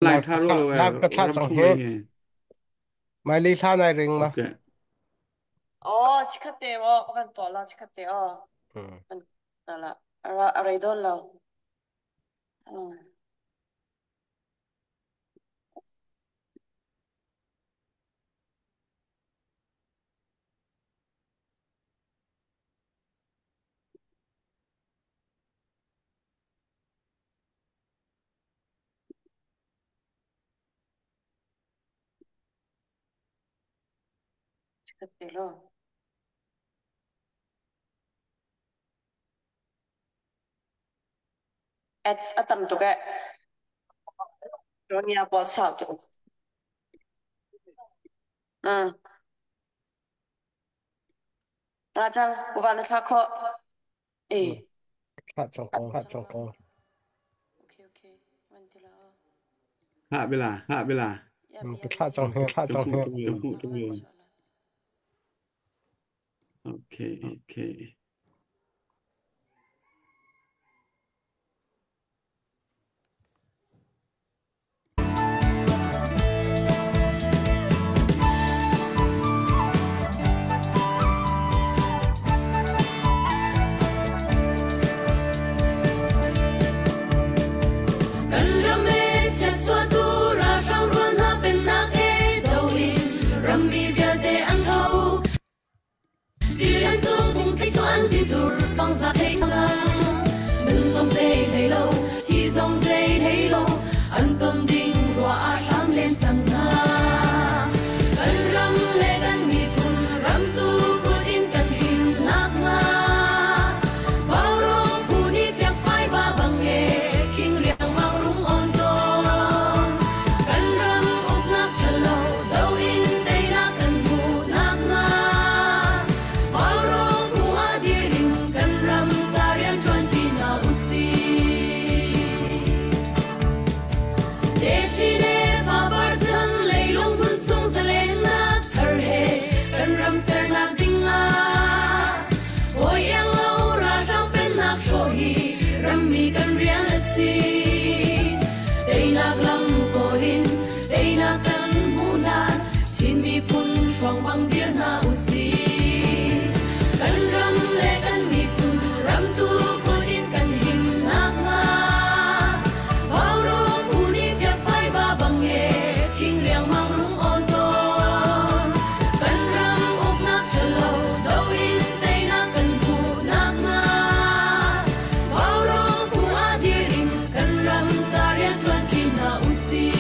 Line Live tha ka ro thlah lo e live ka thlah ram cang chung hi. lei he. Maili thla nai ring ma. Ok. Oh, chikkhatte maw kan tuah la chikkhatte aw. Hmm. Kan tuah la. Ara arai don lo. Hmm. Chikkhatte lo. Ads a tam tuk eh. Ronia pawl sau tuk. Hmm. Na cang uva na thla khawh. Hmm. Eh. Thlah cang ko. Thlah cang ko. Okay, okay. Man ti la. Ha bela Ha bela. Hmm. Ka thlah cang hi. Thlah Ka cang hmuh hi. tuk Ka lo. hmuh tuk lo. Okay. Okay. Kan ram e chiatchuahtu ralhrang rual hna pennak e do in rammi vialte an tho. Tilian cung fungtlik cu an tin tur pangza thei cang. Nun zong zei hlei lo, thi zong zei hlei lo, an ton ding rua ah hram len cang hna. Kan ram le kan miphun ram tu kut in kan him nakhnga. Vaurawng phu nih fiangfai va bang e, khing riangmang rung on tawn. Kan ram uknak ṭhalo do in teinak kan hmuh nakhnga. Vaurawng phu ah dir in kan ram ca rian ṭuanṭi hna usih. Techin le fapar chan leilung hmun chung zalennak thar he kan ram sernak ding ah hawi iang lo ralhrang pennak hrawh hi rammi kan rian a si. Teinak lam kawl in teinak kan hmuh hlan Chin miphun hruang bang dir hna usih. Kan ram le kan miphun ram tu kut in kan him nakhnga Vaurawng phu nih fiangfai va bang e khing riangmang rung on tawn. Kan ram uknak ṭhalo do in teinak kan hmuh nakhnga Vaurawng phu ah dir in kan ram ca rian ṭuan ṭi hna usih.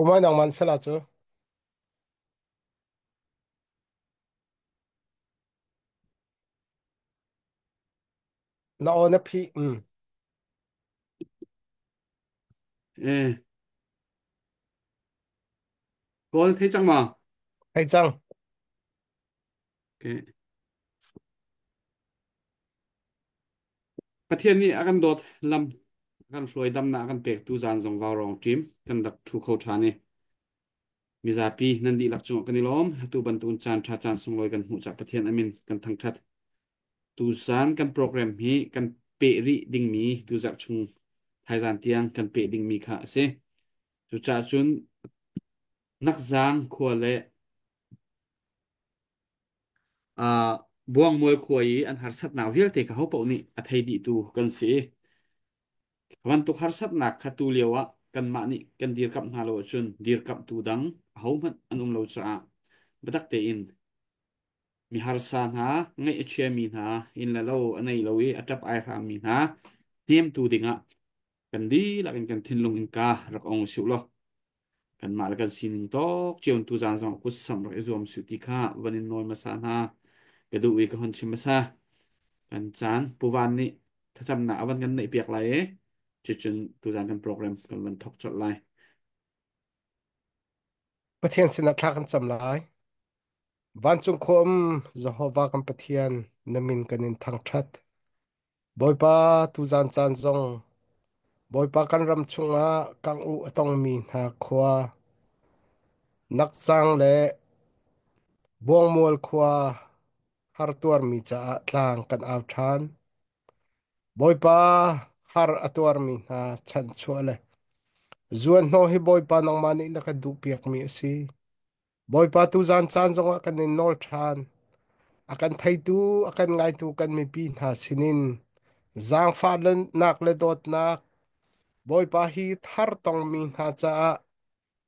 Pumai nang man sala cu. Na aw na phi. Eh, kawl thei cang ma? Hei cang. Okay. Pathian nih a kan dawt lam a kan hruai damnak a kan pek tu zan zong vaurawng ṭim kan rak ṭhu kho ṭhan i mizapi nan dihlak cungah kan i lawm. Atu bantukin caan ṭha caan sunglawi kan hmuh caah Pathian amin kan thangṭhat. Tuzaan kan program hi kan peh rih dingmi tuzarh chung thaizan tiang kan peh dingmi kha a si. Cucaah cun Nakzang khua le Buangmual khua i an harsatnak vialte kha hopaoh nih a thei dihtu kan si. Bantuk harsatnak kha tu lio ah kanmah nih kan dirkamh hna lo ahcun dirkamhtu dang ahohmanh an um lo caah biatak tein mi harsa hna, ngaih a chiami hna, inn le lo a nei lo i a ṭap ai hrammi hna hnemtu dingah kan dihlak in kan thinlung innka rak ong usih law kanmah le kan sining tawk cio in tuzaan zong kut samh rak i zuam su ti kha van in nawl hmasa hna ka duh i ka hon chim hmasa. Kan caan Puvan nih thlacamnak a van kan neih piak lai i cucun tuzaan kan program kan van thok colh lai. Pathian sinah thla kan cam lai. Vancung khua um Jehovah kan Pathian, na min kan in thangṭhat. Bawipa tuzaan caan zong Bawipa kan ram chungah kangh-uh a tongmi hna khua, Nakzang le Buangmual khua hartuarmi caah tlang kan au ṭhan. Bawipa har a tuarmi hna chanhchuah le zuanhnawh hi Bawipa nangmah nih na kan duhpiakmi a si. Bawipa tuzaan caan zongah kan in nawl ṭhan. A kan theitu, a kan ngaitu kan mipi hna sinin zaangfahnak le dawtnak Bawipa hi thar tongmi hna caah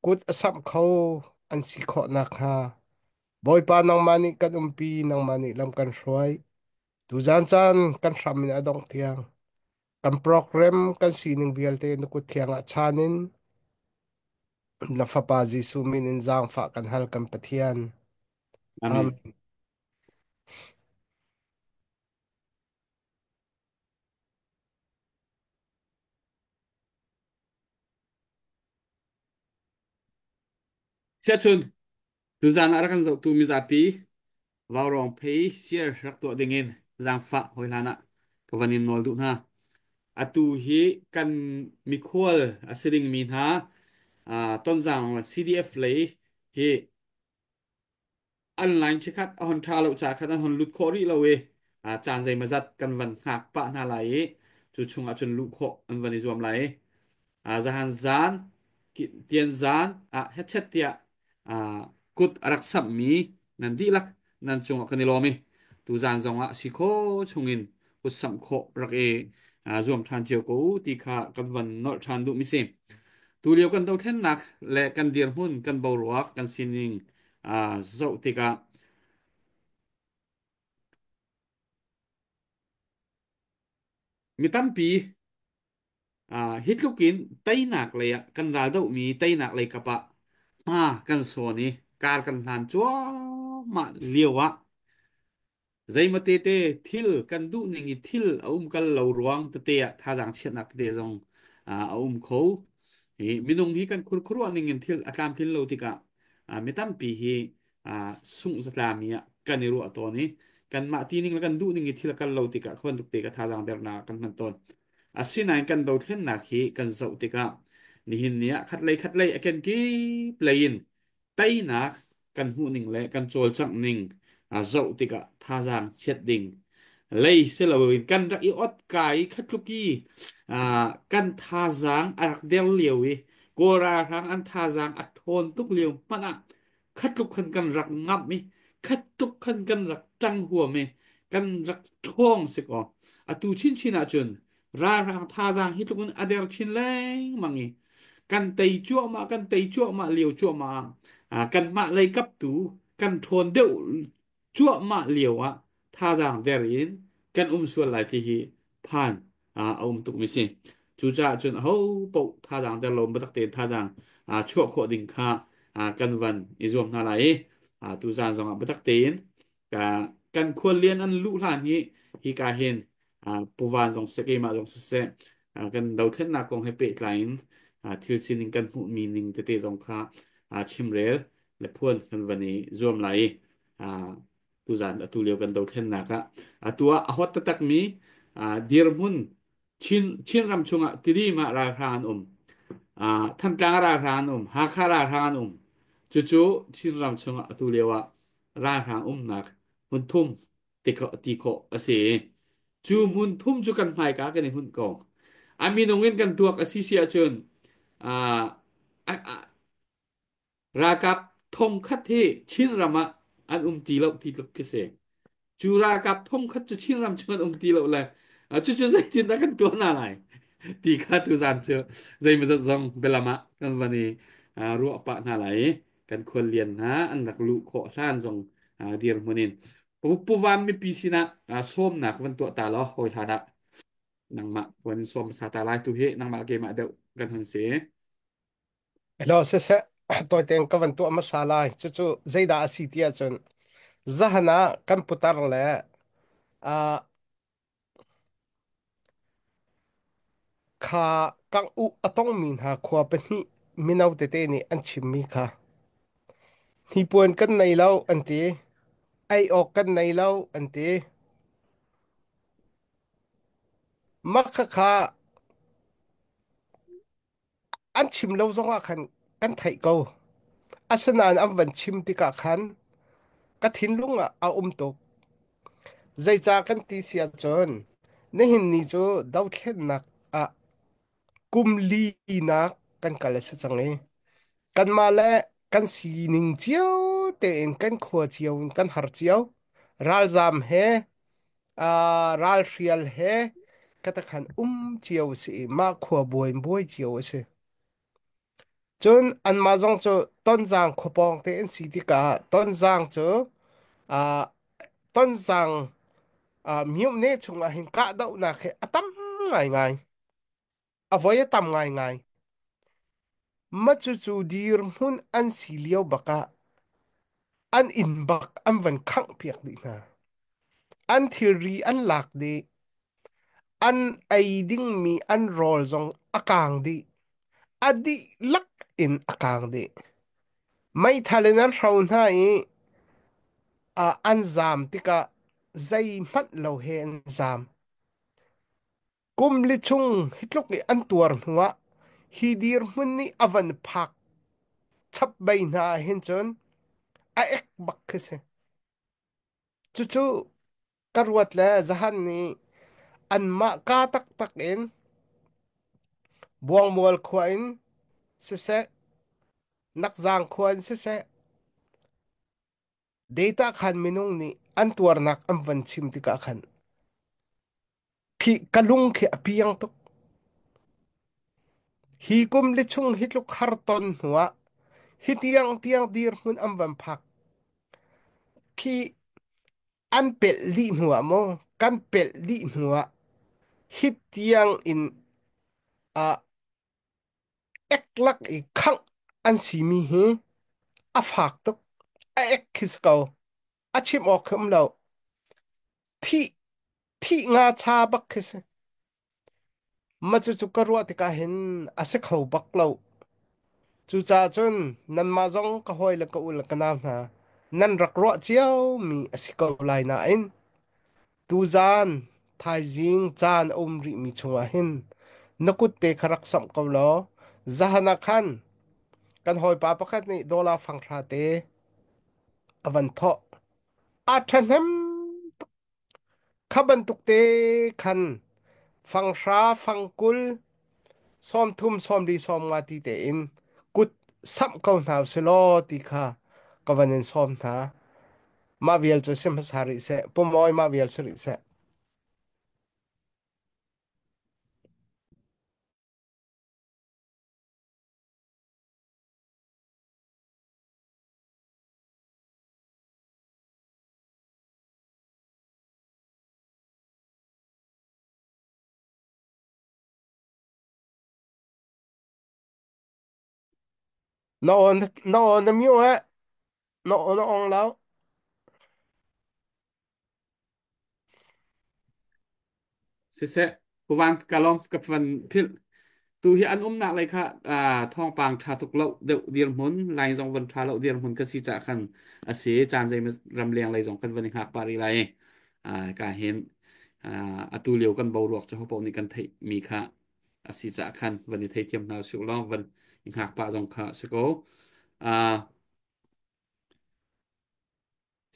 kut a samh kho an si khawh nakhnga Bawipa nangmah nih kan umpi, nangmah nih lam kan hruai. Tuzaan caan kan hram in a dongh tiang kan program kan sining vialte na kut thiang ah chan in na Fapa Jesuh min in zaangfah kan hal kan Pathian. Amen. Amen. Siachun, tuzaan ah rak kan zohtu mizapi vaurawng phei share rak tuah dingin zaangfah hawi hlan ah ka van in nawl duh hna. Atu hi kan mikhual a si dingmi hna Tonzang CDF lei hi online chikkhat a hon ṭha lo caah khan an hon lut khawh rih lo i caan zeimawzat kan van hngak pah hna lai i cu chungah cun luh khawh an van i zuam lai i zahan zan tian zan ah hetchet tiah kut a rak samhmi nan dihlak nan cungah kan i lawm i tuzan zongah si kho chungin kut samh khawh rak i zuam ṭhan cio ko ti kha kan van nolh ṭhan duhmi si. Tulio kan dothlennak le kan dirhmun, kan boruak, kan sining zoh tikah mi tampi hi tluk in teinak lei ah kan ral dohmi teinak lei kap ah hma kan sawn i kar kan hlan cuahmah lio ah Zeimate te thil kan duh ning i thil a um kal lo ruang tete ah thazaang chiatnak tete zong a um kho. Hi minung hi kan khurkhuruah ning in thil a tlamtlin lo tikah mi tampi hi sungh zatlami ah kan i ruah tawn i kanmah ti ning le kan duh ning i thil a kal lo tikah kha bantuk te ka thazaang dernak ah kan hman tawn. Asinain kan dothlennak hi kan zoh tikah nihin ni ah khatlei khatlei a kenkip lei in teinak kan hmuh ning le kan cawlcangh ning zoh tikah thazaang chiat ding lei si loin kan rak i ot ka i khatluk i kan thazaang a rak der lio i Kawl ralhrang an thazaang a ṭhawn tuk lio hmanh ah khatluk khan kan rak ngamh i khatluk khan kan rak ṭang huam i kan rak ṭhawng si kaw atu chinchin ahcun ralhrang thazaang hi tluk in a der chin lengmang i kan tei cuahmah kan tei cuahmah lio cuahmah ah kanmah lei kap tu kan ṭhawn deuh cuahmah lio ah thazaang der in kan um sual lai ti hi phan a um tuk mi si. Cucaah cun aho paoh thazaang der lo biatak tein thazaang Chuah khawh ding kha kan van i zuam hna lai i tuzaan zongah biatak tein kan khuallian an luh hlan hi hika hin puvan zong seh keimah zong siseh kan dothlennak kong he pehtlai in thil sining kan hmuhmi ning tete zong kha chimrel le phuan kan van i zuam lai i tuzaan atu lio kan dothlennak ah atu ah a hot taktakmi dirhmun Chinram chungah Tidim ah ralhrang an um. Thantlang ah ralhrang an um. Hakha ralhrang an um. Cucu Chinram chungah atu lio ah ralhrang umnak hmun thum ti khawh a si. Cu hmun thum cu kan hmaika kan i hmunh ko. A minung in kan tuak a si si ahcun ralkap thongkhat hi Chinram ah an um ti lo ti tluk khi si. Cu ralkap thongkhat cu Chinram chung an um ti lo le cucu zeitindah kan tuah hna lai ti kha tuzaan cu zeimawzat zong bialam ah kan van i ruah pah hna lai i kan khuallian hna an rak luh khawh hlan zong dirhmun in Pu Van mipi sinah sawmnak van tuah ta law hawi hlan ah nangmah van in sawm hmasa ta lai tu hi nangmah keimah deuh kan hun si. Hello, siseh, tawitein ka van tuah hmasa lai. Cucu zeidah a si ti ahcun zahan ah kan putar le uh, kha kangh uh a tongmi hna khua pahnih mino tete nih an chimmi kha hnipuan kan nei lo an ti, ei awk kan nei lo an ti. Mah khakha an chim lo zongah khan kan theih ko. Asinain an van chim tikah khan ka thinlung ah a um tuk. Zeicah kan ti si ahcun nihin ni cu dothlennak ah kum linak kan kal a si cang i kanmah le kan sining cio tein kan khua cio in kan har cio. Ralzaam he ralhrial he katakhan um cio a si i mah khua buai in buai cio a si. Cun anmah zong cu Tonzang khua pawng te an si tikah Tonzang cu uh, Tonzang myone chungah hin kahdohnak hi a tam ngaingai. A voi a tam ngaingai. Ma cucu dirhmun an si lio bakah an inn bak an van khangh piak dih hna. An thilri an lak dih. An ei dingmi an rawl zong a kaang dih. A dihlak in a kaang dih. Meithal in an hro hna i an zaam tikah zeihmanh lo he an zaam. Kum li chung hi tluk i an tuar hnuah hi dirhmun nih a van phak chap bei hna ahhin cun a ek bak khi si. Cucu ka ruat le zahan nih anmah ka taktak in Buangmual khua in siseh, Nakzang khua in siseh, data khan minung nih an tuarnak an van chim tikah khan khi ka lung khi a piang tuk. Hi kum li chung hi tluk har ton hnuah hi tiang tiang dirhmun an van phak khi an pelh dih hnuah maw kan pelh dih hnuah hi tiang in uh, ek lak i khangh an simi hi a fak tuk a ek khi si ko a chim awk khi um lo thih thih nga cha bak khi si ma cu cu ka ruah tikah hin a si kho bak lo cucaah cun nanmah zong ka hawi le ka u le ka nau hna nan rak ruah cio mi a si ko lai nain Tuzaan, thaizing caan a um rihmi chungah hin na kutte kha rak samh ko law zahan ah khan kan hawipa pakhat nih dollar fanghra te a van thawh. A ṭhahnem tuk. Kha bantuk te khan fanghra, fangkul, 30, 40, 50 ti tein kut samh ko hna usih law ti kha ka van in sawm hna. Mah vial cu si hmasa rih seh. Pumawi mah vial si rih seh. Na aw na aw na mute eh. Na aw na ong lo. Siseh, puvan ka lawm ka van philh. Tu hi an umnak lei kha thawngpang ṭha tuk lo deuh dirhmun, line zong van ṭha lo dirhmun ka si cah khan a si. Caan zei ramleng lei zong kan van i hngak pah rih lai. Ka hin atu lio kan boruak cu hopaoh nih kan theih mi kha a si cah khan van i theithiam hna usih law van i hngak pah zong kha si ko.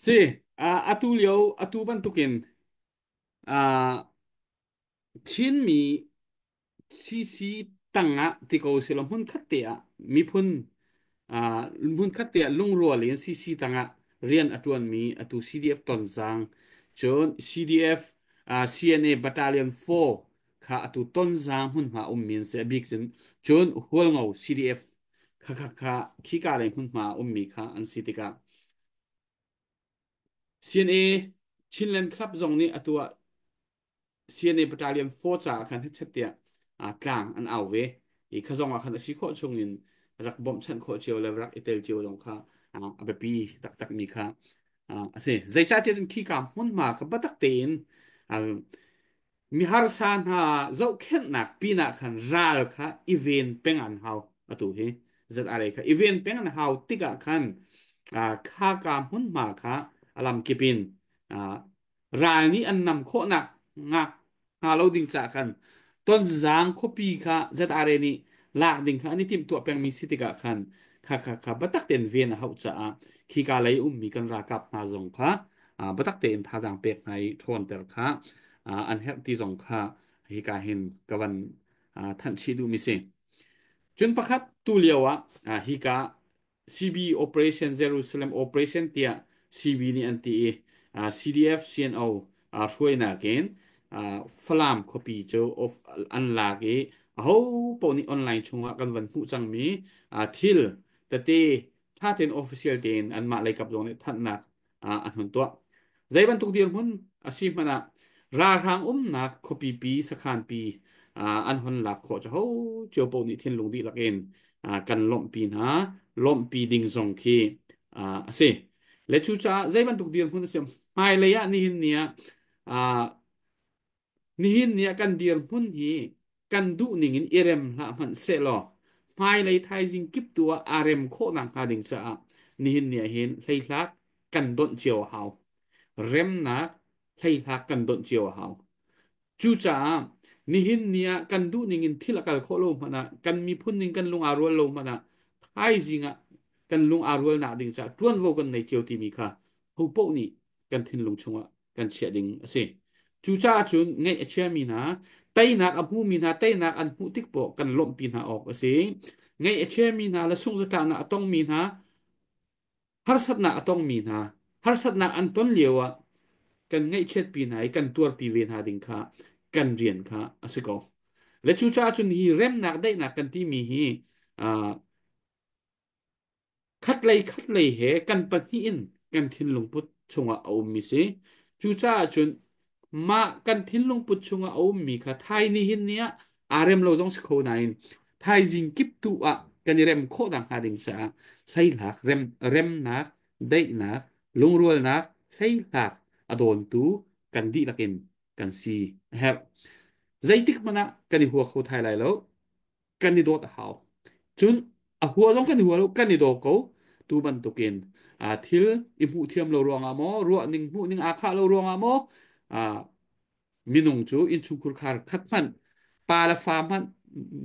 Si, atu lio atu bantukin Chinmi CC tangah ti ko selaw hmunkhat te ah miphun hmunkhat te ah lungrual in CC tangah rian a ṭuanmi atu CDF Tonzang cun CDF CNA Battalion 4 kha atu Tonzang hmunhma ummi an si a bik cun cun Hualngo CDF kha kha kha khika lei hmunhma ummi kha an si tikah CNA Chinland Club zong nih atu ah CNA Battalion 4 caah khan hechet tiah tlang an au ve i kha zong ah khan a si khawh chung in rak bawmhchanh khawh cio le rak i tel cio zong kha a biapi taktak mi kha a si. Zeicahtiah cun khika hmunhma kha biatak tein miharsa hna zohkhenhnak pinah khan ral kha i ven peng an hau atu hi ZRA kha i ven peng an hau tikah khan kha ka hmunhma kha a lamkip in ral nih an nam khawhnak ngak hnga lo ding caah khan Tonzang khuapi kha ZRA nih lak ding kha an i timhtuah pengmi si tikah khan kha kha kha biatak tein ven a hauh caah khika lei ummi kan ralkap hna zong kha biatak tein thazaang pek hna i ṭhawnter kha an herh ti zong kha hika hin ka van thanh chih duhmi si. Cun pakhat tu lio ah hika CB Operation Jerusalem Operation tiah CB nih an ti i CDF CNO hruainak in Falam khuapi cu an lak i aho paoh nih online chungah kan van hmuh cangmi thil tete ṭha tein official tein anmah leikap zong nih thanhnak an hun tuah. Zei bantuk dirhmun a si hmanh ah ralhrang umnak khuapi pi sakhan pi an hon lak khawh cu ho cio paoh nih thinlung dihlak in kan lawmhpi hna lawmhpi ding zong khi a si. Le cucaah zei bantuk dirhmun a si hmailei ah nihin ni ah Nihin ni ah kan dirhmun hi kan duhning in i rem hlah hmanh sehlaw hmailei thaizing kip tu ah aa rem khawh nakhnga ding caah nihin ni ah hin hleihlak kan donh cio a hau. Remnak hleihlak kan donh cio a hau. Cucaah nihin ni ah kan duhning in thil a kal khawh lo hmanh ah kan miphun ning kan lung aa rual lo hmanh ah thaizing ah kan lung aa rualnak ding caah ṭuanvo kan nei cio timi kha ho paoh nih kan thinlung chungah kan chiah ding a si. Cucaah cun ngaih a chiami hna, teinak a hmumi hna, teinak an hmuh tik poah kan lawmhpi hna awk a si. Ngaih a chiami hna le sunghzatlaknak a tongmi hna, harsatnak a tongmi hna, harsatnak an ton lio ah kan ngaihchiatpi hna i kan tuarpi ve hna ding kha kan rian kha a si ko. Le cucaah cun hi remnak daihnak kan timi hi Khatlei khatlei he kan pahnih in kan thinlungput chungah a ummi si. Cucaah cun mah kan thinlungput chungah a ummi kha thai nihin ni ah aa rem lo zong si kho nain thaizing kip tu ah kan i rem khawh nakhnga ding caah hleihlak rem, remnak, daihnak, lungrualnak, hleihlak a dawntu kan dihlak in kan si a herh. Zeitik hmanh ah kan i hua kho thai lai lo. Kan i dawt a hau. Cun a hua zong kan i hua lo, kan i daw ko. Tu bantukin thil i hmuh thiam lo ruangah maw, ruah ning hmuh ning aa khah lo ruangah maw, minung cu innchungkhur khar khat hmanh, pa le fa hmanh,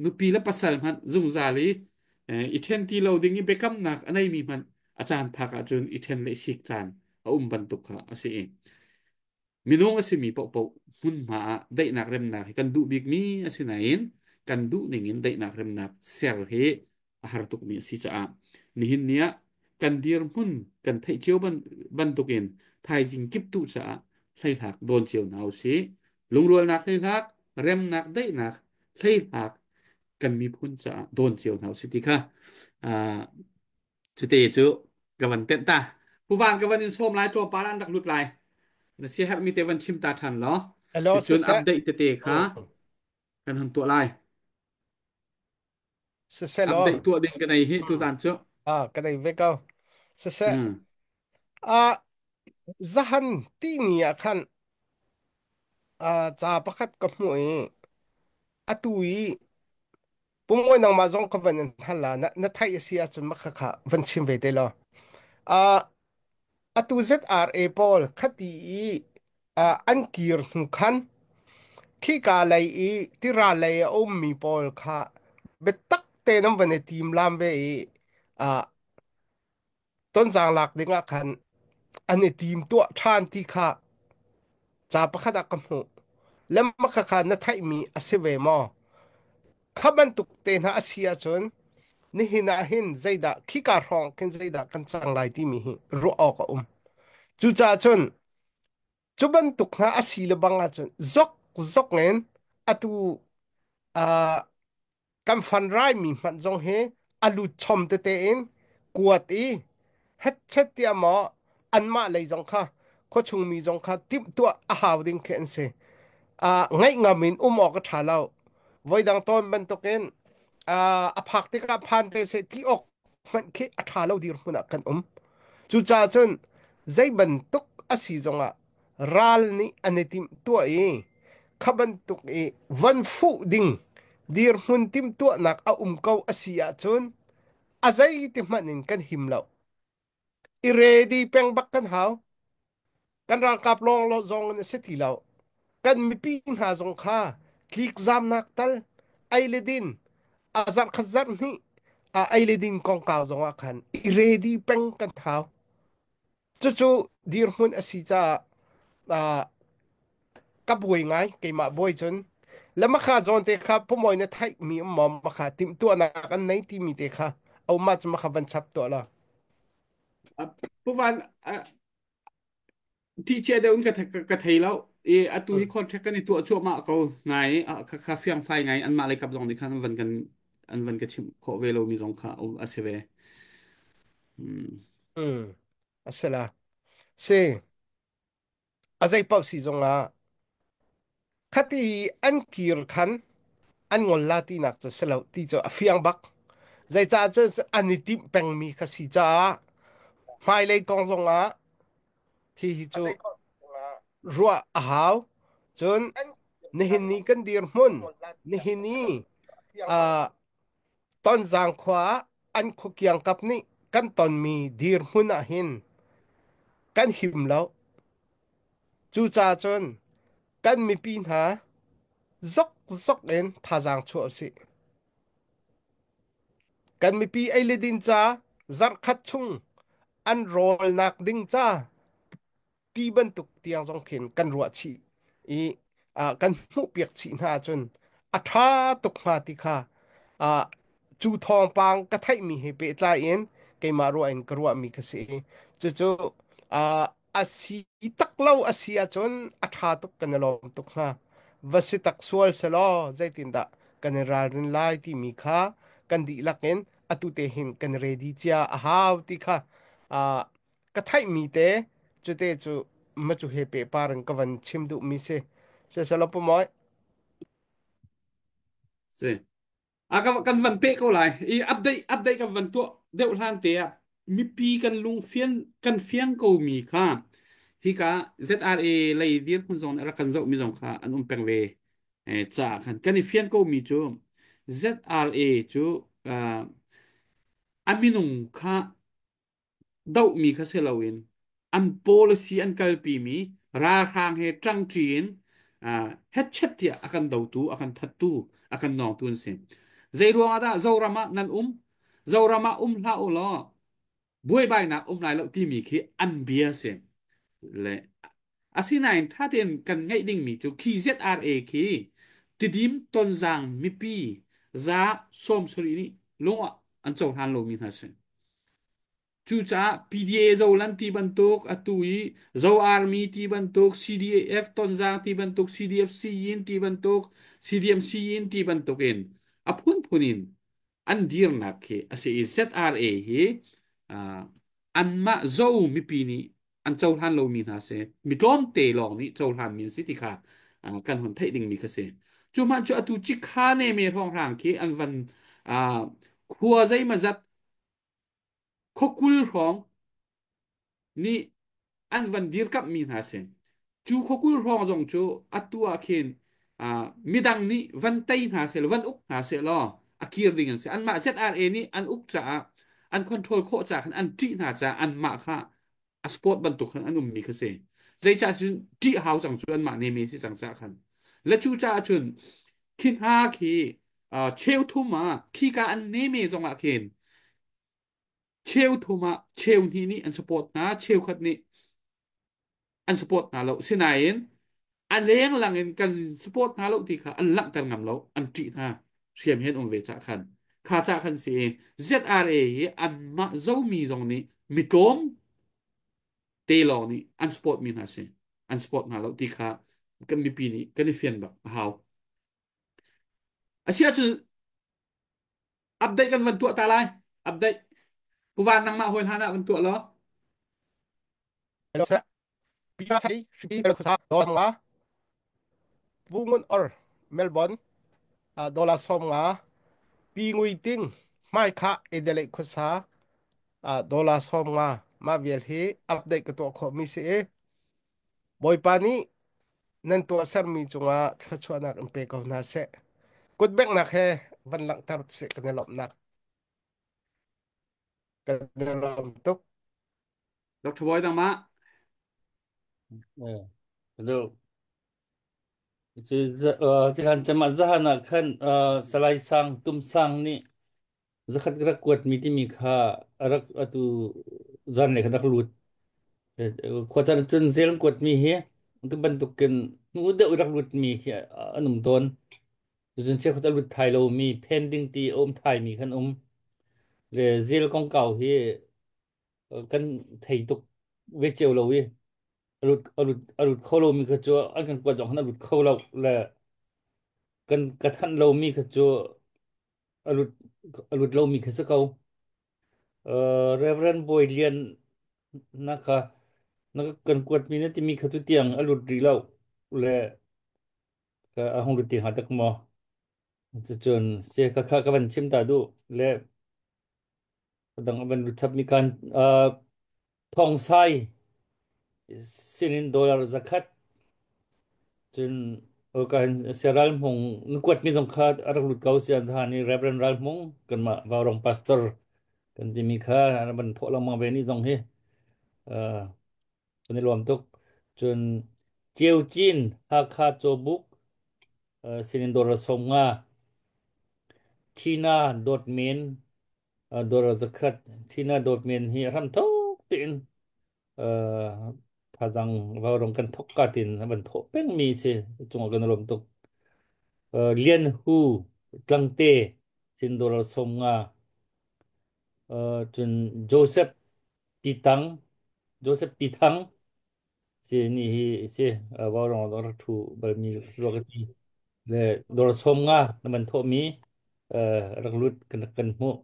nupi le pasal hmanh zungzal i i ṭhen ti lo ding i biakamnak a neimi hmanh a caan phak ahcun i ṭhen le i sik caan a um bantuk kha a si i Minung a simi paohpaoh hmunhma ah daihnak remnak hi kan duh bikmi a si nain kan duh ningin daihnak remnak ser hi a har tukmi a si caah nihin ni ah kan dirhmun kan theih cio bantukin thaizing kip tu caah hleihlak dawn cio hna usih. Lungrualnak hleihlak, remnak daihnak hleihlak kan miphun caah dawn cio hna usih ti kha Cute cu ka van tenh ta. Puvan ka van in sawm lai tlawmpal an rak lut lai. Na siaherhmi te van chim ta ṭhan law. Hello, Cucun siseh. update tete kha Mm. kan han tuah lai. Siseh law. Update tuah ding ka nei hi tuzan cu. Ka dei ve ko. Siseh, Hmm. ah, zahan tini ah khan ca pakhat ka hmuh i atu i pumoi nangmah zong ka van in hal la na theih a si ahcun makha kha van chim ve te law. Ah, atu ZRA pawl khati i an kir hnu khan khika lei i tira lei a ummi pawl kha biatak te nan van i tim lam ve i ah, tonzang lak ding ah khan an i tim tuah ṭhan ti kha ca pakhat ah ka hmuh. Lemma kha kha na theihmi a si ve maw? Kha bantuk te hna a si ahcun nihin ah hin zeidah khika hrawng khin zeidah kan cang lai timi hi ruah awk a um. Cucaah cun cu bantuk hna a si le bang ahcun zok zok in atu kan fan raimi hmanh zong hi a lut chom tete in kuat i hetchet tiah maw anmah lei zong kha khuachung mi zong kha timhtuah a hau ding khi an si. Ngaih ngam in um awk a ṭha lo. Voidang tawn bantukin a phak tikah phan te seh ti awk hmanh khi a ṭha lo dirhmun ah kan um. Cucaah cun zei bantuk a si zongah ral nih an i timhtuah i kha bantuk i von fuh ding dirhmun timhtuahnak a um ko a si ahcun a zeiti hmanh in kan him lo. I ready peng bak kan hau. Kan ralkap lawng lo zong in a si ti lo. Kan mipi hna zong kha tlikzamnak tal ei le din a zarh khat zarh hnih a ei le din kongkau zong ah khan i ready peng kan hau. Cucu dirhmun a si caah ka buai ngai keimah buai cun le makha zawn te kha pumawi na theih mi um maw makha timhtuahnak an nei timi te kha a um ahcun makha van chap tuah la. Puvan ṭihcia deuh in ka thei lo i atu hi contract kan i tuah cuahmah ko ngai kha fiangfai ngai anmah lei kap zong nih khan an van ka chimh khawh ve lomi zong kha a si ve. Mm. A si la. Si a zei paoh si zongah khati an kir khan an ngol la tinak cu si lo ti cu a fiang bak. Zeicah cun an i timh pengmi kha si caah hmailei kong zongah hihi cu ruah a hau. Cun nihin ni kan dirhmun, nihin ni Tonzang khua ah an khuakiangkap nih kan tonmi dirhmun ah hin kan him lo. Cucaah cun kan mipi hna zokzok in thazaang chuah usih. Kan mipi ei le din ca zarhkhat chung an rawlnak ding ca ti bantuk tiang zong khin kan ruah chih i kan hmuhpiak chih hna ahcun a ṭha tuk hnga ti kha cu thawngpang ka theihmi he pehtlai in keimah ruah in ka ruahmi ka si. Cucu a si tak lo a si ahcun a ṭha tuk kan i lawm tuk hnga. Va si tak sual selaw zeitindah kan i ralrin lai timi kha kan dihlak in atu te hin kan ready cia a hau ti kha ka theihmi te cute cu macu he pehpar in ka van chim duhmi si. Siselaw pumawi. Si. A kan van peh ko lai. I update kan van tuah deuh hlan te ah mipi kan lung fian kan fiang ko mi kha hika ZRA lei dirhmun zong rak kan zoh mi zong kha an um peng ve ca khan kan i fian ko mi cu ZRA cu a minung kha dohmi kha si loin an policy an kalpimi ralhrang he ṭangṭi in hetchet tiah a kan dotu, a kan thattu, a kan nawngtu an si. Zei ruangah dah Zoram ah nan um? Zoram ah um hlah u law buaibainak um lai lo timi khi an bia si. Le asinain ṭha tein kan ngaih dingmi cu khi ZRA khi Tidim Tonzang mipi za 70 nih lung ah an cohlan lomi hna si. Cucaah PDA Zoland ti bantuk, atu i Zo Army ti bantuk, CDF Tonzang ti bantuk, CDF Siyin ti bantuk, CDM Siyin ti bantuk in a phunphun in an dirnak khi a si i ZRA hi anmah Zo mipi nih an cohlan lomi hna si. Mi tlawmte lawng nih cohlanmi an si ti kha kan hun theih dingmi kha si. Cu hmanh cu atu Chikhane me hrawnghrang khi an van khua zeimazat. Khuakul hrawng nih an van dirkamhmi hna si. Cu khuakul hrawng zong cu atu ah khin midang nih van tei hna seh law van uk hna seh law a kir ding an si. Anmah ZRA nih an uk caah an control khawh caah khan an ṭih hna caah anmah kha a sport bantuk khan an ummi kha si. Zeicah cun ṭih hau cang cu anmah neme si cang caah khan. Le cu caah cun khi hna khi cheu thum ah khika an neme zongah khin cheu thum ah cheu hnih nih an support hna, cheukhat nih an support hna lo. Sinain a lenglang in kan support hna lo ti kha an langhter ngam lo, an ṭih hna. Hriam he an um ve cah khan kha cah khan si ZRA hi anmah Zomi zong nih mitlawm te lawng nih an support mi hna si, an support hna lo ti kha kan mipi nih kan i fian bak a hau. Asiahcun update kan van tuah ta lai. Update puvan nangmah hawi hlan ah van tuah law. Pu Ngun Or Melbourne dollar 50 Pi Ngui Ting hmaikhah Adelaide khuasa dollar 50 mah vial hi update ka tuah khawh mi si i Bawipa nih nan tuahsermi cungah thluachuahnak in pe ko hna seh. Kutbeknak he van langhter seh kan i lawmhnak. Kan i lawm tuk. Dr. Boy dang ma. Hello. Cu cama zahan ah khan Salai Sang Tum Sang nih zakhat rak kuat mi timi kha rak atu zan le khan rak lut. Khua caan cun zel kuat mi hi tu bantukin hnu deuh rak lut mi khi an um tawn. Cun chiakhat a lut thai lomi pending ti a um thai mi khan um. Le zel kongkau hi kan thei tuk ve cio lo i a lut kho lomi kha cu an kan kuat zong khan a lut kho lo le kan ka thanh lomi kha cu a lut a lut lomi kha si ko. Reverend Bawi Lian na kha na kan kuatmi na timi kha tu tiang a lut rih lo le a hung lut ti hnga tak maw? Cucun se ka kha ka van chim ta duh le dang a van lut chapmi kan Thongsai sinin dollar 100 cun kan Ral Hmung na kuatmi zong kha a rak lut ko si an han i Reverend Ral Hmung kanmah Vaurong pastor kan timi kha an van thawh lengmang ve ni zong hi kan i lawm tuk. Cun Ceu Cin Hakha Cawbuk sinin dollar 50, Tina Dawt Men dollar 100. Tina Dawt Men hi a hram thok tein thazang vaurong kan thok ka tin van thawh pengmi si cungah kan lawm tuk. Lian Hu Tlangte sin dollar 50, cun Joseph Pitang Joseph Pithang si ni hi si vaurong rak thu balmi ka ti le dollar 50 na man thawhmi rak lut kan hmuh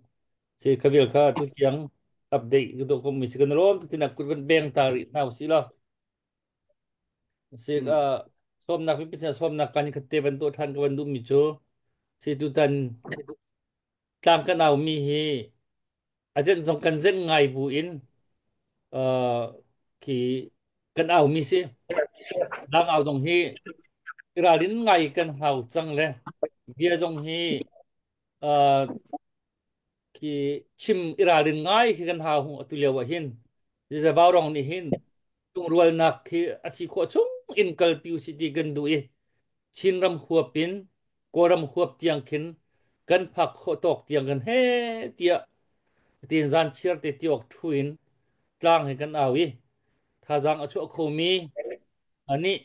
si khabil kha tu tiang update ka tuah mi si kan lawm tu tinak kut kan beng ta rih hna usih law si ka sawmnak mi pisa sawmnak kan khat te ban tuah than ka ban duh mi cu si tu tan tlang kan au mi hi a zen zong kan zen ngai bu in khi kan au mi si tlang au zong hi ralin ngai kan hau cang le bia zong hi khi chim i ralrin ngai khi kan hau atu lio ah hin Zabau rong nih hin lungrualnak khi a si khawh chung in kalpi usih ti kan duh i Chinram huap in Kawlram huap tiang khin kan phak khawh tawk tiang kan he tiah tin zan chiar te tiawk thu in tlang he kan au i thazaang a chuah khomi anih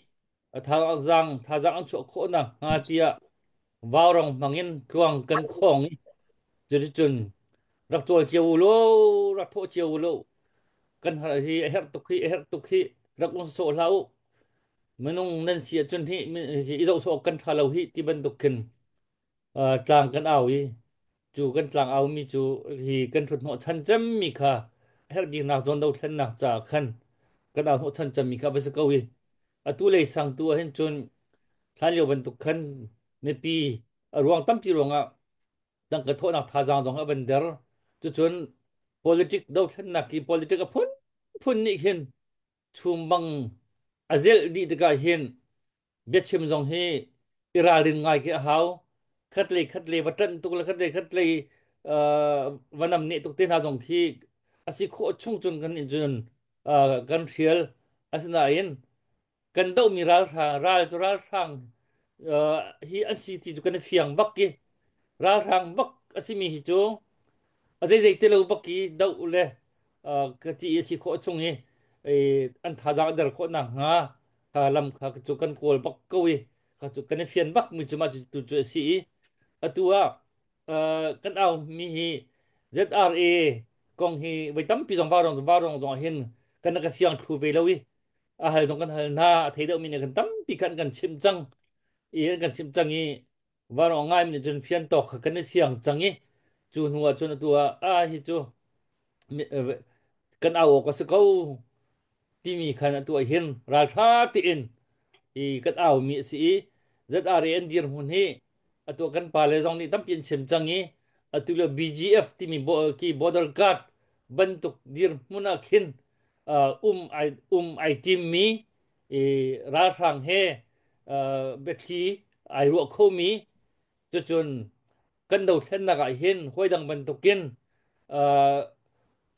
thazaang an chuah khawh nakhnga tiah vaurong hmangin tluang kan khawng i cuticun rak cawl cio u law rak thawh cio u law kan har hi a herh tuk hi a herh tuk hi rak un sawh hlah u minung nan si ahcun hi i zoh sawh kan ṭha lo hi ti bantuk khin tlang kan au i cu kan tlang au mi cu hi kan ṭhut hnawh chan cemmi kha herh biknak zawn dothlennak caah khan kan au hnawh chan cemmi kha va si ko i atu lei sang tu ah hin cun hlan lio bantuk khan mipi a ruang tampi ruangah tangka thawhnak thazaang zong a van der cucun. Politic dothlennak hi politic a phunphun nih hin chum bang a zelh dih tikah hin biachim zong hi i ralrin ngai khi a hau. Khatlei khatlei va ṭanh tuk le khatlei khatlei va nam neh tuk te hna zong khi a si khawh chung cun kan in cun kan hrial. Asinain kan dohmi ralhrang ral cu ralhrang hi an si ti cu kan i fiang bak i ralhrang bak a simi hi cu a zeizei te lo bak i doh le ka ti a si khawh chung i an thazaang a der khawh nakhnga kha lam kha cu kan kawl bak ko i kha cu kan i fian bak mi cu mah cu tu cu a si i atu ah kan au mi hi ZRA kong hi voi tampi zong varong varong zong ah hin kan ka fiang thlu ve lo i a hal zong kan hal hna a thei deuhmi nih kan tampi khan kan chimh cang i an kan chimh cang i vanawng ngaimi nih cun fian tawk kha kan i fiang cang i cu hnu ah cun atu ah a hi cu kan au awk a si ko timi khan atu ah hin ralṭha tein i kan aumi a si i ZRA an dirhmun hi atu kan pale zong nih tampi an chim cang i atu le BGF timi ki border guard bantuk dirhmun ah khin um ai timmi i ralhrang he biathli ai ruah khomi cucun kan dothlennak ah hin hawi dang bantukin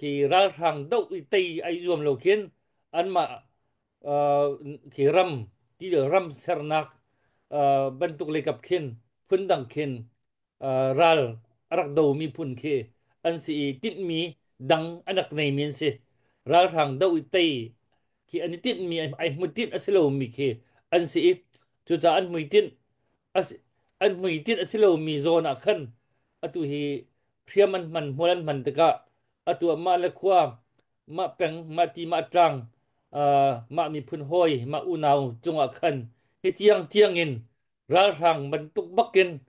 ki ralhrang doh i tei ai zuam lo khin anmah khi ram ti ram sernak bantuk leikap khin phundang khin ral a rak domi phun khi an si i tinhmi dang an rak neimi an si. Ralhrang do i tei khi an i tinhmi ai hmutinh a si lomi khi an si i cucaah an hmuitinh an hmuitinh a si lomi zawn ah khan atu hi hriam an hman hmual an hman tikah atu ah mah le khua mah peng mah ti mah tlang mah miphun hawi mah unau cungah khan hi tiang tiang in ralhrang bantuk bakin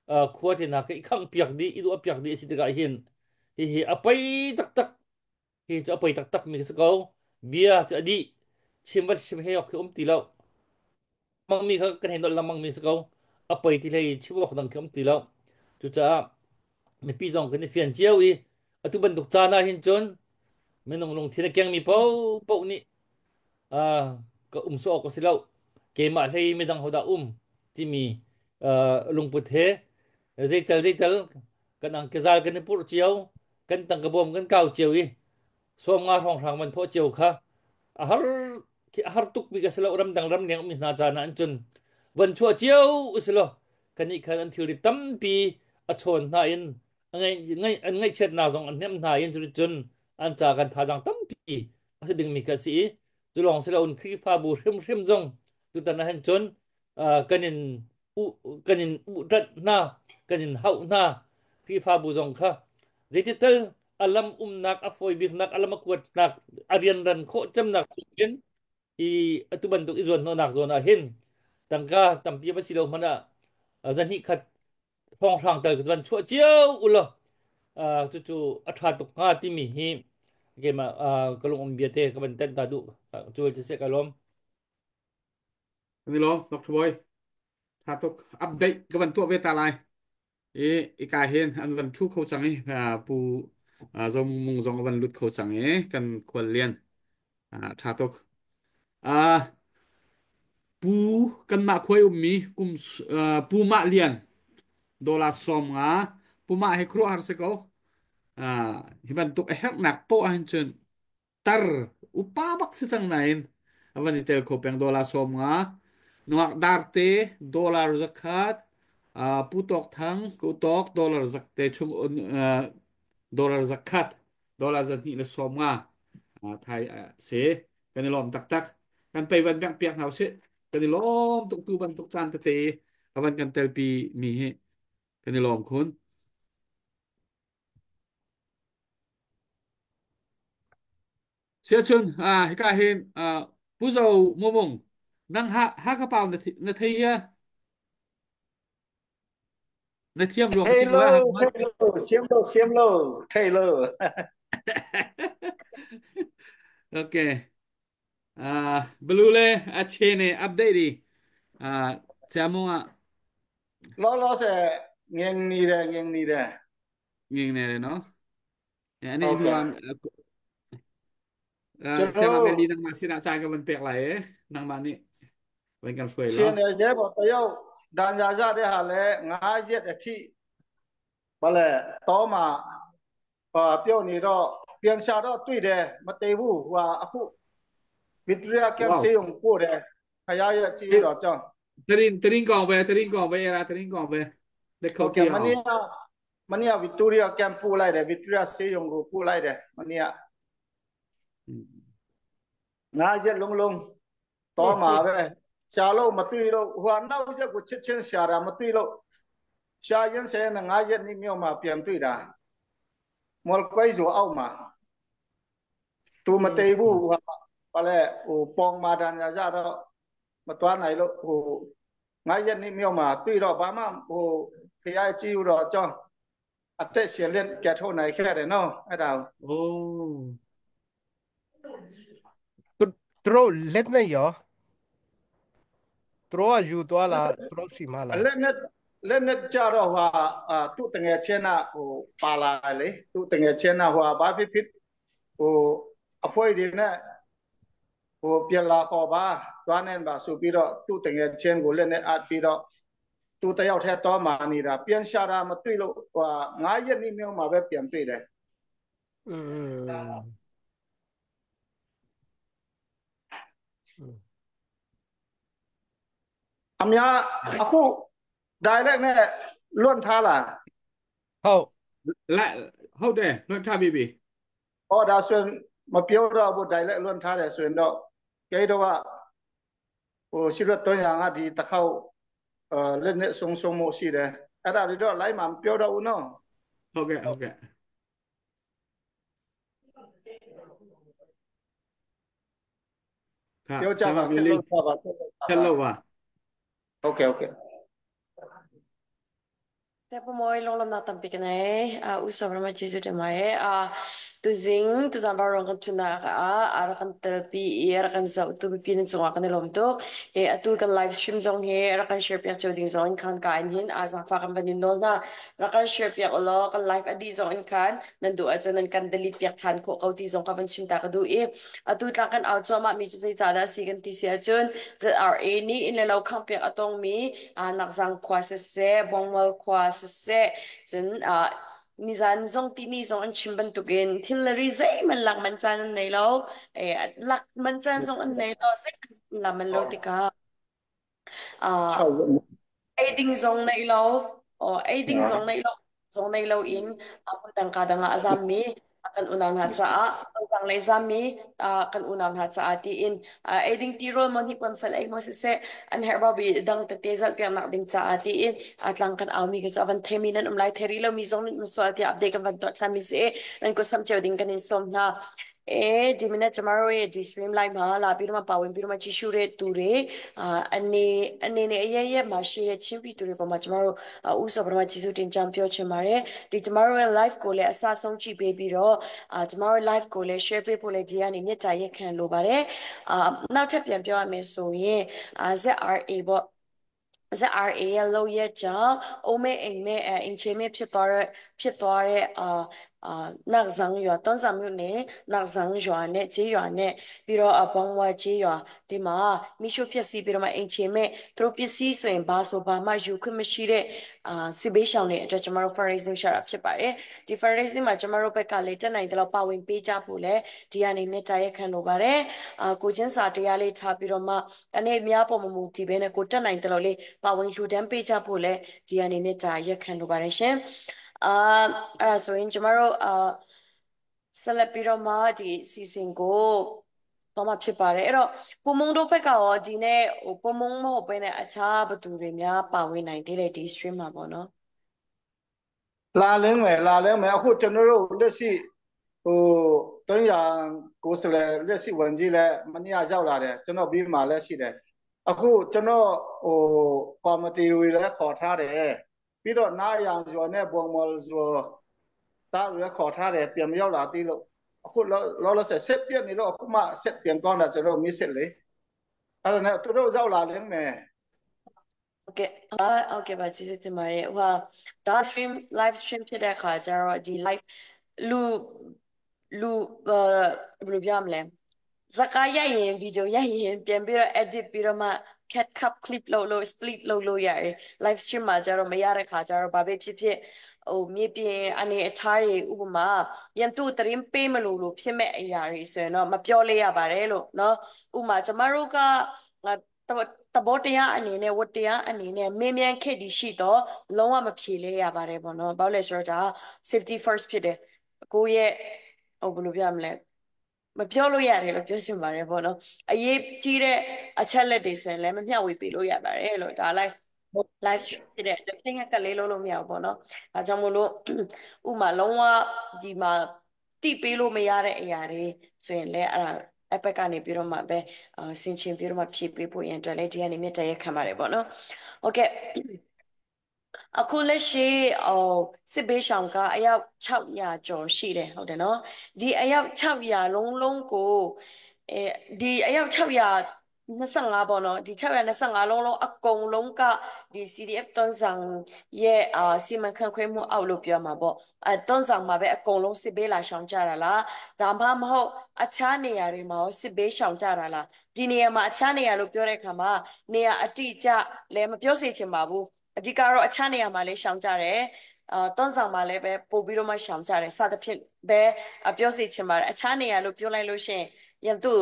khua te hna ka i khangh piak dih i duah piak dih a si tikah hin hihi a poi taktak hi cu a poi taktak mi si ko. Bia cu a dih chim va chim he ok khi um ti lo mangmi kha kan hei nolh lengmang mi si ko. A poi ti hlei chim awk dang khi um ti lo. Cucaah mipi zong kan i fian cio i atu bantuk caan ah hin cun minung lungthin a kengmi paohpaoh nih ka um sawh awk a si lo, keimah hlei midang hodah um timi lungput he zeital zeital kan angkezal kan i purh cio, kan tangka bawm kan kau cio i 50 hrawnghrang van thawh cio kha a har a har tuk mi ka si lo. Ramdang ramleng ummi hna caan ah an cun van chuah cio usih law kan nih khan an thilri tampi a chawn hna in an ngaihchiatnak zong an hnemh hna in cuticun an ca kan thazaang tampi a si dingmi kha a si i cu lawng si loin Khrihfabu hrimhrim zong tutan ah hin cun kan in kan in uhṭanh hna, kan in hauh hna. Khrihfabu zong kha zeitital a lam umnak a fawi biknak, a lam a kuatnak, a rianran khawh cemnak in i atu bantuk i zuan hnawhnak zawn ah hin tangka tampi va si lo hmanh ah zahnih khat thawnghrang tal van chuah cio u law cucu a ṭha tuk hnga timi hi keimah ka lung um bia te ka van tenh ta duh cu ci seh ka lawm. Kan i lawm, Dr. Boy. Tha tuk. Update ka van tuah ve ta lai. I ika hin an van thu kho cang i pu Zo Mung zong a van lut kho cang i kan khual lian. Tha tuk. Pu kanmah khuai ummi kum Pu Mah Lian dollar 50. Pu Mah hi khuaruahhar si ko. Hi bantuk a herhnak poah ahhin cun tar upa bak si cang nain a van i tel kho peng dollar 50. Nungak darte dollar 100. Pu Tawk Thang ku Tawk dollar zakte chung dollar 100 dollar 250 thai si. Kan i lawm taktak. Kan pei van bengh piak hna usih. Kan i lawm tuk. Tu bantuk caan tete a van kan telpi mi hi kan i lawm khun. Siachun hika hin Pu Zo Mumung nang ha ha ka pau na thei ya na thiam rua ka ti ko Hello, ha. hello, siam lo, siam lo, thei lo. Okay. Blue le a che ne update di chiamung ah. Lo lo se ngeng ni de, ngeng ni de. Ngeng ne le no. Ane ဟုတ် hnu ကဲ့ ah ကျွန် siama တော် meli nangmah sinah caan ka van pek lai e nangmah nih van kan hruai ရှင် law. နေရဲပေါ်တယောက်ဒဏ်ရာရတဲ့ဟာလဲ9ရက်အထိဘာလဲတောမှာအာပြုတ်နေတော့ပြန်ရှာတော့တွေ့တယ်မတည်ဘူးဟိုဟာအခုဗစ်တိုးရီယာကမ် Wow. ဆေးရုံပို့တယ်ခရရဲ့ကြည့်တော့ကြောင်း Terin terin kong ve terin kong ve era terin kong ve လက် ဟုတ် ခုပ်တီအောင် ကဲ့မနေ့ကမနေ့ကဗစ်တိုးရီယာကမ်ပို့လိုက်တယ်ဗစ်တိုးရီယာဆေးရုံကိုပို့လိုက်တယ်မနေ့က9ရက်လုံးလုံးတောမှာပဲရှာလို့မတွေ့လို့ဟိုဟာနောက်ရက်ကိုချစ်ချင်းရှာတာမတွေ့လို့ရှာရင်ဆဲနဲ့9ရက်နေ့မြောက်မှာပြန်တွေ့တာမော်ကွိုင်းဆိုအောက်မှာသူမတည်ဘူးဟိုဟာဘာလဲဟိုပေါင်မာတန်ရကြတော့မတွားနိုင်လို့ဟို9ရက်နေ့မြောက်မှာတွေ့တော့ဘာမှဟိုဖျားကြည့်တော့အကြောင်းအသက်ရှင်လက်ကထုတ်နိုင်ခဲ့တယ်နော်အဲ့ဒါ โอ้ သူတို့လက်နဲ့ရောသူတို့ကယူသွားလားသူတို့စီမလား လက်နဲ့လက်နဲ့ကြတော့ဟာအာသူ့တငယ်ချင်းကဟိုပါလာလေသူ့တငယ်ချင်းကဟိုဟာဘာဖြစ်ဖြစ်ဟိုအဖွဲ့တွေနဲ့ဟိုပြန်လာခေါ်ပါသွားနေပါဆိုပြီးတော့သူ့တငယ်ချင်းကိုလက်နဲ့အပ်ပြီးတော့သူတယောက်တည်းတော့မာနေတာပြန်ရှာတာမတွေ့လို့ဟိုဟာ9ရက်နေ့မြောက်မှာပဲပြန်တွေ့တယ် อืมอืม အများအခု direct နဲ့လွန့်ထားလား ဟုတ် လက်ဟုတ်တယ်လွတ်ထပြီပြီ ဟောဒါဆိုရင်မပြောတော့ဘူး direct လွန့်ထားတယ်ဆိုရင်တော့ကျိတော့ကဟိုရှိရတော့ရငါဒီတစ်ခေါက်အဲလက်နဲ့ဆုံးဆုံးမှုရှိတယ်အဲ့ဒါတွေတော့ line မှာမပြောတော့ဘူးနော် ဟုတ်ကဲ့ဟုတ်ကဲ့ครับ ပြောကြ ဆရာမ ပါ မီလီ ဆက်လို့ပါပါဆက်လို့ ဆက် ပါ လို့ပါ ဟုတ်ကဲ့ဟုတ်ကဲ့ တဲ့ပမောလုံးလမနာတံပိကနေအာဥဆောရမချေစုတမရဲ့အာသူဇင်းသူဇံဘာရောင်ကချနာအာအာရကန်တပီရကန်ဇောသူပီနချောကန်လုံးတော့ဟေအတူကန် live stream ဇုံဟေရကန် share ပြချိုဒင်းဇုံခန်ကန်ဟင်အာဇာဖာကန်ဘနင်းနောနာရကန် share ပြလောကန် live အဒီဇုံခန်နန်ဒူအချနန်ကန် delete ပြချန်ခိုကောတီဇုံကဝန်ချင်တာကဒူအအတူတကန်အောက်ချောမမီချစေချာဒါစီကန်တီစီအချွန်း ZRA နီအင်လောခန့်ပြအတုံးမီအာနက်ဇန်ခွာဆဆေဘုံဝလခွာဆဆေကျန်အာนิซันซงตีนี่ซงอันชิมบันตุกินทิลรีเซมันหลักมันจานในโลเออหลักมันจานซงอันในโลเซลามันโลติกาอ่า 6ရက် ไอ้ดิงซงในโลอ๋อไอ้ดิงซงในโลซงในโลอินอาบุตังกาดังอาซามีกันอุณาหาซาตังเลยซามีอ่ากันอุณาหาซาตีอินอ่าไอ้ดิงตีโรมันฮิควันฟัลไอ้มอสเซอันเฮอร์บบีดังตะเตซัลเปียนักดิงซาตีอินอาตลังกันเอามีก็จะวันเทมีนันอุมไลเทรีโลมีซงมิสวลที่อัปเดตกันวันต่อชามิเซนั่นก็ซัมเจอดิงกันอินสมนาအဲဒီမနေ့ကျမတို့ရဲ့ဒီ stream live မှာလာပြီးတော့မှပါဝင်ပြီးတော့မှကြည့်ရှုတဲ့သူတွေအာအနေအနေနဲ့အရရက်မှာရှိရဲ့ချင်းပြည်သူတွေပေါ်မှာကျမတို့ဥစောပထမကျေးဇူးတင်ကြောင်းပြောချင်ပါတယ်ဒီကျမတို့ရဲ့ live ကိုလည်းအစဆုံးကြည့်ပေးပြီးတော့အာကျမတို့ live ကိုလည်း share ပေးဖို့လည်းဒီကနေမြစ်တာရက်ခံလိုပါတယ်အာနောက်ထပ်ပြန်ပြောရမယ်ဆိုရင်အာ ZRA ပေါ့ ZRA ရဲ့လောက်ရက်ကြောင့်အုံးမဲအိမ်မဲအင်ချေမဲဖြစ်သွားတဲ့ဖြစ်သွားတဲ့အာအာနက်ဇန်ရွာတွန်ဆာမြို့နယ်နက်ဇန်ရွာနဲ့ကျေးရွာနဲ့ပြီးတော့အဘောင်ဝါကျေးရွာဒီမှာမိရှုဖြစ်စီပြီးတော့မှအင်ချေမဲသူတို့ပစ္စည်းဆိုရင်ဘာဆိုဘာမှယူခွင့်မရှိတဲ့အာစစ်ဘေးရှောင်တွေအတွက်ကျမတို့ fundraising ရှာတာဖြစ်ပါတယ်ဒီ fundraising မှာကျမတို့ဘက်ကလည်းတက်နိုင်တယ်လို့ပါဝင်ပေးကြဖို့လည်းဒီအနေနဲ့တာရက်ခံလိုပါတယ်အာကိုချင်းစာတရားလေးထားပြီးတော့မှအနေအများပေါ်မမူဒီဘဲနဲ့ကိုတက်နိုင်တယ်လို့လေးပါဝင်လှူဒန်းပေးကြဖို့လည်းဒီအနေနဲ့တာရက်ခံလိုပါတယ်ရှင်အာအဲ့ဒါဆိုရင်ကျမတို့အာဆက်လက်ပြီးတော့မှဒီ season ကိုတော့မှဖြစ်ပါတယ်အဲ့တော့ပုံမုံတို့ဘက်ကရောဒီနေ့ဟိုပုံမုံမဟုတ်ဘဲနဲ့အခြားဘသူတွေများပါဝင်နိုင်သေးတယ်ဒီ stream မှာပေါ့နော် လာလင်းမယ်လာလင်းမယ်အခုကျွန်တော်တို့လက်ရှိဟို300ကိုစလဲလက်ရှိဝန်ကြီးလည်းမနေ့ကရောက်လာတယ်ကျွန်တော်ပြီးမှလည်းရှိတယ်အခုကျွန်တော်ဟိုကော်မတီတွေလည်းခေါ်ထားတယ်ပြီးတော့နားရောင်ကျော်နဲ့ပုံမော်ကျော်တားလည်းခေါ်ထားတယ်ပြန်မရောက်လာသေးလို့အခုလောလောဆယ်ဆက်ပြက်နေတော့အခုမှဆက်ပြန်ကောင်းတာကျွန်တော်မစ်စစ်လေအဲ့ဒါနဲ့သူတို့ရောက်လာလင်းမယ် ဟုတ်ကဲ့အာဟုတ်ကဲ့ပါကျေးဇူးတင်ပါတယ်ဟိုဟာဒါ stream live stream ဖြစ်တဲ့အခါကျတော့ဒီ live လူလူဘယ်လိုပြောရမလဲဇကာရိုက်ရင်ဗီဒီယိုရိုက်ရင်ပြန်ပြီးတော့ edit ပြီးတော့မှ cut cut clip လုပ်လို့ split လုပ်လို့ရတယ် live stream မှာကျတော့မရတဲ့ခါကျတော့ဘာပဲဖြစ်ဖြစ်ဟိုမြေပြင်အနေအထားတွေဥပမာရန်သူတရင်ပေးမလို့လို့ဖြစ်မဲ့အရာတွေဆိုရင်တော့မပြောလဲရပါတယ်လို့နော်ဥပမာကျမတို့ကငါတဘောတရားအနေနဲ့ဝတရားအနေနဲ့မေးမြန်းခဲ့ဒီရှိတော့လုံးဝမဖြေလဲရပါတယ်ပေါ့နော်ဘာလို့လဲဆိုတော့ဒါ safety first ဖြစ်တယ်ကိုယ့်ရဲ့ဟိုဘယ်လိုပြောမလဲမပြောလို့ရတယ်လို့ပြောချင်ပါတယ်ပေါ့နော်အရေးကြီးတဲ့အချက်လက်တွေဆိုရင်လည်းမမျှဝေပေးလို့ရပါတယ်လို့ဒါလိုက် live stream ဖြစ်တဲ့အတွက်ပြင်ကကလေးလုံးလို့မရဘူးပေါ့နော်ဒါကြောင့်မို့လို့ဥမာလုံးဝဒီမှာတိပေးလို့မရတဲ့အရာတွေဆိုရင်လည်းအဲ့ဒါ app ကနေပြီးတော့မှပဲဆင်ချင်ပြီးတော့မှဖြည့်ပေးဖို့ရန်အတွက်လည်းဒီကနေမြတ်တရခံပါတယ်ပေါ့နော်ဟုတ်ကဲ့အခုလက်ရှိဟိုစစ်ဘေးရှောင်ကအယောက်600ကျော်ရှိတယ်ဟုတ်တယ်နော်ဒီအယောက်600လုံးလုံးကိုအဲဒီအယောက်625ပေါ့နော်ဒီ625လုံးလုံးအကုန်လုံးကဒီ CDF တွန်းဆောင်ရဲ့အာစီမံခန့်ခွဲမှုအောက်လို့ပြောမှာပေါ့အဲတွန်းဆောင်မှာပဲအကုန်လုံးစစ်ဘေးလာရှောင်ကြတာလားဒါမှမဟုတ်အခြားနေရာတွေမှာရောစစ်ဘေးရှောင်ကြတာလားဒီနေရာမှာအခြားနေရာလို့ပြောတဲ့အခါမှာနေရာအတိအကျလည်းမပြောစေချင်ပါဘူးအဓိကတော့အခြားနေရာမှာလည်းရှောင်ကြတယ်အာတွန်းဆောင်မှာလည်းပဲပို့ပြီးတော့မှရှောင်ကြတယ်စသဖြင့်ပဲပြောစီချင်ပါတယ်အခြားနေရာလို့ပြောလိုက်လို့ရှိရင်ရန်သူ့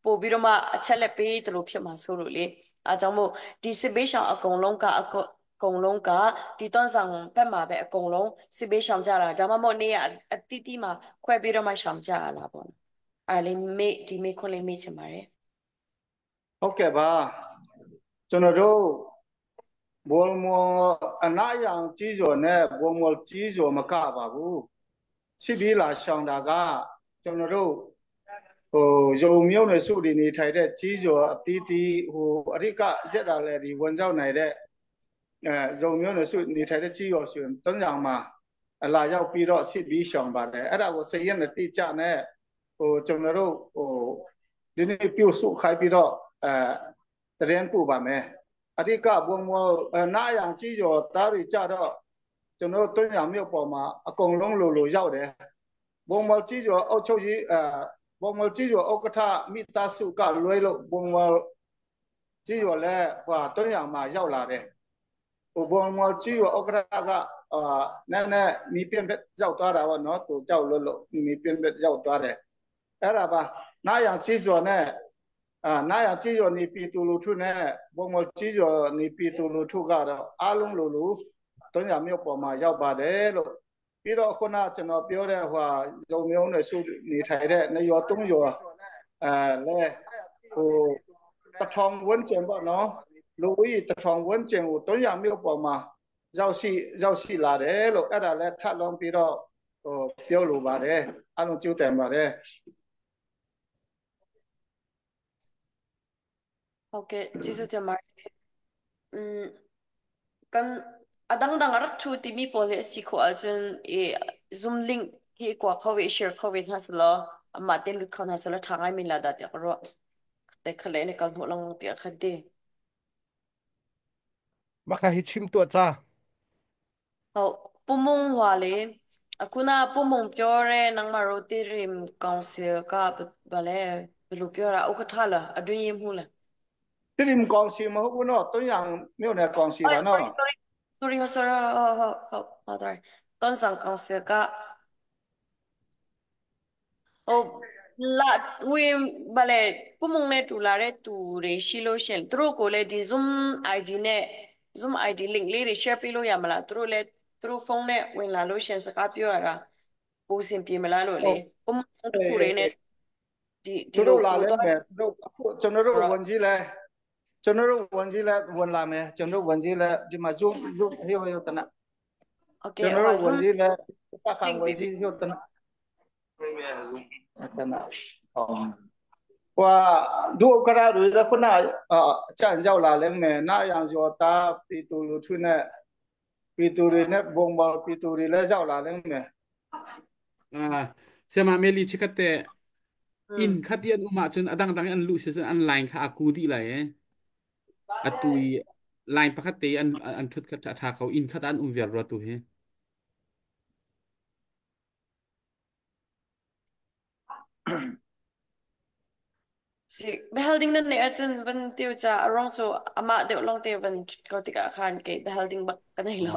ပို့ပြီးတော့မှအချက်လက်ပေးတလို့ဖြစ်မှာဆိုလို့လေအဲကြောင့်မို့ဒီစစ်ဘေးရှောင်အကုန်လုံးကအကုန်လုံးကဒီတွန်းဆောင်ဘက်မှာပဲအကုန်လုံးစစ်ဘေးရှောင်ကြတာဒါမှမဟုတ်နေရအတီးတီးမှာခွဲပြီးတော့မှရှောင်ကြရလားပေါ့အဲလေးမေ့ဒီမေ့ခွန်းလေးမေ့ချင်ပါတယ် ဟုတ်ကဲ့ပါကျွန်တော်တို့ဘောမောအနာယံကြီးကျော်နဲ့ဘောမောကြီးကျော်မကပါဘူးစစ်ပြီးလာရှောင်တာကကျွန်တော်တို့ဟိုရုံမြုံနယ်စုတွေနေထိုင်တဲ့ကြီးကျော်အတီးတီးဟိုအရိကရက်တာလဲဒီဝန်ကြောက်နိုင်တဲ့အဲရုံမြုံနယ်စုနေထိုင်တဲ့ကြီးကျော်ဆိုရင်တုံးကြောင်မှာအလာရောက်ပြီးတော့စစ်ပြီးရှောင်ပါတယ်အဲ့ဒါကိုစရက်နဲ့တိကျနဲ့ဟိုကျွန်တော်တို့ဟိုဒီနေ့ပြုတ်စုခိုင်းပြီးတော့အဲတရင်ပို့ပါမယ်အဓိကဘုံမောနာယံကြီးကျော်သားတွေကြတော့ကျွန်တော်တို့တွန်းရမြို့ပေါ်မှာအကုန်လုံးလိုလိုရောက်တယ်ဘုံမောကြီးကျော်အုတ်ချုပ်ကြီးအဲဘုံမောကြီးကျော်ဥက္ကဋ္ဌမိသားစုကလွဲလို့ဘုံမောကြီးကျော်လည်းဟိုတွန်းရမှာရောက်လာတယ်ဟိုဘုံမောကြီးကျော်ဥက္ကဋ္ဌကအာနည်းနည်းမီးပြင်းရောက်သွားတာပေါ့နော်သူကြောက်လို့လို့မီးပြင်းရောက်သွားတယ်အဲ့ဒါပါနာယံကြီးကျော်နဲ့အာနာယကြီးကျော်နေပြည်သူလူထုနဲ့ဘုံမောကြီးကျော်နေပြည်သူလူထုကတော့အားလုံးလိုလိုတွန်းရမြို့ပေါ်မှာရောက်ပါတယ်လို့ပြီးတော့ခုနကျွန်တော်ပြောတဲ့ဟိုရုံမျိုးနဲ့စုနေထိုင်တဲ့နေရောသုံးရောအဲလဲဟိုတထောင်ဝန်းကျင်ပေါ့နော်လူကြီးတထောင်ဝန်းကျင်ကိုတွန်းရမြို့ပေါ်မှာရောက်ရှိရောက်ရှိလာတယ်လို့အဲ့ဒါလဲထပ်လုံးပြီးတော့ဟိုပြောလိုပါတယ်အလုံးကျိုးတယ်ပါတယ် ဟုတ်ကဲ့ကျေးဇူးတင်ပါတယ်อืมကန်အဒန်းဒန်းရထူတီမီပေါ်လေစီကိုအကျွန်းေ Zoom link ဟေကွာခေါဝေ share ခေါဝေနှဆလောအမတင်လူခေါနှဆလောထာငိုင်းမင်လာဒတဲ့ရောတဲ့ခလဲနေကန်ဟိုလောင်းတဲ့ခတဲ့ မခဟိချိမตัวจ้า ဟုတ်ပမုံဟွာလေအခုနပမုံပြောရဲနငမရိုတီရင်ကောင်ဆယ်ကဗလဲဘယ်လိုပြောတာဥက္ကဋ္ဌလားအတွင်းရင်မှုလား တိရင်ကောင်စီမဟုတ်ဘူးနော်တွန်းရမြို့နယ်ကောင်စီပါနော် sorry sorry sorry sorry ဟုတ်ဟုတ်ဟုတ်ဟုတ်တယ်တွန်းဆောင်ကောင်ဆယ်ကဟိုလာဝင်ဗလဲပမုံနဲ့တူလာတဲ့သူတွေရှိလို့ရှင်သူတို့ကိုလည်းဒီ Zoom ID နဲ့ Zoom ID link လေးတွေ share ပေးလို့ရမလားသူတို့လည်းသူတို့ဖုန်းနဲ့ဝင်လာလို့ရှင်စကားပြောရတာပိုစင်ပြေမလားလို့လေပမုံတစ်ခုလေးနဲ့ဒီဒီ သူ လို တို့လာလဲ ပိုတော့ မယ်သူတို့အခုကျွန်တော်တို့ဝန်ကြီးလဲကျွန်တော်တို့ဝန်ကြီးလဲဝင်လာမယ်ကျွန်တော်ဝန်ကြီးလဲဒီမှာ Zoom Zoom ဟိုဟိုတန Okay ကျွန်တော်တို့ဝန် ဟို Zoom ကြီးလဲပတ်ခံ link ဝန် ပေး ကြီးဟိုတနတနဟောဟွာဒုကရာတွေခုနအကြံရောက်လာလဲမယ်နာယံကျော်တာပီတူလူထုနဲ့ပီတူတွေနဲ့ဘုံဘောပီတူတွေလည်းရောက်လာလဲမယ် အာဆရာမမေလီချက်ကတဲ့ อืม in ခတ်ဒီအန်อุมาจนอดังดังอันลุเสอันไลน์ค่ะอากูดีไหลอตุยไลน์ปกติอันอันทุดคัดทาเขาอินคัดอันอุมเวียรตุเฮ Si behal ding nan neih ahcun van tiu ca a ruang cu amah deuh lawng te van ṭhut ko tikah khan kei behal ding bak ka nei lo.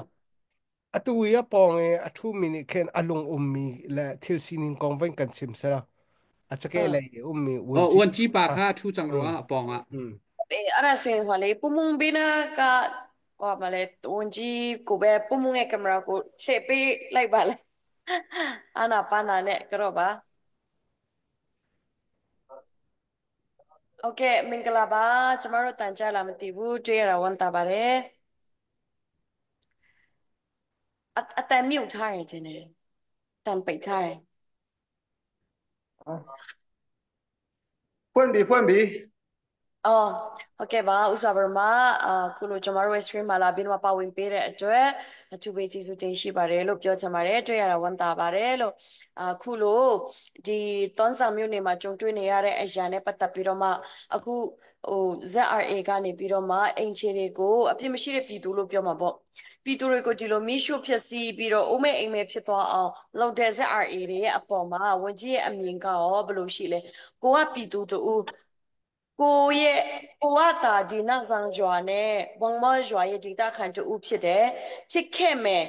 Atu i a pawng i a ṭhumi nih khin a lung ummi le thil sining kong van kan chim sela. A cakeh Uh. lei i ummi Oh, vunci. uan ci pa kha ṭhu cang Mm. rua a pawng ah. Mm. E ara sui hwa le pumung bina ka wa ma le unji ko be pumung e camera ko hle pe lai ba le ana pa na ne karo ba. Okay, mingala ba ကျမတို့တန်ကြလာမသိဘူးတွေ့ရတာဝန်တာပါတယ်အအတန်မြုပ်ထားရခြင်းနဲ့တန်ပိတ်ထားရ ဖွင့်ပြီဖွင့်ပြီ အော်ဟုတ်ကဲ့ပါဥစွာပရမအခုလိုကျမတို့ရဲ့ stream မှာလာပြီးတော့ပါဝင်ပေးတဲ့အတွက်အထူးပဲကျေးဇူးတင်ရှိပါတယ်လို့ပြောချင်ပါတယ်တွေ့ရတာဝမ်းသာပါတယ်လို့အခုလိုဒီသွန်းဆောင်မြို့နယ်မှာကြုံတွေ့နေရတဲ့အရာနဲ့ပတ်သက်ပြီးတော့မှအခုဟို ZRA ကနေပြီးတော့မှအိမ်ခြေတွေကိုအပြစ်မရှိတဲ့ပြည်သူလို့ပြောမှာပေါ့ပြည်သူတွေကိုဒီလိုမီးရှို့ဖျက်ဆီးပြီးတော့အိုးမဲ့အိမ်မဲ့ဖြစ်သွားအောင်လုပ်တဲ့ ZRA တွေရဲ့အပေါ်မှာဝန်ကြီးရဲ့အမြင်ကရောဘယ်လိုရှိလဲကိုကပြည်သူတူကိုရဲ့ကိုကတာဒီနဆောင်ရွာနဲ့ဘုံမောရွာရဲ့ဒေသခံတူဖြစ်တယ်ဖြစ်ခဲ့မယ်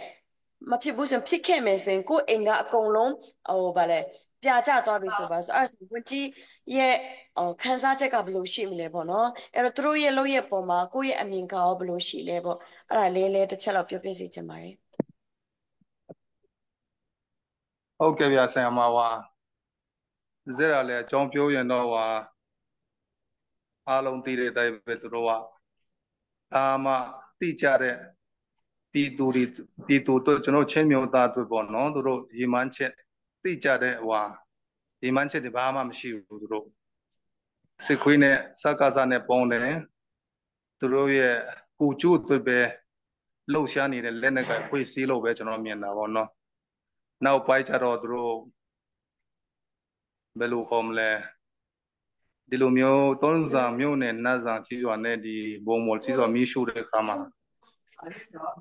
မဖြစ်ဘူးဆိုရင်ဖြစ်ခဲ့မယ်ဆိုရင်ကိုအိမ်ကအကုန်လုံးဟိုဗာလဲပြာကျသွားပြီဆိုပါဆိုအဲ့ဆိုဝန်ကြီးရဲ့ဟိုခန်းစားချက်ကဘယ်လိုရှိမလဲပေါ့နော်အဲ့တော့သူတို့ရဲ့လုပ်ရဲ့ပုံမှာကိုယ့်ရဲ့အမြင်ကရောဘယ်လိုရှိလဲပေါ့အဲ့ဒါလေးလေးတစ်ချက်လောက်ပြောပြစီချင်ပါတယ် ဟုတ်ကဲ့ဗျာဆရာမဝါဇက်ရလည်းအကြောင်းပြောရင်တော့ဝါအားလုံးသိတဲ့အတိုင်းပဲသူတို့ကအာမတိကြတဲ့ပြည်သူတွေပြည်သူတို့ကျွန်တော်ချင်းမျိုးသားတွေပေါ့နော်သူတို့ရီမန်းချက်တိကြတဲ့ဟွာရီမန်းချက်တွေဘာမှမရှိဘူးသူတို့စစ်ခွေးနဲ့စကားစားနဲ့ပေါင်းတယ်သူတို့ရဲ့ကိုကျိုးတွေပဲလှုပ်ရှားနေတဲ့လက်နက်ကဖွဲ့စည်းလို့ပဲကျွန်တော်မြင်တာပေါ့နော်နောက်ပိုင်းကျတော့သူတို့ဘယ်လိုခေါ်မလဲဒီလိုမျိုးသွန်းစာမျိုးနဲ့နတ်စာချီရွာနဲ့ဒီဘုံမော်ချီရွာမီးရှို့တဲ့အခါမှာ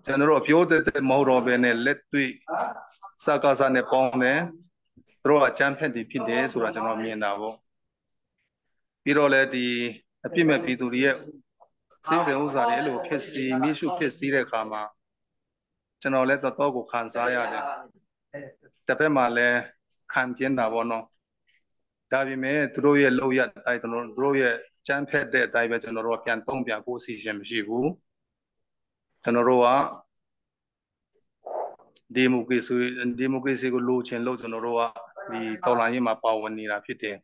ကျွန်တော်တို့အပြောတဲ့တဲ့မဟုတ်တော့ဘဲနဲ့လက်တွေ့စကားစနဲ့ပေါင်းတယ်သူတို့အကြမ်းဖက်တွေဖြစ်တယ်ဆိုတာကျွန်တော်မြင်တာပေါ့ပြီးတော့လည်းဒီအပြစ်မဲ့ပြည်သူတွေရဲ့စိတ်စဉ်ဥစ္စာတွေအဲ့လိုဖြစ်စီမိရှုဖြစ်စီတဲ့အခါမှာကျွန်တော်လည်းတော်တော်ကိုခံစားရတယ်တစ်ဖက်မှာလည်းခံပြင်းတာပေါ့နော်ဒါပေမဲ့သူတို့ရဲ့လုပ်ရအတိုင်းကျွန်တော်တို့ရဲ့ကြမ်းဖက်တဲ့အတိုင်းပဲကျွန်တော်တို့ကပြန်တုံ့ပြန်ကိုအစီအစဉ်မရှိဘူးကျွန်တော်တို့ကဒီမိုကရေစီဒီမိုကရေစီကိုလိုချင်လို့ကျွန်တော်တို့ကဒီတော်လှန်ရေးမှာပါဝင်နေတာဖြစ်တယ်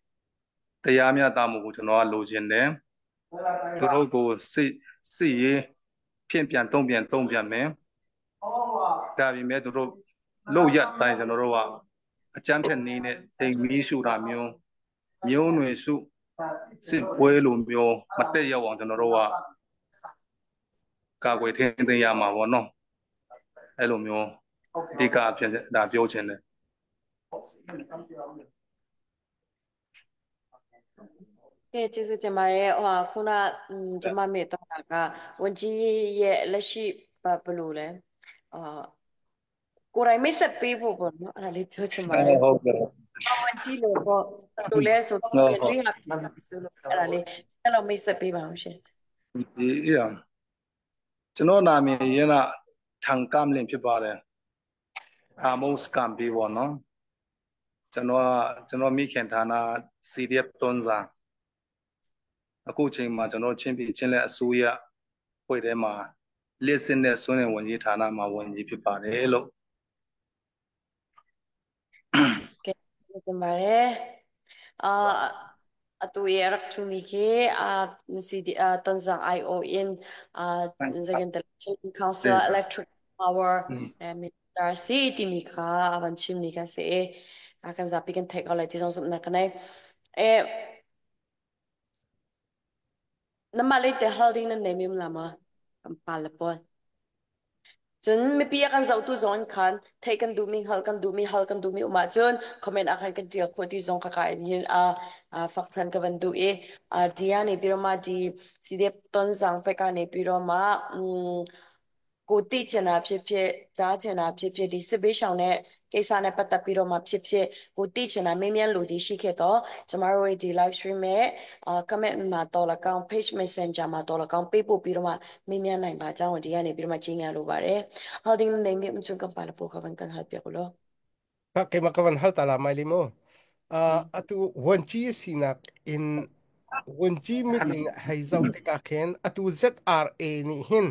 တရားမျှတမှုကိုကျွန်တော်ကလိုချင်တယ်သူတို့ကိုစစ်စစ်ရေးဖြင့်ပြန်တုံ့ပြန်တုံ့ပြန်မယ်ဒါပေမဲ့သူတို့လို့ရတိုင်းကျွန်တော်တို့ကအကြမ်းဖက်နေတဲ့အိမ်မီးရှို့တာမျိုးမျိုးနွယ်စုစစ်ပွဲလိုမျိုးမတက်ရောက်အောင်ကျွန်တော်တို့ကကာကွယ်ထိန်းသိမ်းရမှာပေါ့နော်အဲ့လိုမျိုးအဓိကအဖြစ်ဒါပြောချင်တယ် ကဲကျေးဇူးတင်ပါတယ်ဟိုဟာခုနကျမမေ့တော့တာကဝန်ကြီးရဲ့လက်ရှိဘယ်လိုလဲအာကိုယ်တိုင်မိတ်ဆက်ပေးဖို့ပေါ့နော်အဲ့ဒါလေးပြောချင်ပါတယ် ဟုတ်ကဲ့ ဝန်ကြီးလို့ပေါ့ဘယ်လိုလဲဆိုတော့ ဟုတ်ဟုတ် တွေ့ရဆိုလို့အဲ့ဒါလေးအဲ့လိုမိတ်ဆက်ပေးပါအောင်ရှင် ဒီအရာကျွန်တော်နာမည်ရင်းကထန်ကမ်လင်ဖြစ်ပါတယ်အာမုတ်စကမ်ပြီးပေါ့နော်ကျွန်တော်ကျွန်တော်မိခင်ဌာန CDF သွန်းစာအခုချိန်မှာကျွန်တော်ချင်းပြည်ချင်းလက်အစိုးရဖွဲ့ထဲမှာလစ်စင်နဲ့စွန်းနေဝန်ကြီးဌာနမှာဝန်ကြီးဖြစ်ပါတယ်လို့ ကဲတင်ပါတယ်အာအတူရရက်ထူမီကေအာစီဒီအာတန်ဇန် IO in အာဇဂန်တ Council Electric Power Minister စီတီမီခါအဝန်ချင်မီကစေအကန်ဇာပိကန်ထိတ်အလိုက်ဒီဆောင်စနကနေအဲနမလေးတဲ့ holding နဲ့နေမြမလာမကမ်ပါလပေါ် cun mipi a kan zohtu zong in khan theih kan duhmi hngalh kan duhmi hal kan duhmi um ahcun comment ah khan kan ṭial khawh ti zong ka ka in hin a fakchan ka van duh i dia nih piroma di sidep ton zang feka nih piroma. ကိုသိချင်တာဖြစ်ဖြစ်ကြားချင်တာဖြစ်ဖြစ်ဒီစစ်ဘေးရှောင်တဲ့ကိစ္စနဲ့ပတ်သက်ပြီးတော့မှဖြစ်ဖြစ်ကိုသိချင်တာမေးမြန်းလို့ဒီရှိခဲ့တော့ကျမတို့ရဲ့ဒီ live stream ရဲ့အာ comment မှာတော်လကောင်း page messenger မှာတော်လကောင်းပေးပို့ပြီးတော့မှမေးမြန်းနိုင်ပါကြောင်းဒီကနေပြီးတော့မှကြေညာလိုပါတယ်။ Holding name mi mchung kam pala po kawan kan hal pia ko lo. Ka ke makawan hal tala mai limo. Atu wanchi sinak in wanchi mit in hei zau tikah khin atu ZRA nih hin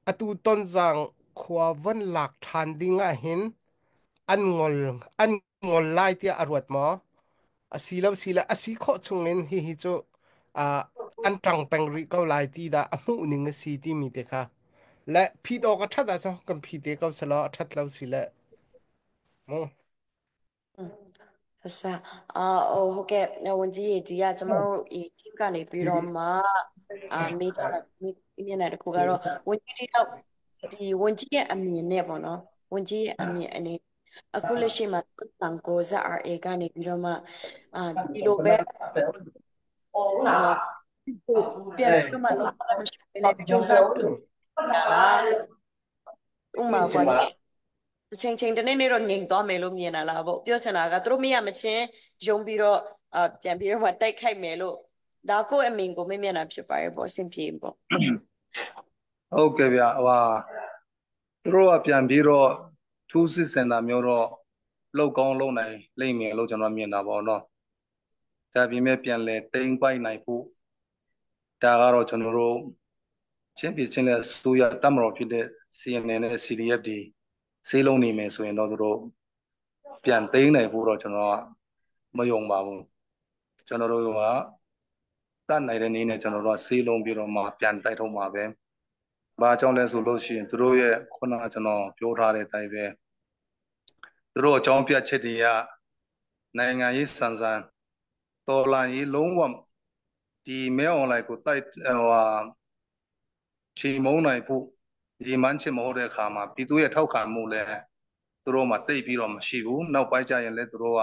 atu Tonzang khua van lak ṭhan ding ah hin an ngol an ngol lai tiah a ruat maw? Asi lo sile asi khawh chungin hihi cu an ṭang peng rih ko lai ti dah a hmuh ning a si timi te kha le phit awk a ṭhat ahcun kan phi te ko selaw a ṭhat lo si le mu. ဆာအာဟုတ်ကဲ့ဝန်ကြီးရေဒီကကျမတို့ဒီ team ကနေပြီးတော့မှအာမေးထားတာမေးမြင်တဲ့တခုကတော့ဝန်ကြီးတယောက်ဒီဝန်ကြီးရဲ့အမြင်နဲ့ပေါ့နော်ဝန်ကြီးရဲ့အမြင်အနေအခုလက်ရှိမှာတန်ကို ZRA ကနေပြီးတော့မှအာဒီလိုပဲအာပြန်ပြီးတော့မှလုံးဝမရှိဘဲနဲ့စူးစမ်းလို့လားဥမာကွာအချိန်ချိန်တနေ့နေ့တော့ငြိမ်သွားမယ်လို့မြင်တာလားပေါ့ပြောချင်တာကသူတို့မရမချင်းယုံပြီးတော့အာပြန်ပြီးတော့မှတိုက်ခိုက်မယ်လို့ဒါကိုယ့်အမြင်ကိုမမြင်တာဖြစ်ပါရဲ့ပေါ့အဆင်ပြေပေါ့ ဟုတ်ကဲ့ဗျဟဟာသူတို့ကပြန်ပြီးတော့ထူးစစ်စင်တာမျိုးတော့လောက်ကောင်းလုံနိုင်လိမ့်မယ်လို့ကျွန်တော်မြင်တာပေါ့နော်ဒါပြင်မဲ့ပြန်လဲတိမ့်ပိုက်နိုင်ဖို့ဒါကတော့ကျွန်တော်တို့ချင်းပြည်ချင်းလက်ဆိုရတမတော်ဖြစ်တဲ့ CNN နဲ့ CDF တွေစေးလုံးနေမယ်ဆိုရင်တော့သူတို့ပြန်သိမ်းနိုင်ဖို့တော့ကျွန်တော်ကမယုံပါဘူးကျွန်တော်တို့ကတတ်နိုင်တဲ့နည်းနဲ့ကျွန်တော်တို့ကစေးလုံးပြီးတော့မှပြန်တိုက်ထုတ်မှာပဲ။ဘာကြောင့်လဲဆိုလို့ရှိရင်သူတို့ရဲ့ခုနကကျွန်တော်ပြောထားတဲ့အတိုင်းပဲသူတို့အကြောင်းပြချက်တွေကနိုင်ငံရေးစံစံတော်လန်ရေးလုံးဝဒီမဲအွန်လိုင်းကိုတိုက်ဟိုဟာချီမုံနိုင်ဖို့ဒီမှန်းချင်မဟုတ်တဲ့အခါမှာပြည်သူရဲ့ထောက်ခံမှုလည်းသူတို့မှတိတ်ပြီးတော့မရှိဘူးနောက်ပိုင်းကျရင်လည်းသူတို့က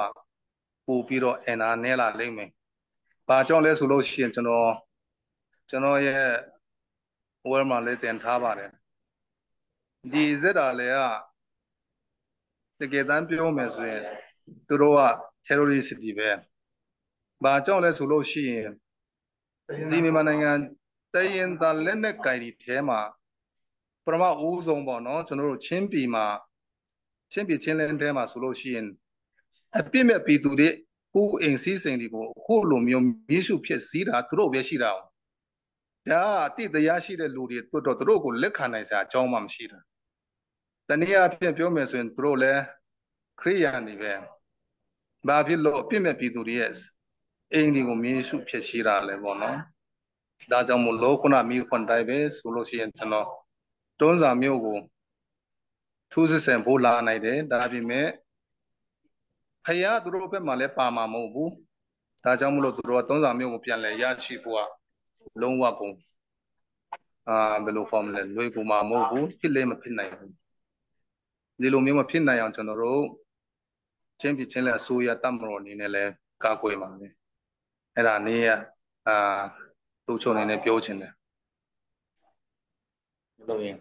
ပို့ပြီးတော့အန်နာနဲလာလိမ့်မယ်။ဘာကြောင့်လဲဆိုလို့ရှိရင်ကျွန်တော်ကျွန်တော်ရဲ့ဝဲမှာလည်းတင်ထားပါတယ်။ဒီဇက်တာလည်းကတကယ်တမ်းပြောမယ်ဆိုရင်သူတို့က terrorist တွေပဲ။ဘာကြောင့်လဲဆိုလို့ရှိရင်ဒီမြန်မာနိုင်ငံတရင်သားလက်နဲ့ကြိုင်ဒီထဲမှာပထမဦးဆုံးပေါ့နော်ကျွန်တော်တို့ချင်းပြည်မှာချင်းပြည်ချင်းလင်းထဲမှာဆိုလို့ရှိရင်အပြစ်မဲ့ပြည်သူတွေကိုယ်အိမ်စည်းစိမ်တွေကိုအခုလိုမျိုးမြေရှုဖြစ်စည်းတာသူတို့ပဲရှိတာ။ဒါအတိတရားရှိတဲ့လူတွေတော်တော်သူတို့ကိုလက်ခံနိုင်စရာအကြောင်းမှမရှိတာ။တနည်းအားဖြင့်ပြောမယ်ဆိုရင်သူတို့လည်းခရိယာန်တွေပဲ။ဘာဖြစ်လို့အပြစ်မဲ့ပြည်သူတွေရဲ့အိမ်တွေကိုမြေရှုဖြစ်ရှိတာလဲပေါ့နော်။ဒါကြောင့်မို့လို့ခုနမိခွန်တိုင်းပဲဆိုလို့ရှိရင်ကျွန်တော်တွန်းစာမျိုးကိုထူးစစ်ဆန်ဖို့လာနိုင်တယ်ဒါပေမဲ့ဖယားသူတို့ဘက်မှာလည်းပါမှာမဟုတ်ဘူးဒါကြောင့်မလို့သူတို့ကတွန်းစာမျိုးကိုပြန်လဲရရှိဖို့ကလုံးဝကုန်အာဘယ်လိုဖော်မလဲလွေကူမှာမဟုတ်ဘူးဖြစ်လည်းမဖြစ်နိုင်ဘူးဒီလိုမျိုးမဖြစ်နိုင်အောင်ကျွန်တော်တို့ချင်းပြချင်းလက်အစိုးရတတ်မတော်အနေနဲ့လည်းကာကွယ်ပါမယ်အဲ့ဒါနေရအာသူ့ချုံအနေနဲ့ပြောချင်တယ် လို့ရင်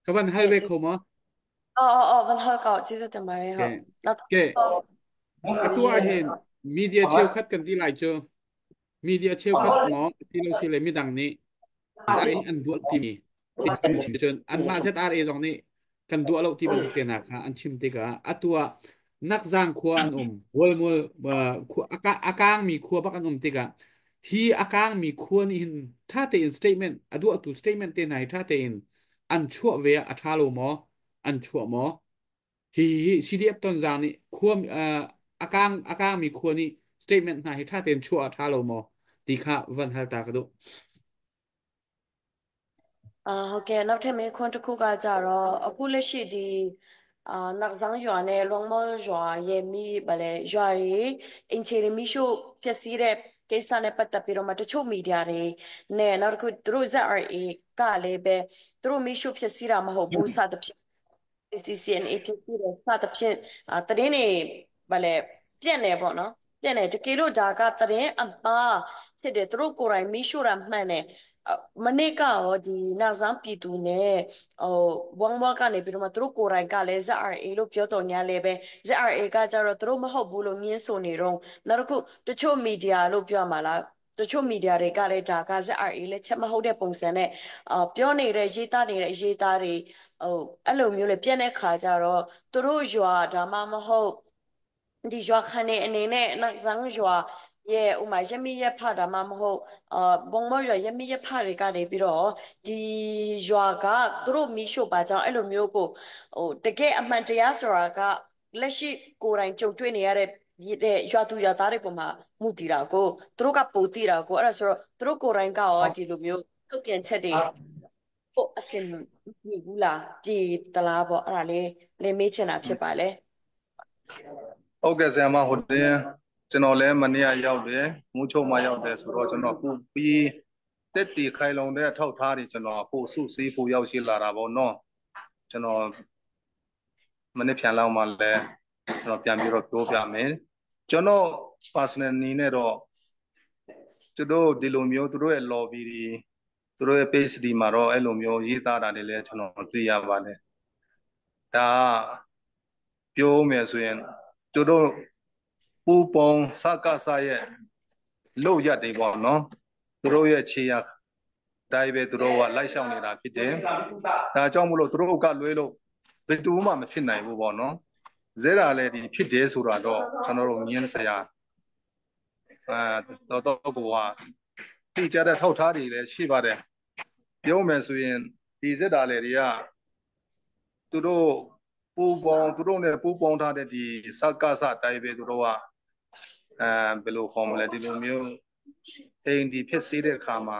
ကဝန်ဟိုင်ဝေခေါမ အော်အော်ဝန်ဟောက်ကောကျေးဇူးတင်ပါတယ် ကဲ ဟုတ်နောက် ကဲအတူအဟင်မီဒီယာချေခတ်ကန်ဒီလိုက်ချေမီဒီယာချေခတ်မောတီလိုစီလေမီဒန်နီ ZRA อันดูทีมีจนอันมา ZRA ตรงนี้กันดูเอาที่มันเป็นนะอันชิมติกาอตัวนักจางครัวอันอมวลมัวครัวอากาอากางมีครัวปักอันอมติกาฮีอากางมีครัวนี่ถ้าเตอินสเตทเมนต์อดูอตัวสเตทเมนต์เตไหนถ้าเตอินอันชั่วเวอัทาโลมออันชั่วมอฮี CDF ตอนจางนี่ครัวอากางอากางมีครัวนี่สเตทเมนต์ไหนถ้าเตอินชั่วอัทาโลมอตีค่ะวันฮัลตากระดู အာဟုတ်ကဲ့နောက်ထပ်မေးခွန်းတစ်ခုကကြတော့အခုလက်ရှိဒီအာနောက်ဆောင်ရွာနဲ့လွန်မောရွာရဲ့မိဗာလဲရွာတွေအင်ချေတွေမိရှို့ပျက်စီးတဲ့ကိစ္စနဲ့ပတ်သက်ပြီးတော့မှတချို့မီဒီယာတွေနဲ့နောက်တစ်ခုသူတို့ ZRA ကလည်းပဲသူတို့မိရှို့ပျက်စီးတာမဟုတ်ဘူးစသဖြင့် CCNA ဖြစ်ပြီးတော့စသဖြင့်အာတရင်တွေဗာလဲပြန့်နေပေါ့နော်ပြန့်နေတကယ်လို့ဒါကတရင်အမှားဖြစ်တယ်သူတို့ကိုယ်တိုင်မိရှို့တာမှန်တယ် မနေ့ကရောဒီနာဇန်ပြည်သူနဲ့ဟိုဝမ်ဝါကနေပြီးတော့မှသူတို့ကိုယ်တိုင်ကလည်း ZRA လို့ပြောတော်ညာလည်းပဲ ZRA ကကြတော့သူတို့မဟုတ်ဘူးလို့ညင်းဆိုနေတော့နောက်တစ်ခုတချို့မီဒီယာလို့ပြောမှာလားတချို့မီဒီယာတွေကလည်းဒါက ZRA လက်ချက်မဟုတ်တဲ့ပုံစံနဲ့အာပြောနေတဲ့ရေးသားနေတဲ့ရေးသားတွေဟိုအဲ့လိုမျိုးလေပြက်တဲ့ခါကျတော့သူတို့ရွာဒါမှမဟုတ်ဒီရွာခနဲ့အနေနဲ့နောက်ဇန်ရွာရဲ့ဥမာရမီရဖဒါမှမဟုတ်အာဘုံမောရွာရမီရဖတွေကနေပြီးတော့ဒီရွာကသူတို့မီးရှို့ပါကြောင်းအဲ့လိုမျိုးကိုဟိုတကယ်အမှန်တရားဆိုတာကလက်ရှိကိုယ်တိုင်ကြုံတွေ့နေရတဲ့တဲ့ရွာသူရွာသားတွေပုံမှာမူတည်တာကိုသူတို့ကပိုတည်တာကိုအဲ့ဒါဆိုတော့သူတို့ကိုယ်တိုင်ကရောဒီလိုမျိုးထုတ်ပြန်ချက်တွေပို့အစင်ပြေဘူးလားပြေသလားပေါ့အဲ့ဒါလေးလေးမေးချင်တာဖြစ်ပါလေ ဟုတ်ကဲ့ဆရာမဟိုတင်ကျွန်တော်လည်းမနေ့ကရောက်တယ်မူးချုပ်မှရောက်တယ်ဆိုတော့ကျွန်တော်ခုပြီးတက်တီခိုင်လုံတဲ့အထောက်ထားတွေကျွန်တော်ပို့စုစည်းဖို့ရောက်ရှိလာတာပေါ့နော်ကျွန်တော်မနေ့ပြန်လောက်မှလည်းကျွန်တော်ပြန်ပြီးတော့ပြောပြမယ်ကျွန်တော် personal အနေနဲ့တော့သူတို့ဒီလိုမျိုးသူတို့ရဲ့ lobby တွေသူတို့ရဲ့ page ဒီမှာတော့အဲ့လိုမျိုးရေးသားတာတွေလည်းကျွန်တော်သိရပါတယ်ဒါပြောမယ်ဆိုရင်သူတို့ပူပေါင်းစကားစရဲ့လို့ရက်တွေပေါ့နော်သူတို့ရဲ့ခြေရတိုင်းပဲသူတို့ကလိုက်ရှောင်နေတာဖြစ်တယ်ဒါကြောင့်မလို့သူတို့ကလွဲလို့ဘယ်သူမှမဖြစ်နိုင်ဘူးပေါ့နော်ဇဲတာလည်းဒီဖြစ်တယ်ဆိုတာတော့ကျွန်တော်တို့မြင်စရာအဲတော့တော့ကွာတိကျတဲ့ထောက်ထားတွေလည်းရှိပါတယ်ပြောမယ်ဆိုရင်ဒီဇက်တာလေတွေကသူတို့ပူပေါင်းသူတို့ ਨੇ ပူပေါင်းထားတဲ့ဒီစကားစတိုင်းပဲသူတို့ကအဲဘယ်လိုခေါ်မလဲဒီလိုမျိုးအိမ်ဒီဖြစ်စေတဲ့အခါမှာ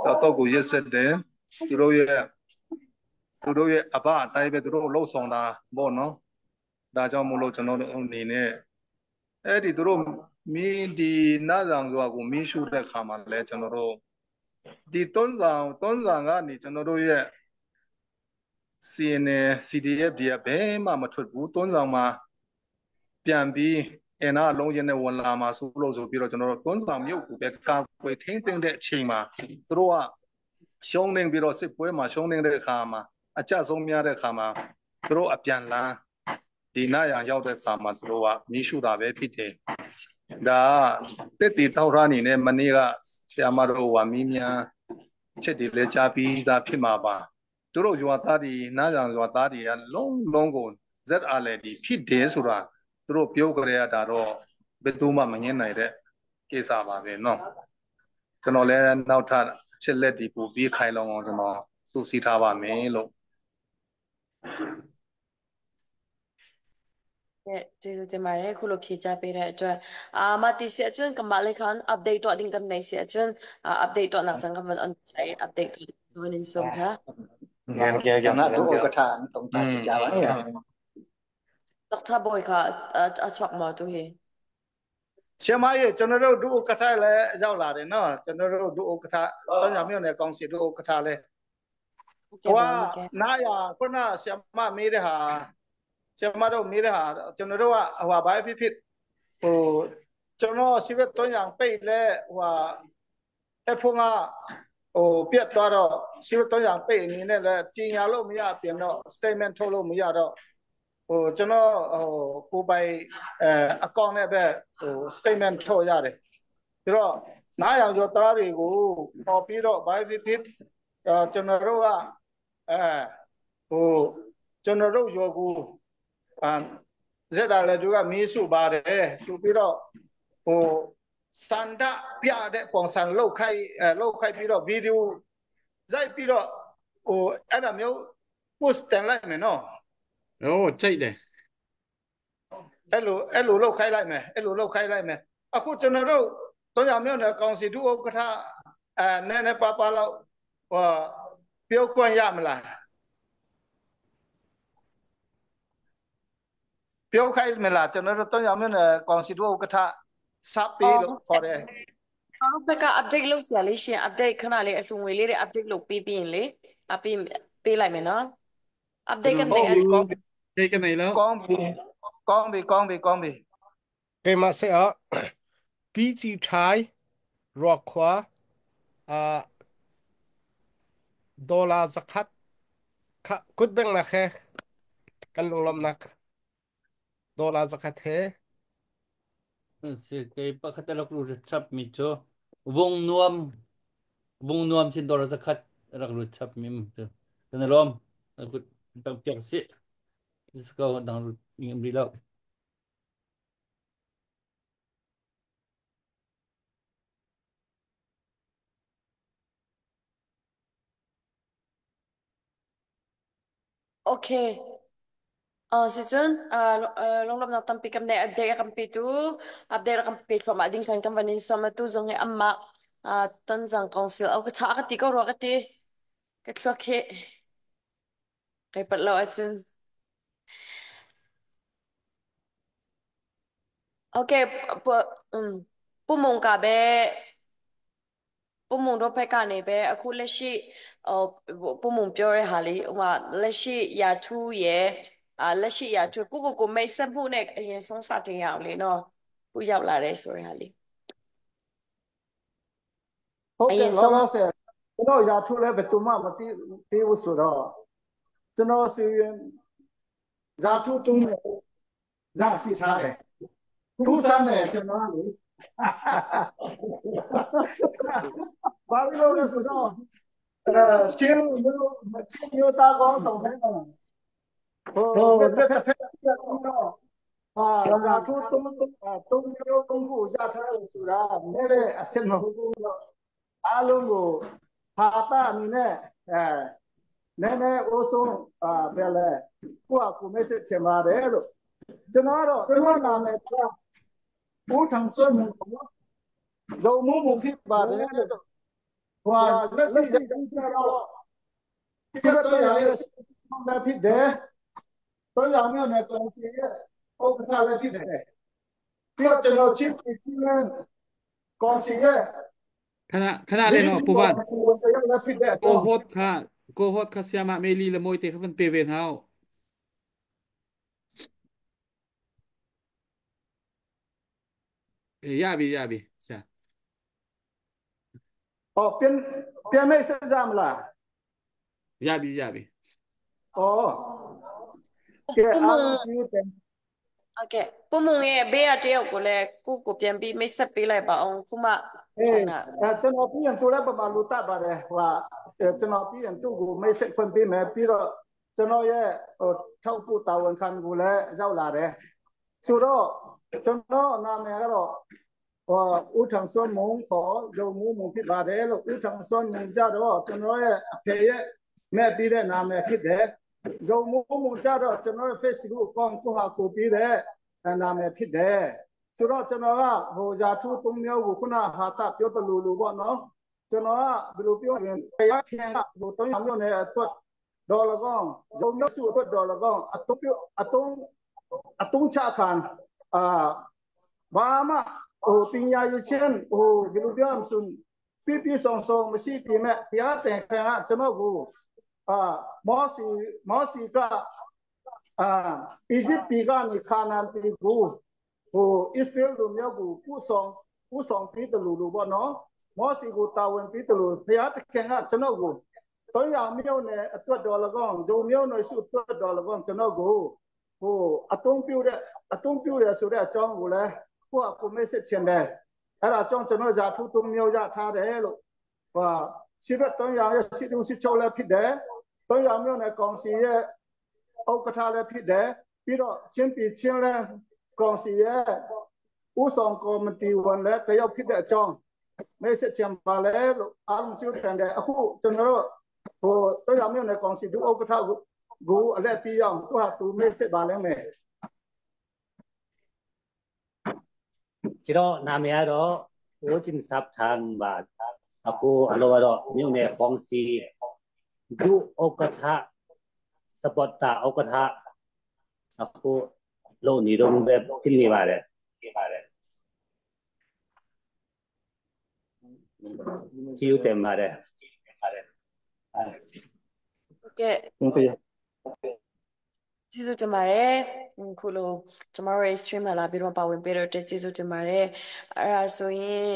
တော့တော့ကိုရက်ဆက်တယ်သူတို့ရဲ့သူတို့ရဲ့အဘအတိုင်းပဲသူတို့လှုပ်ဆောင်တာပေါ့နော်ဒါကြောင့်မို့လို့ကျွန်တော်တို့အနေနဲ့အဲ့ဒီသူတို့မင်းဒီနာဆောင်ရွာကိုမင်းရှုတဲ့အခါမှာလဲကျွန်တော်တို့ဒီသွန်းဆောင်သွန်းဆောင်ကနေကျွန်တော်တို့ရဲ့ CNA CDF တွေကဘယ်မှမထွက်ဘူးသွန်းဆောင်မှာပြန်ပြီးအင်အားလုံးရင်းနဲ့ဝင်လာမှာဆိုလို့ဆိုပြီးတော့ကျွန်တော်တို့သွန်းဆောင်မြို့ကိုပဲကာကွယ်ထိန်းသိမ်းတဲ့အချိန်မှာသူတို့ကရှုံးနေပြီးတော့စစ်ပွဲမှာရှုံးနေတဲ့အခါမှာအကြဆုံးများတဲ့အခါမှာသူတို့အပြန်လန်းဒီနာရံရောက်တဲ့အခါမှာသူတို့ကမီးရှို့တာပဲဖြစ်တယ်ဒါတက်တီထောက်ထားအနေနဲ့မနေ့ကဆရာမတို့ကမီးမြန်ချက်တွေလည်းကြားပြီးသားဖြစ်မှာပါသူတို့ရွာသားတွေနားကြံရွာသားတွေကလုံးလုံးကို ZRL ဒီဖြစ်တယ်ဆိုတာသူတို့ပြောကြရတာတော့ဘယ်သူမှမငင်းနိုင်တဲ့ကိစ္စပါပဲနော်ကျွန်တော်လည်းနောက်ထပ်ချက်လက်ဒီပို့ပြီးခိုင်လုံအောင်ကျွန်တော်စုစည်းထားပါမယ်လို့ ကဲကျေးဇူးတင်ပါတယ်ခုလိုဖြေချပေးတဲ့အတွက်အာမတီစီအချွန်းကမလေးခန် update တော့တင်ကနေစီအချွန်း update တော့နောက်စံကမန် online update တော့နေစုံခါ ကျွန်တော်တို့ဥက္ကဋ္ဌတုံတာချကြပါနေ ဒေါက်တာဘိုခါအချောက်မတူဟေ ရှင်မကြီးကျွန်တော်တို့ဒုဥက္ကဋ္ဌလည်းရောက်လာတယ်နော်ကျွန်တော်တို့ဒုဥက္ကဋ္ဌတောင်ရမြို့နယ်ကောင်စီဒုဥက္ကဋ္ဌလည်း ဟုတ်ကဲ့ ဟို ပါဟုတ်ကဲ့ နာရခုနဆရာမမေးတဲ့ဟာဆရာမတို့မေးတဲ့ဟာကျွန်တော်တို့ကဟိုဟာဘာဖြစ်ဖြစ်ဟိုကျွန်တော်စီဘက်3យ៉ាងပိတ်လဲဟိုဟာအဖုံကဟိုပြတ်သွားတော့စီဘက်3យ៉ាងပိတ်အနေနဲ့လဲကြီးညာလို့မရပြန်တော့ statement ထုတ်လို့မရတော့ဟိုကျွန်တော်ဟိုကိုပိုင်အဲအကောင့်နဲ့ပဲဟို statement ထုတ်ရတယ်ပြီးတော့နားရောင်ကျော်သားတွေကိုပေါ်ပြီးတော့ဘာဖြစ်ဖြစ်အဲကျွန်တော်တို့ကအဲဟိုကျွန်တော်တို့ရောကိုအာဇက်တာလည်းသူကမီးစုပါတယ်ဆိုပြီးတော့ဟိုစန္ဒပြတဲ့ပုံစံလောက်ခိုက်အဲလောက်ခိုက်ပြီးတော့ဗီဒီယိုရိုက်ပြီးတော့ဟိုအဲ့ဒါမျိုး post တင်လိုက်မယ်နော် โอ้ကြိုက်တယ် အဲ့လိုအဲ့လိုလောက်ခိုင်းလိုက်မယ်အဲ့လိုလောက်ခိုင်းလိုက်မယ်အခုကျွန်တော်တို့တောင်ရမြို့နယ်ကောင်စီဒုဥက္ကဋ္ဌအဲနည်းနည်းပါးပါးလောက်ဟိုပြောခွင့်ရမလားပြောခိုင်းမလားကျွန်တော်တို့တောင်ရမြို့နယ်ကောင်စီဒုဥက္ကဋ္ဌစပေးလို့ခေါ်တယ် ကျွန်တော်တို့ဘက်က update လုပ်စရာလေးရှင် update ခဏလေးအလှငွေလေးတွေ update လုပ်ပြီးပြီးရင်လေအပြီးပေးလိုက်မယ်နော် update ကနေ ဟုတ်ပြီကောင်းပြီ ကြိုက်ကနေแล้ว ကောင်းပြီကောင်းပြီကောင်းပြီကောင်းပြီ ကဲမဆက်အောင် PG ထိုင်ရော့ခွာ Ah dollar zakhat kha kut bengnak he kan lunglawmhnak dollar zakhat he. Si kei pakhat rak ru chap mi cu vung nuam vung nuam sin dor zakhat rak ru chap mi cu kan lom kut pek piak si ko dang ru ngam ri lo. Okay. Sicun lunglawmhnak tampi kan nei. Update a kan petu, update a kan pe thluahmah ding khan kan van in sawm. Atu zong hi anmah Tonzang Council au ka tha ka ti ko rua ka ti. Ka thluak hi kai pat lo ahcun. Okay, pu, um, pu mung ka be ပုံမုံတို့ဘက်ကနေပဲအခုလက်ရှိဟိုပုံမုံပြောတဲ့ဟာလေးဟိုမှာလက်ရှိရာထူးရဲ့အာလက်ရှိရာထူးကိုကိုကိုမိတ်ဆက်မှုနဲ့အရင်ဆုံးစတင်ရအောင်လေနော်ခုရောက်လာတဲ့ဆိုတဲ့ဟာလေး ဟုတ်ကဲ့ အရင်ဆုံး လောလောဆယ်ကျွန်တော်ရာထူးလည်းဘယ်သူမှမသိသေးဘူးဆိုတော့ကျွန်တော်စီရင်ရာထူးတုံးတယ်ရရှိထားတယ်ထူးဆန်းတယ်ကျွန်တော်ကလေဘာလို့လဲဆိုတော့အဲချင်းမျိုးချင်းမျိုးသားကောင်းဆောင်တဲ့ဟိုလက်တစ်ဖက်တော့ဟာဇာထုသုံးသုံးမျိုးသုံးခုရထားလို့ဆိုတာနည်းနည်းအစစ်မဟုတ်ဘူးတော့အားလုံးကိုဟာတာအနေနဲ့အဲနည်းနည်းအိုးဆုံးအာဘယ်လဲကိုကကို message ချင်ပါတယ်လို့ကျွန်တော်ကတော့ကျွန်တော်နာမည်ကဦးထံစွန်းဇုံမှုမှုဖြစ်ပါတယ်လို့ဟိုလက်ရှိကြတော့ဒီတော့ရရဲ့လည်းဖြစ်တယ်တော်ရမျိုးနဲ့ကောင်စီရဲ့ဥက္ကဋ္ဌလည်းဖြစ်တယ်ပြီးတော့ကျွန်တော်ချင်းချင်းကောင်စီရဲ့ ခဏခဏလေးနော်ပူဖန် လည်းဖြစ်တဲ့ ကိုဟတ်ခါကိုဟတ်ခါဆီယာမမေလီလမွိတေခဖန်ပေဝေဟောရပြီရပြီဆရာ အော်ပြန်ပြန်မေးစကြမလား ရပြီရပြီ အော်ကဲ ပုံမုံ အားလုံးကြည့်တယ် Okay ပုံမုံရဲ့ဘေးကတယောက်ကိုလည်းကိုကိုပြန်ပြီးမိတ်ဆက်ပေးလိုက်ပါအောင်ခုမှ အေး ထိုင်တာ အဲကျွန်တော်ပြီးရင်သူလည်းပမာလူတတ်ပါတယ်ဟိုဟာကျွန်တော်ပြီးရင်သူ့ကိုမိတ်ဆက်ခွင့်ပေးမယ်ပြီးတော့ကျွန်တော်ရဲ့ဟိုထောက်ပို့တာဝန်ခံကိုလည်းရောက်လာတယ်ဆိုတော့ကျွန်တော်နာမည်ကတော့ဟိုဦးထံစွန်းမုံခေါ်ရုံမှုမုံဖြစ်ပါတယ်လို့ဦးထံစွန်းမုံကြတော့ကျွန်တော်ရဲ့အဖေရဲ့မဲ့ပြီးတဲ့နာမည်ဖြစ်တယ်ရုံမှုမုံကြတော့ကျွန်တော်ရဲ့ Facebook အကောင့်ကိုဟာကိုပြီးတဲ့နာမည်ဖြစ်တယ်ဆိုတော့ကျွန်တော်ကဟိုဇာထုသုံးမျိုးကိုခုနဟာတာပြောတလူလူပေါ့နော်ကျွန်တော်ကဘယ်လိုပြောရင်ဘုရားခင်ကဟိုသုံးမျိုးနဲ့အတွက်ဒေါ်လကောင်ဇုံမျိုးစုအတွက်ဒေါ်လကောင်အတုံးအတုံးအတုံးချခံအာဘာမှဟိုပညာရချင်းဟိုဘယ်လိုပြောမစွန်းပြပြဆောင်ဆောင်မရှိပြမဲ့ဘုရားတင်ခံကကျွန်တော်ကိုအာမောစီမောစီကအာအီဂျစ်ပြည်ကနေခါနန်ပြည်ကိုဟိုအစ္စရေးလူမျိုးကိုပူဆောင်ပူဆောင်ပြီးတယ်လို့လို့ပေါ့နော်မောစီကိုတာဝန်ပြီးတယ်လို့ဘုရားတခင်ကကျွန်တော်ကိုတုံးရမျိုးနဲ့အတွက်တော်၎င်းဂျုံမျိုးနဲ့စုအတွက်တော်၎င်းကျွန်တော်ကိုဟိုအတုံးပြတဲ့အတုံးပြတယ်ဆိုတဲ့အကြောင်းကိုလည်းကိုကကို message ချင်တယ်အဲ့ဒါကြောင့်ကျွန်တော်ဇာထုသုံးမျိုးရထားတယ်လို့ဟိုရှိဘက်တုံးရရဲ့ရှိတူရှိချုံလည်းဖြစ်တယ်တုံးရမျိုးနဲ့ကောင်စီရဲ့ဥက္ကဋ္ဌလည်းဖြစ်တယ်ပြီးတော့ချင်းပြည်ချင်းလဲကောင်စီရဲ့ဦးဆောင်ကော်မတီဝင်လည်းတယောက်ဖြစ်တဲ့အကြောင်း message ချင်ပါလဲလို့အားလုံးကျုပ်တန်တယ်အခုကျွန်တော်တို့ဟိုတုံးရမျိုးနဲ့ကောင်စီဒုဥက္ကဋ္ဌကိုကိုအလက်ပြီးအောင်သူဟာသူ message ပါလဲမယ် ကျွန်တော်နာမည်ကတော့ဦးကျင်ဆပ်ထန်ပါအခုအလောကတော့မြို့နယ်ပေါင်းစီဒုဥက္ကဋ္ဌစပတ်တာဥက္ကဋ္ဌအခုလုံနေတော့ပဲဖြစ်နေပါတယ်ပါတယ်ကျေးဇူးတင်ပါတယ်ပါတယ် ဟုတ်ကဲ့ ဟုတ်ကဲ့ ကျေးဇူးတင်ပါတယ်ခုလိုကျမတို့ရဲ့ stream မှာလာပြီးတော့ပါဝင်ပေးတော့ကျေးဇူးတင်ပါတယ်အဲ့ဒါဆိုရင်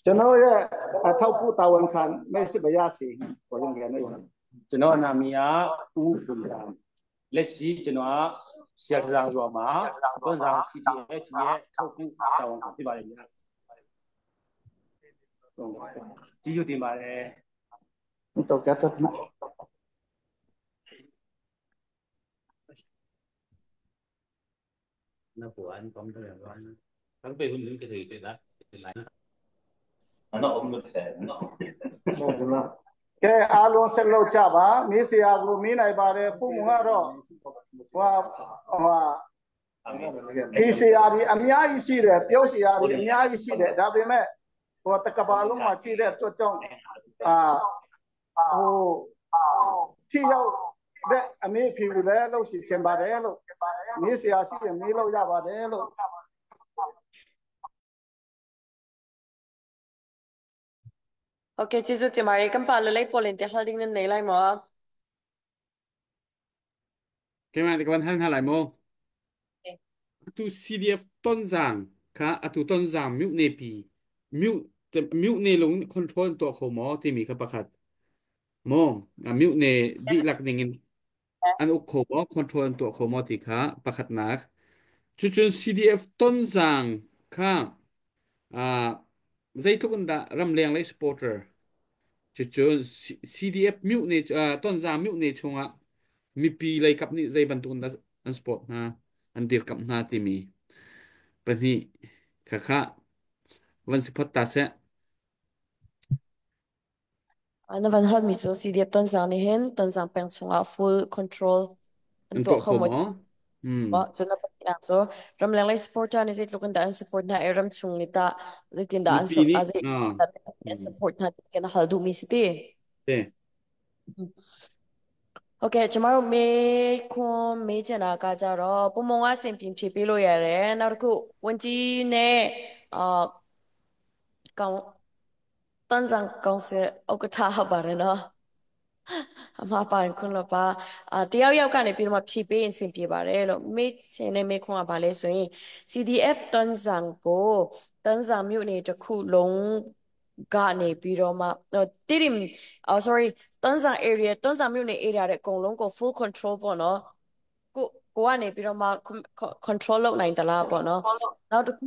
ကျွန်တော်ရဲ့အထောက်ပူတာဝန်ခံမေစစ်ဘရစီပေါ်ရင်ကနေ ကျွန်တော်နာမည်ကဦးပွန်တန်လက်ရှိကျွန်တော်ကဆရာထဆောင်ရွာမှာတွန်းဆောင် CTF ရဲ့ထောက်ပူတာဝန်ခံဖြစ်ပါတယ်ဗျာကြည့်ယူတင်ပါတယ် တော့ကြတော့ nó của anh con cái là thắng về hơn những cái thì cái đó thì lại နော်အုံးဆယ်နော် ကဲအားလုံးဆက်လုပ်ကြပါမင်းဆရာကိုမင်းနိုင်ပါတယ်ပုံကတော့ဟိုဟိုဒီဆရာဒီအများကြီးရှိတယ်ပြောဆရာဒီအများကြီးရှိတယ်ဒါပေမဲ့ဟိုတကဘာလုံးမှာကြည့်တဲ့အတွက်ကြောင့်အာဟိုထိရောက်တဲ့အမေဖြူလည်းလို့ရှိချင်ပါတယ်လို့မင်းဆရာရှိရင်မေးလို့ရပါတယ်လို့ โอเคကျေးဇူးတင်ပါတယ်ကံပါလလေးပေါ်လင်တဟလ်ဒင်းနေလိုက်မော ကဲမဒီကဝန်ဟန်ဟာလိုက်မော atu CDF Tonzang ခါ atu Tonzang မြို့နေပြီမြို့မြို့နေလုံး control ตัวขมอที่มีครับประคัดมอမြို့နေဒီลักนิงอันอุกขมอ control ตัวขมอที่ค่ะประคัดนักจุดๆ CDF Tonzang ค่ะอ่าzeitluk in dah ramleng lei supporter cucun CDF မြို့နေ Tonzang မြို့နေ chungah mipi lei kap nih zei bantuk in dah an support hna an dirkamh hna timi pahnih khakha van si phot ta seh. နဝန်ဟတ်မီဆို CDF တွန်ဆောင်နေဟင်တွန်ဆောင်ပင်ချုံအ full control อัน An ตัว tuah เข้า kho หมด maw? Hmm. ว่าจนนับอย่างโซรำแรงไล support นี่สิลุกันดาน support นะไอรำชงนี่ตาสิตินดาน Mipi nih อาจ ah. Hmm. support นะกันฮัลดูมีสิตี Te. โอเคကျမတို့မေခွန်မေးချင်တာကကြတော့ပုံမုံကအဆင်ပြေဖြည့်ပေးလို့ရတယ်နောက်တစ်ခုဝန်ကြီးနဲ့အာကောင်တန်ဆောင်ကောင်စီဥက္ကဋ္ဌဟုတ်ပါတယ်နော်အမှားပိုင်ခွန်းလို့ပါအာတယောက်ယောက်ကနေပြီးတော့မှဖြည့်ပေးရင်အဆင်ပြေပါတယ်လို့မေးချင်တဲ့မေးခွန်းကဘာလဲဆိုရင် CDF တန်ဆောင်ကိုတန်ဆောင်မြို့နယ်တစ်ခုလုံးကနေပြီးတော့မှတိတိအော် sorry တန်ဆောင် area တန်ဆောင်မြို့နယ် area တဲ့အကုန်လုံးကို full control ပေါ့နော်ကိုကိုကနေပြီးတော့မှ control လုပ်နိုင်သလားပေါ့နော်နောက်တစ်ခု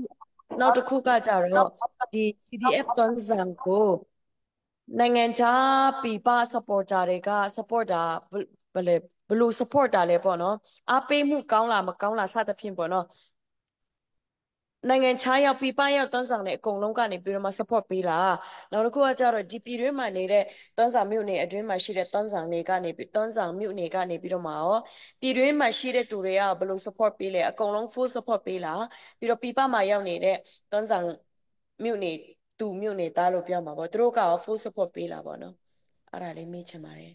နောက်တစ်ခုကကြတော့ဒီ CDF တန်ဆောင်ကိုနိုင်ငံခြားပြည်ပ supporter တွေက support တာဘယ်လဲဘလို့ support တာလဲပေါ့နော်အားပေးမှုကောင်းလားမကောင်းလားစသဖြင့်ပေါ့နော်နိုင်ငံခြားရောက်ပြည်ပရောက်တန်းဆောင်တဲ့အကုန်လုံးကနေပြီးတော့မှ support ပေးလားနောက်တစ်ခုကကြတော့ဒီပြည်တွင်းမှာနေတဲ့တန်းဆောင်မြို့နယ်အတွင်းမှာရှိတဲ့တန်းဆောင်တွေကနေပြီးတန်းဆောင်မြို့နယ်ကနေပြီးတော့မှရောပြည်တွင်းမှာရှိတဲ့သူတွေကဘယ်လို support ပေးလဲအကုန်လုံး full support ပေးလားပြီးတော့ပြည်ပမှာရောက်နေတဲ့တန်းဆောင်မြို့နယ်သူမြို့နယ်သားလို့ပြောမှာပေါ့သူတို့ကရော full support ပေးလားပေါ့နော်အဲ့ဒါလေးမေးချင်ပါတယ်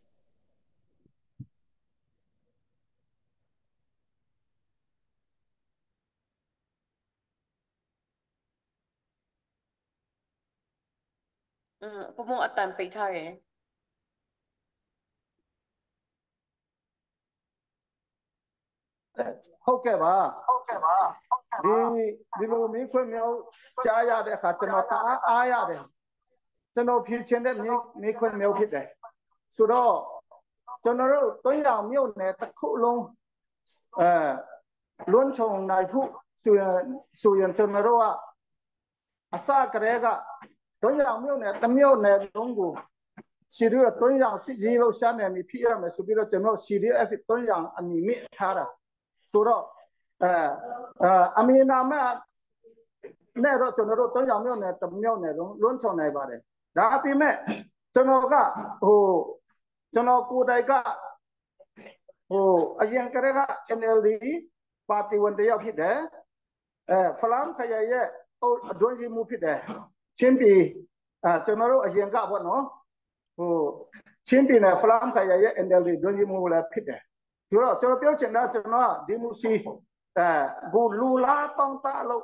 อืมပုံမအတန်ပိတ်ထားရယ် ဟုတ်ကဲ့ပါဟုတ်ကဲ့ပါဒီဒီလိုမင်းခွင့်မျိုးကြားရတဲ့အခါကျွန်တော်တအားအားရတယ်ကျွန်တော်ဖြည့်ချင်တဲ့မင်းခွင့်မျိုးဖြစ်တယ်ဆိုတော့ကျွန်တော်တို့တွင်းရောင်မြို့နယ်တစ်ခုလုံးအဲလွန်ချုံနိုင်ဖို့ဆိုရင်ဆိုရင်ကျွန်တော်တို့ကအစကတည်းကတွင်းရောင်မြို့နယ်တမြို့နယ်လုံးကိုစီရီတွင်းရောင်စစ်ကြီးလို့ရှာနေပြီဖြစ်ရမယ်ဆိုပြီးတော့ကျွန်တော် CDF တွင်းရောင်အမည်မိထားတာဆိုတော့အဲအမည်နာမနဲ့တော့ကျွန်တော်တို့တွင်းရောင်မြို့နယ်တမြို့နယ်လုံးလွန်ချုံနိုင်ပါတယ်ဒါပေမဲ့ကျွန်တော်ကဟိုကျွန်တော်ကိုယ်တိုင်ကဟိုအရင်ကတည်းက NLD ပါတီဝင်တယောက်ဖြစ်တယ်အဲဖလမ်ခရိုင်ရဲ့အတွင်းကြီးမှုဖြစ်တယ်ချင်းပြည်အဲကျွန်တော်တို့အရင်ကပေါ့နော်ဟိုချင်းပြည်နယ်ဖလမ်ခရိုင်ရဲ့ NLD တွင်းကြီးမှုလည်းဖြစ်တယ်ဆိုတော့ကျွန်တော်ပြောချင်တာကျွန်တော်ကဒီမူစီအဲဘူလူလာတောင်းတလို့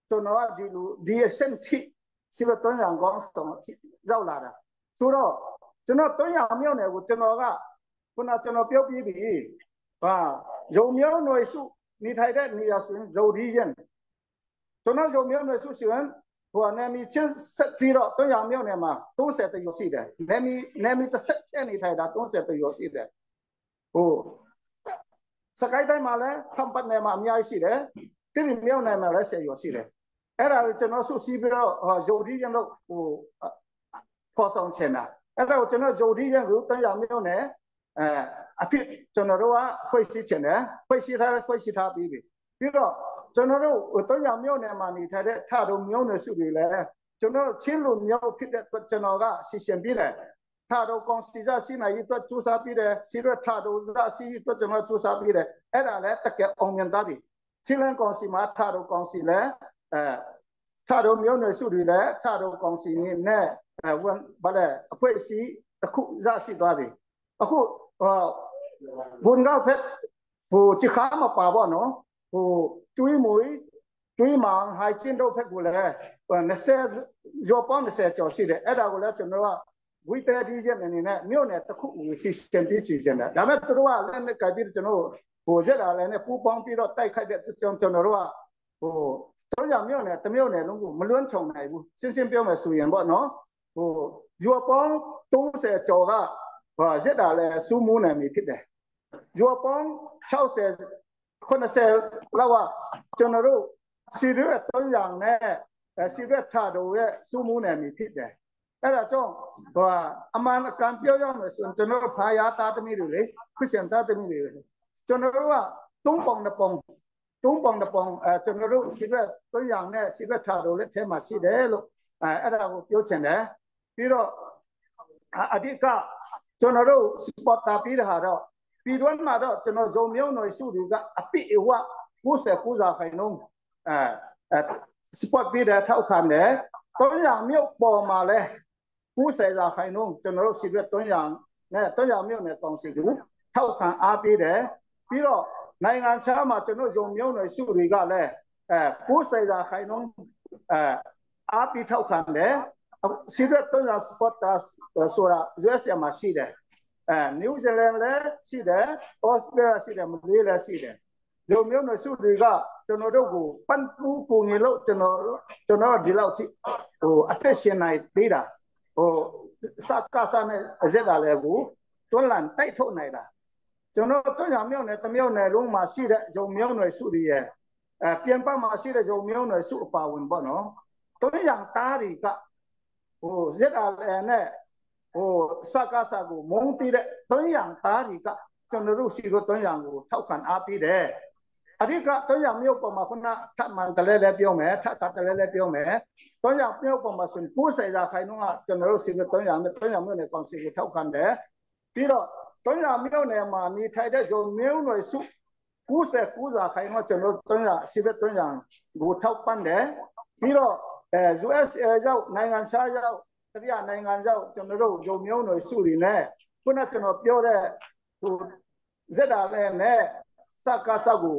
ကျွန်တော်ကဒီလူဒီအစင်တိစီဘတွန်းရံကောင်းဆောင်ရောက်လာတာဆိုတော့ကျွန်တော်တွန်းရံမြောက်နယ်ကိုကျွန်တော်ကခုနကျွန်တော်ပြောပြီးပြီဟာရုံမြောက်ຫນွေစုနေထိုင်တဲ့နေရာဆိုရင်ဇိုဒီရင်ကျွန်တော်ရုံမြောက်ຫນွေစုဆိုရင် ဟိုနယ်မြေချင်းဆက်ပြီးတော့တွန်းရမြို့နယ်မှာ30တရောရှိတယ်နယ်မြေနယ်မြေတစ်ဆက်တဲ့နေထိုင်တာ30တရောရှိတယ်ဟိုစကိုင်းတိုင်းမှာလည်းဖမ်ပတ်နယ်မှာအများကြီးရှိတယ်တိတိမြို့နယ်မှာလည်း10ရောရှိတယ်အဲ့ဒါကိုကျွန်တော်စုစည်းပြီးတော့ဇိုဒီရင်တို့ဟိုခေါ်ဆောင်ချင်တာအဲ့ဒါကိုကျွန်တော်ဇိုဒီရင်ကိုတွန်းရမြို့နယ်အဲအဖြစ်ကျွန်တော်တို့ကဖွဲ့စည်းချင်တယ်ဖွဲ့စည်းထားဖွဲ့စည်းထားပြီးပြီပြီးတော့ကျွန်တော်တို့တွန်းရမြို့နယ်မှာနေထိုင်တဲ့ထတို့မြို့နယ်စုတွေလည်းကျွန်တော်ချင်းလူမျိုးဖြစ်တဲ့ကျွန်တော်ကစီစဉ်ပြီးတယ်ထတို့ကောင်စီစားစီနိုင်အတွက်စူးစမ်းပြီးတယ်စီရထတို့စားစီအတွက်ကျွန်တော်စူးစမ်းပြီးတယ်အဲ့ဒါလည်းတကယ်အောင်မြင်သွားပြီချင်းလန်းကောင်စီမှာထတို့ကောင်စီလည်းအဲထတို့မျိုးနယ်စုတွေလည်းထတို့ကောင်စီနဲ့အဲဝန်ဗလဲအဖွဲ့အစည်းတစ်ခုရရှိသွားပြီအခုဟိုဘွန်ကောက်ဖက်ဟိုချခါမပါဘောနော်ဟိုတွေးမွေတွေးမောင်ဟိုင်ချင်းတို့ဖက်ကိုလည်း20ကျော်ပေါင်း20ကျော်ရှိတယ်အဲ့ဒါကိုလည်းကျွန်တော်ကဝိတဒီရဲ့အနေနဲ့မြို့နယ်တစ်ခုကိုစီစဉ်ပြီးစီစဉ်တယ်ဒါပေမဲ့သူတို့ကလည်းနဲ့ကြိုက်ပြီးကျွန်တော်ဟိုရက်လာလည်းနဲ့ပူပေါင်းပြီးတော့တိုက်ခိုက်တဲ့ကျွန်တော်တို့ကဟိုတို့ရမြို့နယ်တမြို့နယ်လုံးကိုမလွန်းချုံနိုင်ဘူးရှင်းရှင်းပြောမယ်ဆိုရင်ပေါ့နော်ဟိုရွာပေါင်း30ကျော်ကဟာရက်တာလဲစူးမိုးနိုင်ပြီဖြစ်တယ်ရွာပေါင်း60 80လောက်ကကျွန်တော်တို့စီရွက်3យ៉ាងနဲ့စီရွက်ထတို့ရဲ့စူးမိုးနိုင်ပြီဖြစ်တယ်အဲ့ဒါကြောင့်ဟိုအမှန်အကန်ပြောရမယ်ဆိုရင်ကျွန်တော်ဖာယာသားသမီးတွေလေခရစ်ယာန်သားသမီးတွေကျွန်တော်တို့ကသုံးပေါင်တစ်ပေါင်သုံးပေါင်တစ်ပေါင်အဲကျွန်တော်တို့စီရွက်3យ៉ាងနဲ့စီရွက်ထတို့လက်ထဲမှာရှိတယ်လို့အဲအဲ့ဒါကိုပြောချင်တယ်ပြီးတော့အဓိကကျွန်တော်တို့စပေါ်တာပြီးတာတော့ပြီးတော့မှာတော့ကျွန်တော်ဇုံမြုံနယ်စုတွေကအပိအဝ99ရာခိုင်နှုန်းအဲစပေါ်ပြီးတဲ့ထောက်ခံတယ်3យ៉ាងမြုပ်ပေါ်မှာလဲ90ရာခိုင်နှုန်းကျွန်တော်တို့စီရက်3យ៉ាងနဲ့3យ៉ាងမြုပ်နယ်ကောင်စီကိုထောက်ခံအားပေးတယ်ပြီးတော့နိုင်ငံခြားမှာကျွန်တော်ဇုံမြုံနယ်စုတွေကလည်းအဲ90ရာခိုင်နှုန်းအဲအားပေးထောက်ခံတယ်စီရက်3យ៉ាងစပေါ်တာဆိုတာ USA မှာရှိတယ်အဲနယူးဇီလန်လည်းရှိတယ်ဩစတြေးလျရှိတယ်မလေးလည်းရှိတယ်ဇုံမျိုးနယ်စုတွေကကျွန်တော်တို့ကိုပန်ပူကိုငေလို့ကျွန်တော်ကျွန်တော်ဒီလောက်ထိဟိုအသက်ရှင်နိုင်သေးတာဟိုစကားစနဲ့အစက်တာလည်းကိုတွန်းလန်တိုက်ထုတ်နိုင်တာကျွန်တော်တွန်းရမြောက်နယ်တမြောက်နယ်လုံးမှာရှိတဲ့ဇုံမျိုးနယ်စုတွေရဲ့အဲပြန်ပတ်မှာရှိတဲ့ဇုံမျိုးနယ်စုအပါဝင်ပေါ့နော်တွန်းရသားတွေကဟိုဇက်တာလည်းနဲ့ဟိုစကားစကိုမုန်းတီးတဲ့တွန်းရသားတွေကကျွန်တော်တို့စီတို့တွန်းရကိုထောက်ခံအားပေးတယ်အဓိကတွန်းရမြို့ပေါ်မှာခုနထပ်မှန်တလဲလဲပြောမယ်ထပ်ထပ်တလဲလဲပြောမယ်တွန်းရမြို့ပေါ်မှာဆိုရင်90ရာခိုင်နှုန်းကကျွန်တော်တို့စီတို့တွန်းရနဲ့တွန်းရမြို့နယ်ကောင်စီကိုထောက်ခံတယ်ပြီးတော့တွန်းရမြို့နယ်မှာနေထိုင်တဲ့ဇုံမျိုးနွယ်စု99ရာခိုင်နှုန်းကျွန်တော်တို့တွန်းရစီတို့တွန်းရကိုထောက်ပံ့တယ်ပြီးတော့အဲ USA ရောက်နိုင်ငံခြားရောက်တတိယနိုင်ငံရောက်ကျွန်တော်တို့ဇုံမျိုးနွယ်စုတွေနဲ့ခုနကျွန်တော်ပြောတဲ့ဟိုဇက်တာလည်းနဲ့စကားစကို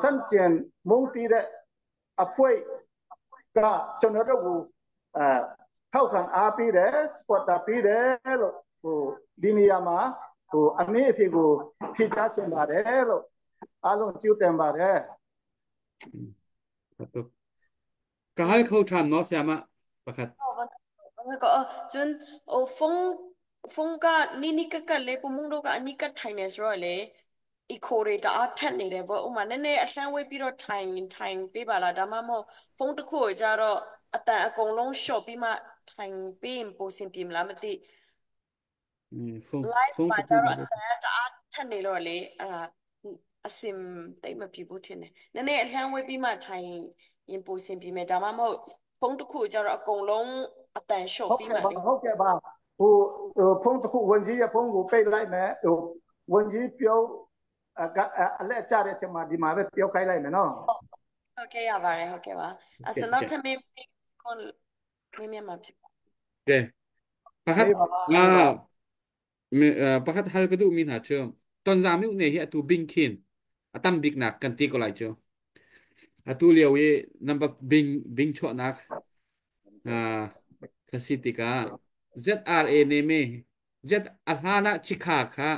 စန့်ကျင်မုန်းတီးတဲ့အဖွဲကကျွန်တော်တို့ကိုအဲထောက်ခံအားပေးတယ်စပေါ်တာပေးတယ်လို့ဟိုဒီနေရာမှာဟိုအမေအဖေကိုဖြေချချင်ပါတယ်လို့အားလုံးကြိုးတင်ပါတယ် ကဟိုက်ခေါထန်နော်ဆရာမပခတ် ကကျွန်းဟိုဖုန်းဖုန်းကနီနီကကလေပမုံတို့ကအနိကထိုင်နေဆိုတော့လေ echo တွေတအားထက်နေတယ်ပေါ့ဥမာနည်းနည်းအလှမ်းဝေးပြီးတော့ထိုင်ထိုင်ပေးပါလားဒါမှမဟုတ်ဖုန်းတစ်ခုကိုကြတော့အတန်အကုန်လုံး short ပြီးမှထိုင်ပေးရင်ပိုစင်ပြေမလားမသိ ဖုန်း live ဖုန်း မှာ တစ်ခု ကြတော့အတန်တအားထက်နေလို့လေအဲ့ဒါအစင်တိတ်မပြဘူးထင်တယ်နည်းနည်းအလှမ်းဝေးပြီးမှထိုင်ရင်ပိုစင်ပြေမယ်ဒါမှမဟုတ်ဖုန်းတစ်ခုကိုကြတော့အကုန်လုံးအတန် short ဟုတ်ကဲ့ပါ ပြီးမှလေ ဟုတ်ကဲ့ပါဟိုဟိုဖုန်းတစ်ခုဝန်ကြီးရဲ့ဖုန်းကိုပိတ်လိုက်မယ်ဟိုဝန်ကြီးပြောအကအလက်ကြတဲ့အချိန်မှာဒီမှာပဲပြောခိုင်းလိုက်မယ်နော် ဟုတ်ကဲ့ရပါတယ်ဟုတ်ကဲ့ပါအဲ့ဆိုနောက်ထပ်မေးခွန်းမေးမြန်းမှာဖြစ်ပါ ကဲပခတ် မေးပါ ငါ မေးပါ ပခတ်ဟလကဒူမင်ဟာချေတန်ဇာမြုနေဟီအတူဘင်းခင်အတမ်ဘစ်နာကန်တီကိုလိုက်ချေအတူလျေဝေနံပါတ်ဘင်းဘင်းချောနာအာခစီတိကာ ZRA နေမေ Z အဟာနာချိခါခါ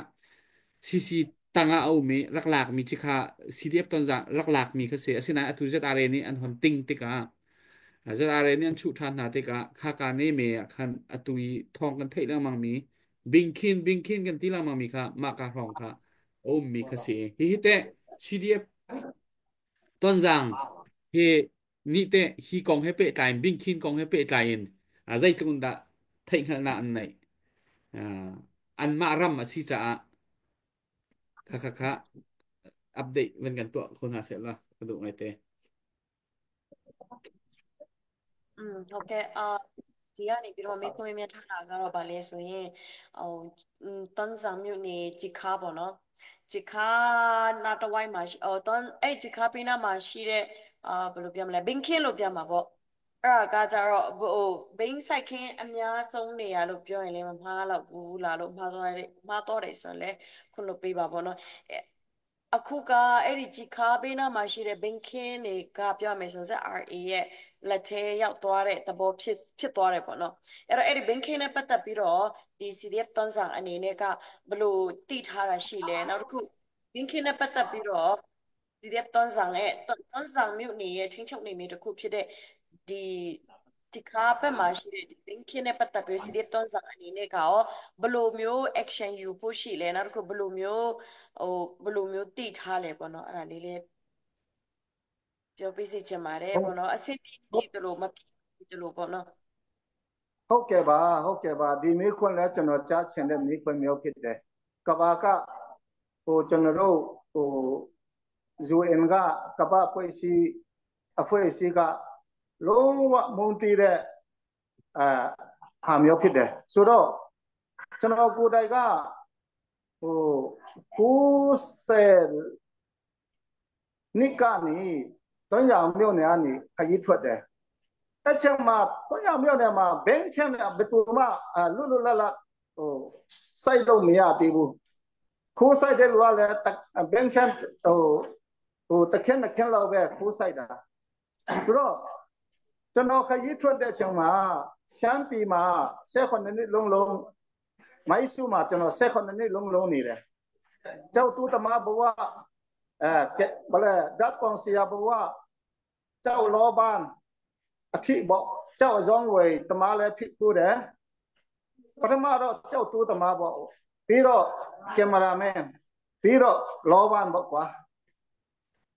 CC တငါအုံမေรักลากมีชิคา CDF ตอนจะรักลากมีคือเสียสินะอตุ ZRA นี่อันหอนติงติกา ZRA nih an chuh ṭhan hna tikah khaka ne me ah khan atu i thawng kan theih lengmang mi bingkhin bingkhin kan ti lengmang mi kha mah ka hrawng kha a ummi kha si. Hihi teh CDF Tonzang hi nih teh hi kong he pehtlai in bingkhin kong he pehtlai in zeitluk in dah theihhngalhnak an neih. Anmah ram a si caah kha kha kha update van kan tuah kho hna seh la ka duh ngai te. ဟုတ်ကဲ့အာဒီကနေပြီးတော့မေခွန်မြတ်ထားတာကတော့ဗာလဲဆိုရင်ဟိုတွန်းဆောင်မြို့နေဂျီခါပေါ့နော်ဂျီခါနာတဝိုင်းမှာဟိုတွန်းအဲ့ဂျီခါပိနာမှာရှိတဲ့အာဘယ်လိုပြောမလဲဘင်ခင်းလို့ပြောမှာပေါ့အဲ့ဒါကကြတော့ဟိုဘိန်းဆိုင်ခင်းအများဆုံးနေရလို့ပြောရင်လည်းမမှားတော့ဘူးလားလို့မှားသွားတယ်မှားတော့တယ်ဆိုရင်လည်းခုလို့ပေးပါပေါ့နော် အခုကအဲ့ဒီဂျီခါဘေးနားမှာရှိတဲ့ဘင်ခင်းတွေကပြောရမယ်ဆိုရင် ZRA ရဲ့လက်ထဲရောက်သွားတဲ့သဘောဖြစ်ဖြစ်သွားတယ်ပေါ့နော်အဲ့တော့အဲ့ဒီဘင်ခင်းနဲ့ပတ်သက်ပြီးတော့ဒီ CDF သွန်းဆောင်အနေနဲ့ကဘလို့တိထားတာရှိလဲနောက်တစ်ခုဘင်ခင်းနဲ့ပတ်သက်ပြီးတော့ CDF သွန်းဆောင်ရဲ့သွန်းဆောင်မြို့နေရဲ့ထိန်းချုပ်နေမြေတစ်ခုဖြစ်တဲ့ဒီဒီခါဘက်မှာရှိတဲ့ဒီဘင်ခင်းနဲ့ပတ်သက်ပြီး CDF သွန်းဆောင်အနေနဲ့ကရောဘလို့မျိုး action ယူဖို့ရှိလဲနောက်တစ်ခုဘလို့မျိုးဟိုဘလို့မျိုးတိထားလဲပေါ့နော်အဲ့ဒါလေးလေးပြောပြစီချင်ပါတယ်ပေါ့နော်အဆင်ပြေပြီတလို့မပြေတလို့ပေါ့နော် ဟုတ်ကဲ့ပါဟုတ်ကဲ့ပါဒီမိခွန်းလဲကျွန်တော်ကြားချင်တဲ့မိခွန်းမျိုးဖြစ်တယ်ကဘာကဟိုကျွန်တော်တို့ဟို UN ကကပဖွဲ့စည်းအဖွဲ့အစည်းကလုံးဝမုန်းတီးတဲ့အာဟာမျိုးဖြစ်တယ်ဆိုတော့ကျွန်တော်ကိုယ်တိုင်ကဟို90နှစ်ကနေတွန်းရောင်မြို့နယ်ကနေခရီးထွက်တယ်အဲ့ချိန်မှာတွန်းရောင်မြို့နယ်မှာဘင်းခန့်နဲ့ဘယ်သူမှလွတ်လွတ်လပ်လပ်ဟိုစိုက်လို့မရသေးဘူးခိုးစိုက်တဲ့လူကလည်းဘင်းခန့်ဟိုဟိုတခက်နှခက်လောက်ပဲခိုးစိုက်တာဆိုတော့ကျွန်တော်ခရီးထွက်တဲ့အချိန်မှာရှမ်းပြည်မှာ18နှစ်လုံးလုံးမိုက်စုမှာကျွန်တော်18နှစ်လုံးလုံးနေတယ်ကျောက်တူတမဘဝအဲဘလဲဓာတ်ပေါင်စီယဘဝကျောက်လောဘန်အထိပေါ့ကျောက်ဇောင်းဝေတမလည်းဖြစ်ဖို့တယ်ပထမတော့ကျောက်တူတမပေါ့ပြီးတော့ကင်မရာမန်ပြီးတော့လောဘန်ပေါ့ကွာ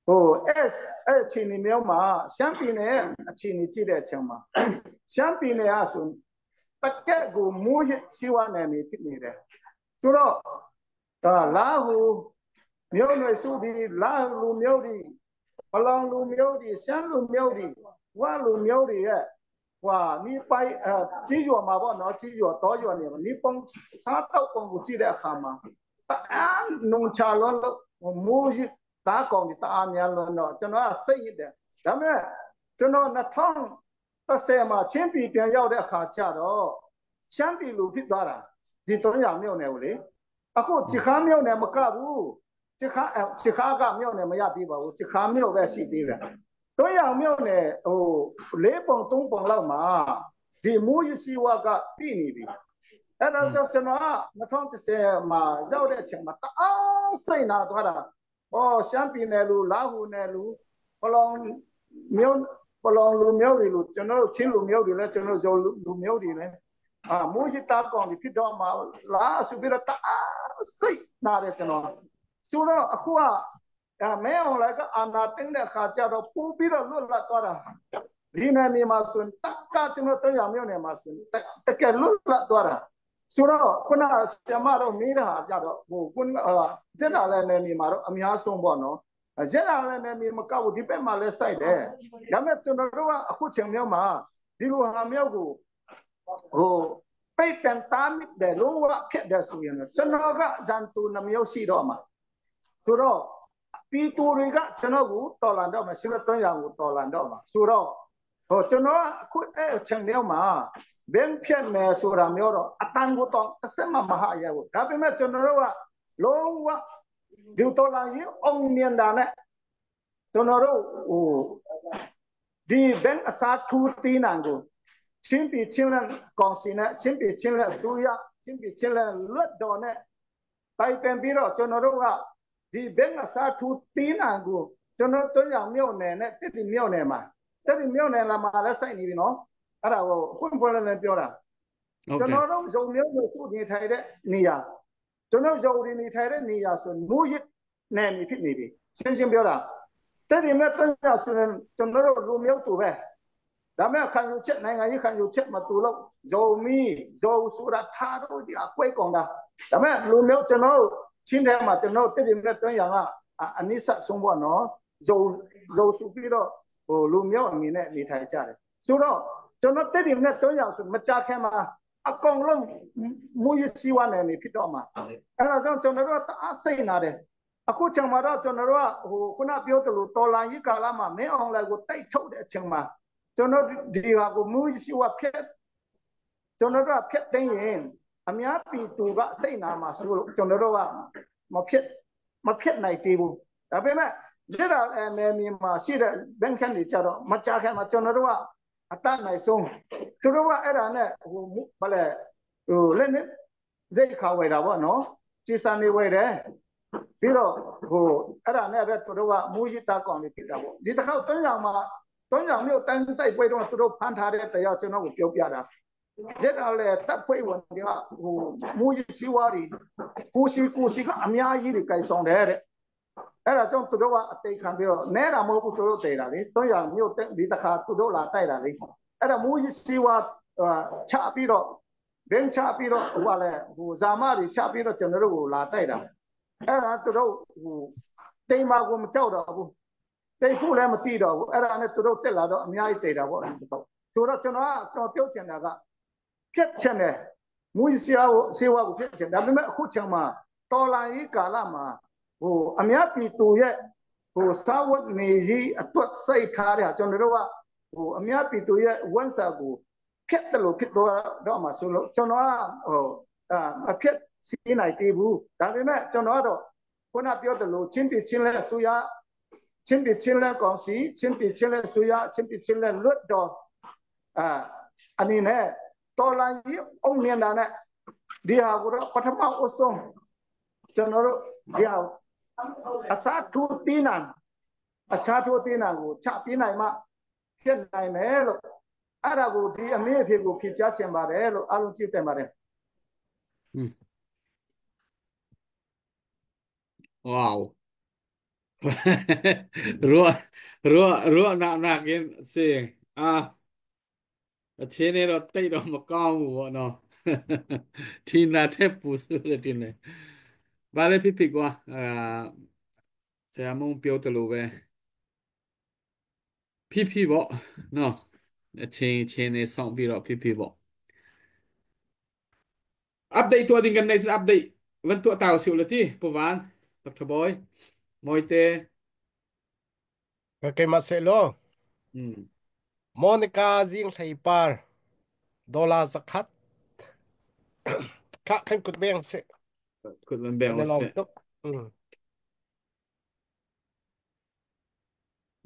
ဟိုအဲ့အဲ့အချိန်မျိုးမှာရှမ်းပြည်နယ်အချိန်ကြီးကြည့်တဲ့အချိန်မှာရှမ်းပြည်နယ်ကဆိုတကက်ကိုမိုးရှိဝနယ်မြေဖြစ်နေတယ်ဆိုတော့ဒါလာဟူမြို့နယ်စုဒီလာလူမျိုးဒီပလောင်လူမျိုးဒီရှမ်းလူမျိုးဒီဝလူမျိုးတွေရဲ့ဟွာနိပိုင်အဲကြီးကျော်မှာပေါ့နော်ကြီးကျော်တောကျော်နေမှာနိပုံစားတော့ပုံကိုကြည့်တဲ့အခါမှာတအားနုံချလွန်းလို့မိုးရှိသားကောင်ဒီတအားများလွန်းတော့ကျွန်တော်ကစိတ်ရတဲ့ဒါပေမဲ့ကျွန်တော်2010မှာချင်းပြည်ပြန်ရောက်တဲ့အခါကျတော့ရှမ်းပြည်လူဖြစ်သွားတာဒီတုံးရမြို့နယ်ကိုလေအခုချခါမြို့နယ်မကဘူးချခါချခါကမြို့နယ်မရသေးပါဘူးချခါမြို့ပဲရှိသေးတယ်တုံးရမြို့နယ်ဟို၄ပုံ၃ပုံလောက်မှာဒီမူရစီဝကပြည်နေပြီအဲ့ဒါကြောင့်ကျွန်တော်က2010မှာရောက်တဲ့အချိန်မှာတအားစိတ်နာသွားတာဩရှမ်းပြည်နယ်လူလာဟူနယ်လူပလောင်မြို့ပလောင်လူမျိုးတွေလူကျွန်တော်တို့ချင်းလူမျိုးတွေလည်းကျွန်တော်ဇော်လူမျိုးတွေလည်းအာမိုးရှိတာကောင်ဒီဖြစ်တော့မှာလာဆိုပြီးတော့တအားစိတ်နာတယ်ကျွန်တော်ဆိုတော့အခုကမဲအောင်လည်းကအာနာတင်းတဲ့ခါကျတော့ပူပြီးတော့လွတ်လပ်သွားတာဒီနယ်မြေမှာဆိုရင်တက်ကကျွန်တော်တို့ရမြို့နယ်မှာဆိုရင်တကယ်လွတ်လပ်သွားတာဆိုတော့ခုနဆရာမတို့မေးတာကြတော့ဟိုခုနဇက်လာလည်းနယ်မြေမှာတော့အများဆုံးပေါ့နော်ဇက်လာလည်းနယ်မြေမကောက်ဘူးဒီဘက်မှာလည်းစိုက်တယ်ဒါပေမဲ့ကျွန်တော်တို့ကအခုချိန်မျိုးမှာဒီလိုဟာမျိုးကိုဟိုပိတ်ပန်တားမိတယ်လုံးဝဖြတ်တယ်ဆိုရင်ကျွန်တော်ကဇန်တူနှမျိုးရှိတော့မှာဆိုတော့ပြည်သူတွေကကျွန်တော်ကိုတော်လန်တော့မှာရှိလို့တွန်းရကိုတော်လန်တော့မှာဆိုတော့ဟိုကျွန်တော်အခုအဲ့အချိန်မျိုးမှာဘင်းဖြတ်မယ်ဆိုတာမျိုးတော့အတန်ကိုတော့အစမမဟာရဘူးဒါပေမဲ့ကျွန်တော်တို့ကလုံးဝဒီတော်လန်ကြီးအောင်မြင်တာနဲ့ကျွန်တော်တို့ဟိုဒီဘင်းအစားထူးတီးနံကိုချင်းပြည်ချင်းလက်ကောင်စီနဲ့ချင်းပြည်ချင်းလက်သူရချင်းပြည်ချင်းလက်လွတ်တော်နဲ့တိုင်ပင်ပြီးတော့ကျွန်တော်တို့ကဒီဘင်းအစားထူးတီးနံကိုကျွန်တော်တို့ရမြို့နယ်နဲ့တစ်တိမြို့နယ်မှာ တက်ဒီမြို့နယ်လာမှာလည်းစိုက်နေပြီနော်။အဲ့ဒါကိုပွင့်ပွင့်လင်းလင်းပြောတာ ဟုတ် ကျွန် တယ် တော်တို့ဇုံမျိုးမျိုးစုနေထိုင်တဲ့နေရာကျွန်တော်ဇုံတွေနေထိုင်တဲ့နေရာဆိုမူရစ်နယ်မြေဖြစ်နေပြီရှင်းရှင်းပြောတာတဲ့ဒီမဲ့တန်းရဆိုရင်ကျွန်တော်တို့လူမျိုးတူပဲဒါမဲ့ခံယူချက်နိုင်ငံရေးခံယူချက်မတူလို့ဇုံမီဇုံဆိုတာထားတော့ဒီအကွဲကောင်တာဒါမဲ့လူမျိုးကျွန်တော်တို့ချင်းထဲမှာကျွန်တော်တဲ့ဒီမဲ့တန်းရကအနိစ္စဆုံးပေါ့နော်ဇုံဇုံစုပြီးတော့ဟိုလူမျိုးအနေနဲ့နေထိုင်ကြတယ်ဆိုတော့ကျွန်တော်တဲ့ဒီမဲ့တန်းရဆိုမကြခင်မှာအကောင်လုံးမူရစီဝနယ်နေဖြစ်တော့မှာအဲ့ဒါကြောင့်ကျွန်တော်တို့ကတအားစိတ်နာတယ်အခုချိန်မှာတော့ကျွန်တော်တို့ကဟိုခုနပြောသလိုတော်လန်ကြီးကာလမှာမင်းအောင်လိုက်ကိုတိုက်ထုတ်တဲ့အချိန်မှာကျွန်တော်ဒီဟာကိုမူရစီဝဖြက်ကျွန်တော်တို့ကဖြက်သိရင်အများပြည်သူကစိတ်နာမှာဆိုလို့ကျွန်တော်တို့ကမဖြစ်မဖြစ်နိုင်သေးဘူးဒါပေမဲ့ဇက်ရနယ်မြေမှာရှိတဲ့ဘန်ခန်တွေကြတော့မကြခင်မှာကျွန်တော်တို့ကအတတ်နိုင်ဆုံးသူတို့ကအဲ့ဒါနဲ့ဟိုဘာလဲဟိုလက်နဲ့စိတ်ခါဝယ်တာပေါ့နော်ကြည်စံနေဝယ်တယ်ပြီးတော့ဟိုအဲ့ဒါနဲ့ပဲသူတို့ကမူရှိတာကောင်တွေဖြစ်တာပေါ့ဒီတစ်ခေါက်တွန်းရောင်မှာတွန်းရောင်မြို့တန်းတိုက်ပွဲတော့သူတို့ဖမ်းထားတဲ့တရားကျွန်တော်ကိုပြောပြတာဇက်တော်လေတပ်ဖွဲ့ဝင်တွေကဟိုမူရှိစီဝါရီကိုစီကိုစီကအများကြီးတွေကြိုက်ဆောင်တယ်တဲ့အဲ့ဒါကြောင့်သူတို့ကအတိတ်ခံပြီးတော့နဲတာမဟုတ်ဘူးသူတို့တည်တာလေတွန်းရောင်မြို့ဒီတစ်ခါသူတို့လာတိုက်တာလေအဲ့ဒါမူရှိစီဝါချပြီးတော့ဘင်းချပြီးတော့ဟိုကလည်းဟိုဇာမတွေချပြီးတော့ကျွန်တော်တို့ကိုလာတိုက်တာအဲ့ဒါသူတို့ဟိုတိမ်မာကိုမကြောက်တော့ဘူးတိမ်ဖို့လည်းမတိတော့ဘူးအဲ့ဒါနဲ့သူတို့တက်လာတော့အများကြီးတိတ်တာပေါ့ဆိုတော့ကျွန်တော်ကကျွန်တော်ပြောချင်တာကဖြတ်ချင်တယ်မူစီဝါစေဝါကိုဖြတ်ချင်ဒါပေမဲ့အခုချိန်မှာတော်လာရေးကာလမှာဟိုအများပြည်သူရဲ့ဟိုစာဝတ်နေကြီးအတွက်စိတ်ထားတဲ့ကျွန်တော်တို့ကဟိုအများပြည်သူရဲ့ဝန်စာကိုဖြတ်တယ်လို့ဖြစ်တော့တော့မှဆိုလို့ကျွန်တော်ကဟိုအဖြတ်စီးနိုင်သေးဘူးဒါပေမဲ့ကျွန်တော်ကတော့ခုနပြောတယ်လို့ချင်းပြချင်းလဲအစိုးရချင်းပြချင်းလဲကောင်စီချင်းပြချင်းလဲအစိုးရချင်းပြချင်းလဲလွတ်တော်အာအနေနဲ့တော်လန်ကြီးအုံနေတာနဲ့ဒီဟာကိုတော့ပထမအဆုံးကျွန်တော်တို့ဒီဟာအစားထိုးတင်းနံအခြားထိုးတင်းနံကိုချပြနိုင်မှဖြစ်နိုင်မယ်လို့အဲ့ဒါကိုဒီအမေအဖေကိုဖြေကြားချင်ပါတယ်လို့အားလုံးကြည့်တင်ပါတယ် ဝေါရောရောရောနာနာကင်းစေအာအခြေအနေတော့တိတ်တော့မကောင်းဘူးပေါ့နော်ထင်တာထက်ပူဆိုးတယ်တင်တယ်ဘာလဲဖြစ်ဖြစ်ကွာအာဆရာမုံပြောတယ်လို့ပဲဖြစ်ဖြစ်ပေါ့နော်အချင်းချင်းနေဆောင်ပြီးတော့ဖြစ်ဖြစ်ပေါ့ update ตัวดิงกันใน update วันตัวเต่าสิวละที่ปวานดรบอยมอยเต ကကေမဆေလော อืม မောနီကာဇင်းလှိပါဒေါ်လာစခတ်ခะขันกุดเบงเส คุณมันแบ กัน งเส ลอมตุกอืม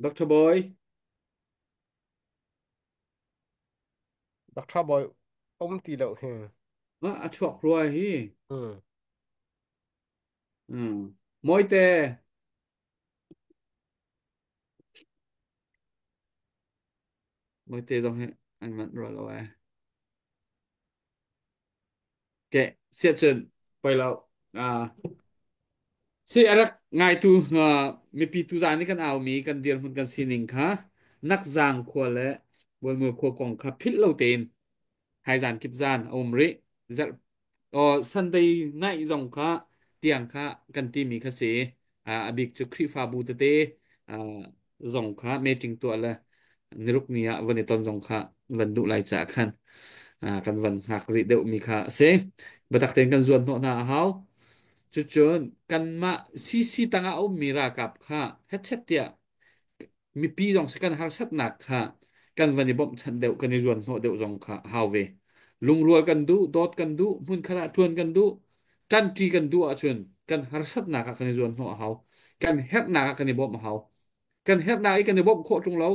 ดรบอย ดรบอยอมตีแล้วเฮ ว่าอชวกรวยฮี อืม อืมมอยเตมอยเตต้องให้อันมันรอแล้วไว้แกเสียจนไปแล้วอ่าสิอะไรไงตูอ่ามีปีตูจานี่กันเอามีกันเดียนหุ่นกันซีนิงค่ะนักจางขวและบนมือขวกองค่ะพิษเลาเตนไฮจานกิบจานอมริจะอ๋อซันเดย์ไนท์จงค่ะเตียงค่ะกันตีมีค่ะเสอ่าอบิกจุคริฟาบูเตเตอ่าจงค่ะเมติงตัวละนรุกเนียวันนี้ตอนจงค่ะวันดุไลจากขันอ่ากันวันหักริเดวมีค่ะเสบัตักเตนกันจวนโนนาเฮาจุดจนกันมาซีซีตังอามีรากับค่ะเฮ็ดเช็ดเตียมีปีจงสกันฮาร์สัตนักค่ะกันวันนี้บ่มฉันเดวกันจวนโนเดวจงค่ะฮาวเวลุงรัวกันดูดอดกันดูมุนขนาดชวนกันดูจันจีกันดูอ่ะชวนกันฮาร์สัตนักกันจวนโนเฮากันเฮ็ดนักกันบ่มเฮากันเฮ็ดนักกันบ่มโคจงเรา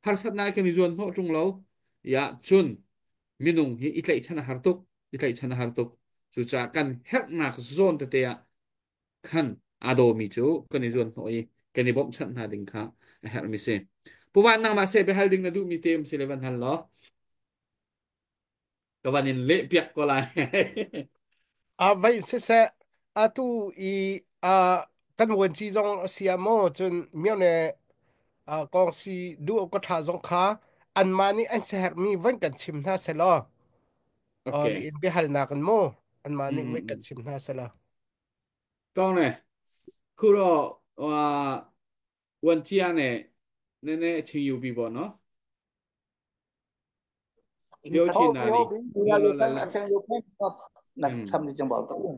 ฮาร์สัตนักกันจวนโนจงเราอย่าชวนมินุงฮีอิตไลชันฮาร์ตุกอิตไลชันฮาร์ตุกสุจากกันเฮ็ดนักโซนเตะขันอาโดมิจูกันจวนโนอีกันบ่มฉันนาดิงค่ะเฮรมิเซป Puvan nangmah se biahal ding na duhmi te um si le van hal law ka van in leh piak ko lai. A vai siseh atu i a kan vuanci zong a si ah maw cun myone kong si duh ka ṭha zong kha anmah nih an siaherhmi van kan chim hna selaw Okay. in biahalnak in mu anmah Mm nih mm van kan mm. chim hna selaw. ကောင်းတယ်ခုတော့ဟိုဟာဝန်ကြီးရနဲ့နည်းနည်းအချိန်ယူပြီးပေါ့နော်ပြောချင် ဟုတ် တာတွေ ပြီဟုတ်ပြီဒီ လော ဟာ လောလတ်လတ် လေးဖက်အချင်းယူဖက်န อืม တ်ထပ်နေကြပါတော့ဟုတ်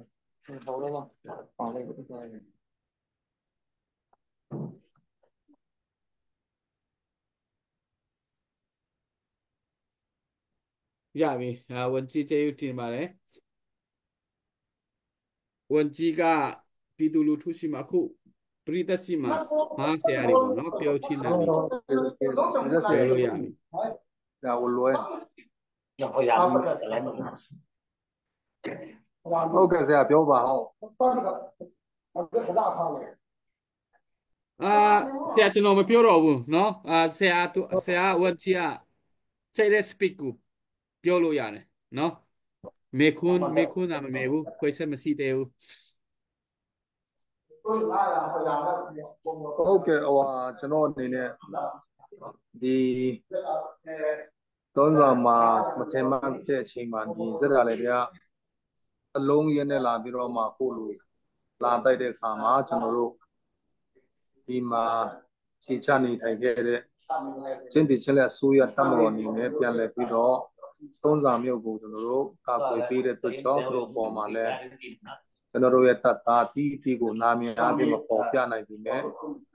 တော့ပါလေ ရပြီဟာဝန်ကြီးကျေးဇူးတင်ပါတယ်ဝန်ကြီးကပြည်သူလူထုရှိမှာအခုပရိသတ်ရှိမှာမားဆရာတွေပေါ့နော်ပြောချင်တာတွေပြောလို့ရပြီ ဒါကိုလွဲ ညဟောရမ်းလည်းမ ဟုတ်ကဲ့ဆရာပြောပါဟုတ် အာဆရာကျွန်တော်မပြောတော့ဘူးနော်အာဆရာသူဆရာဝန်ကြီးကချိန်တဲ့ speak ကိုပြောလို့ရတယ်နော်မေခွန်းမေခွန်းတာမမေဘူးခွေဆက်မရှိသေးဘူး ဟုတ်ကဲ့ဟိုဟာကျွန်တော်အနေနဲ့ဒီသုံးဆောင်မှာမထင်မှတ်တဲ့အချိန်မှာဒီဇက်တာလည်းတရားအလုံးရင်းနဲ့လာပြီးတော့မှကိုလိုလာတိုက်တဲ့အခါမှာကျွန်တော်တို့ဒီမှာခြေချနေထိုင်ခဲ့တဲ့ချင်းပြည်ချင်းလက်ဆိုးရတမတော်အနေနဲ့ပြန်လည်ပြီးတော့သုံးဆောင်မြို့ကိုကျွန်တော်တို့ကာကွယ်ပေးတဲ့အတွက်ကြောင့်သူတို့ပေါ်မှာလည်းကျွန်တော်တို့ရဲ့တတ်တာတီးတီးကိုနာမည်အပြင်မပေါ်ပြနိုင်ပြီမဲ့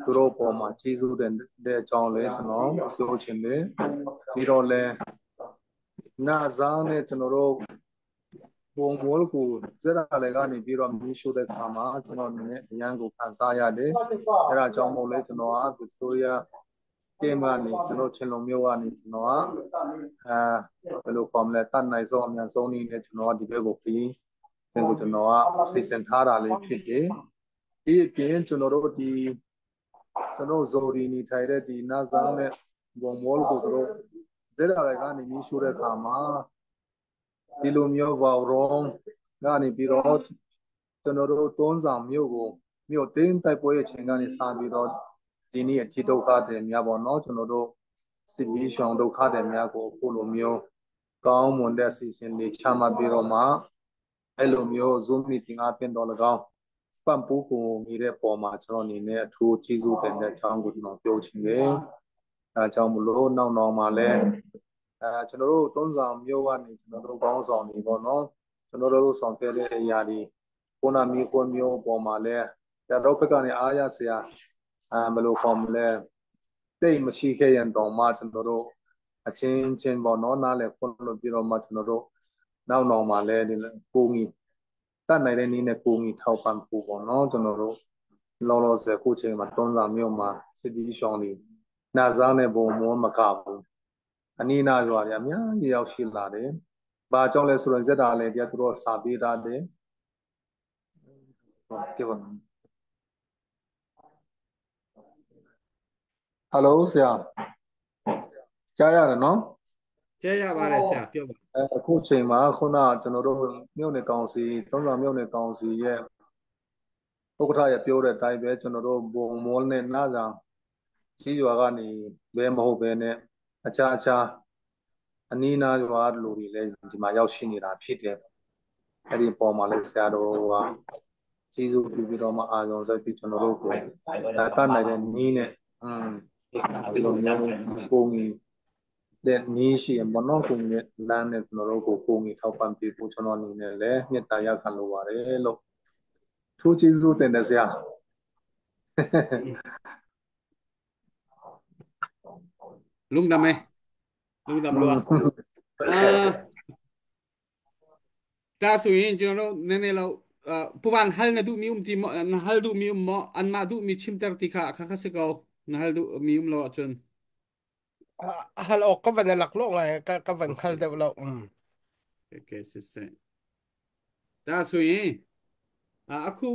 သူတို့ပေါ်မှာကျေးဇူးတင်တဲ့အကြောင်းလည်းကျွန်တော်ပြောချင်တယ်ပြီးတော့လည်းနာဇာနဲ့ကျွန်တော်တို့ပုံမောကိုဇက်ရလည်းကနေပြီးတော့မီးရှို့တဲ့ခါမှာကျွန်တော်အနေနဲ့အရန်ကိုခံစားရတယ်အဲဒါကြောင့်မို့လဲကျွန်တော်ကဗစ်တိုးရီးယားကဲမနေကျွန်တော်ချင်းလုံးမျိုးကနေကျွန်တော်ကအဲဘယ်လိုခေါ်မလဲတတ်နိုင်ဆုံးအမြန်ဆုံးနည်းနဲ့ကျွန်တော်ကဒီဘက်ကိုခရီးစင်ကိုကျွန်တော်ကစီစဉ်ထားတာလေးဖြစ်တယ်ဒီအပြင်ကျွန်တော်တို့ဒီကျွန်တော်ဇိုရီနေထိုင်တဲ့ဒီနာဇာနဲ့ဘုံမောကိုတို့ဇက်ရလည်းကနေမီးရှို့တဲ့ခါမှာဒီလိုမျိုးဘောင်ရုံးကနေပြီးတော့ကျွန်တော်တို့သွန်းဆောင်မြို့ကိုမြို့တင်းတိုက်ပွဲရဲ့ချိန်ကနေစပြီးတော့ဒီနေ့အထီဒုက္ခတွေများပေါ့နော်ကျွန်တော်တို့စစ်ပြီးရှောင်ဒုက္ခတွေများကိုအခုလိုမျိုးကောင်းမွန်တဲ့စီစဉ်တွေချမှတ်ပြီးတော့မှအဲ့လိုမျိုး Zoom meeting အပြင်တော့၎င်းပံ့ပိုးကိုနေတဲ့ပုံမှာကျွန်တော်အနေနဲ့အထူးကျေးဇူးတင်တဲ့အကြောင်းကိုကျွန်တော်ပြောချင်တယ်။အဲအကြောင်းမလို့နောက်နောက်မှာလည်းအဲကျွန်တော်တို့သုံးဆောင်မြို့ကနေကျွန်တော်တို့ကောင်းဆောင်နေပေါ့နော်ကျွန်တော်တို့ဆောင်ခဲ့တဲ့အရာတွေကိုနာမီခွမျိုးပေါ်မှာလဲကျတော့ဘက်ကနေအားရစရာအဲဘယ်လိုခေါ်မလဲတိတ်မရှိခဲ့ရင်တော့မှကျွန်တော်တို့အချင်းချင်းပေါ့နော်နားလဲခွန်းလို့ပြီးတော့မှကျွန်တော်တို့နောက်နောက်မှာလဲဒီကိုငီတတ်နိုင်တဲ့နည်းနဲ့ကိုငီထောက်ပံ့ဖို့ပေါ့နော်ကျွန်တော်တို့လောလောဆယ်ခုချိန်မှာတွန်းစာမြို့မှာစစ်တီးရှောင်းနေနာစားနဲ့ဘုံမောမကဘူးအနီးနာရွာတွေအများကြီးရောက်ရှိလာတယ်။ဘာကြောင့်လဲဆိုတော့ဇက်တာလည်းတရားသူတို့စာပေးထားတယ်။ဟုတ်ကဲ့ပါ။ဟယ်လိုဆရာကြားရတယ်နော် ကြားရပါတယ်ဆရာပြောပါ အဲအခုချိန်မှာခုနကျွန်တော်တို့မြို့နယ်ကောင်စီသုံးဆောင်မြို့နယ်ကောင်စီရဲ့ဥက္ကဋ္ဌရဲ့ပြောတဲ့အတိုင်းပဲကျွန်တော်တို့ဘုံမောနဲ့နာစာရှိရွာကနေဘဲမဟုတ်ဘဲနဲ့အခြားအခြားအနီးနားရွာလူတွေလည်းဒီမှာရောက်ရှိနေတာဖြစ်တယ်အဲ့ဒီပုံမှာလည်းဆရာတော်ကကျေးဇူးပြုပြီးတော့မှအာရုံစိုက်ပြီးကျွန်တော်တို့ကိုတတ်နိုင်တဲ့နီးနဲ့อืมဒီလိုမျိုးပုံကြီးတဲ့နီးရှိရင်ဘောနော်ကိုကြီးလမ်းနဲ့ကျွန်တော်တို့ကိုကိုကြီးထောက်ပံ့ပေးဖို့ကျွန်တော်အနေနဲ့လည်းမေတ္တာရပ်ခံလိုပါတယ်လို့ထူးကျေးဇူးတင်တယ်ဆရာ လုံတမဲလုံတမလို့အာဒါဆိုရင်ကျွန်တော်တို့နည်းနည်းတော့ပူဝန်ဟလနဒူမီုံတီနဟလဒူမီုံမောအန်မာဒူမီချင်တတီခါခါခစကောနဟလဒူမီုံလောချွန် ဟယ်ကဝန်လက်လောငါကဝန်ခလဒေလောอืม โอเคစစ်စစ်ဒါဆိုရင်အခု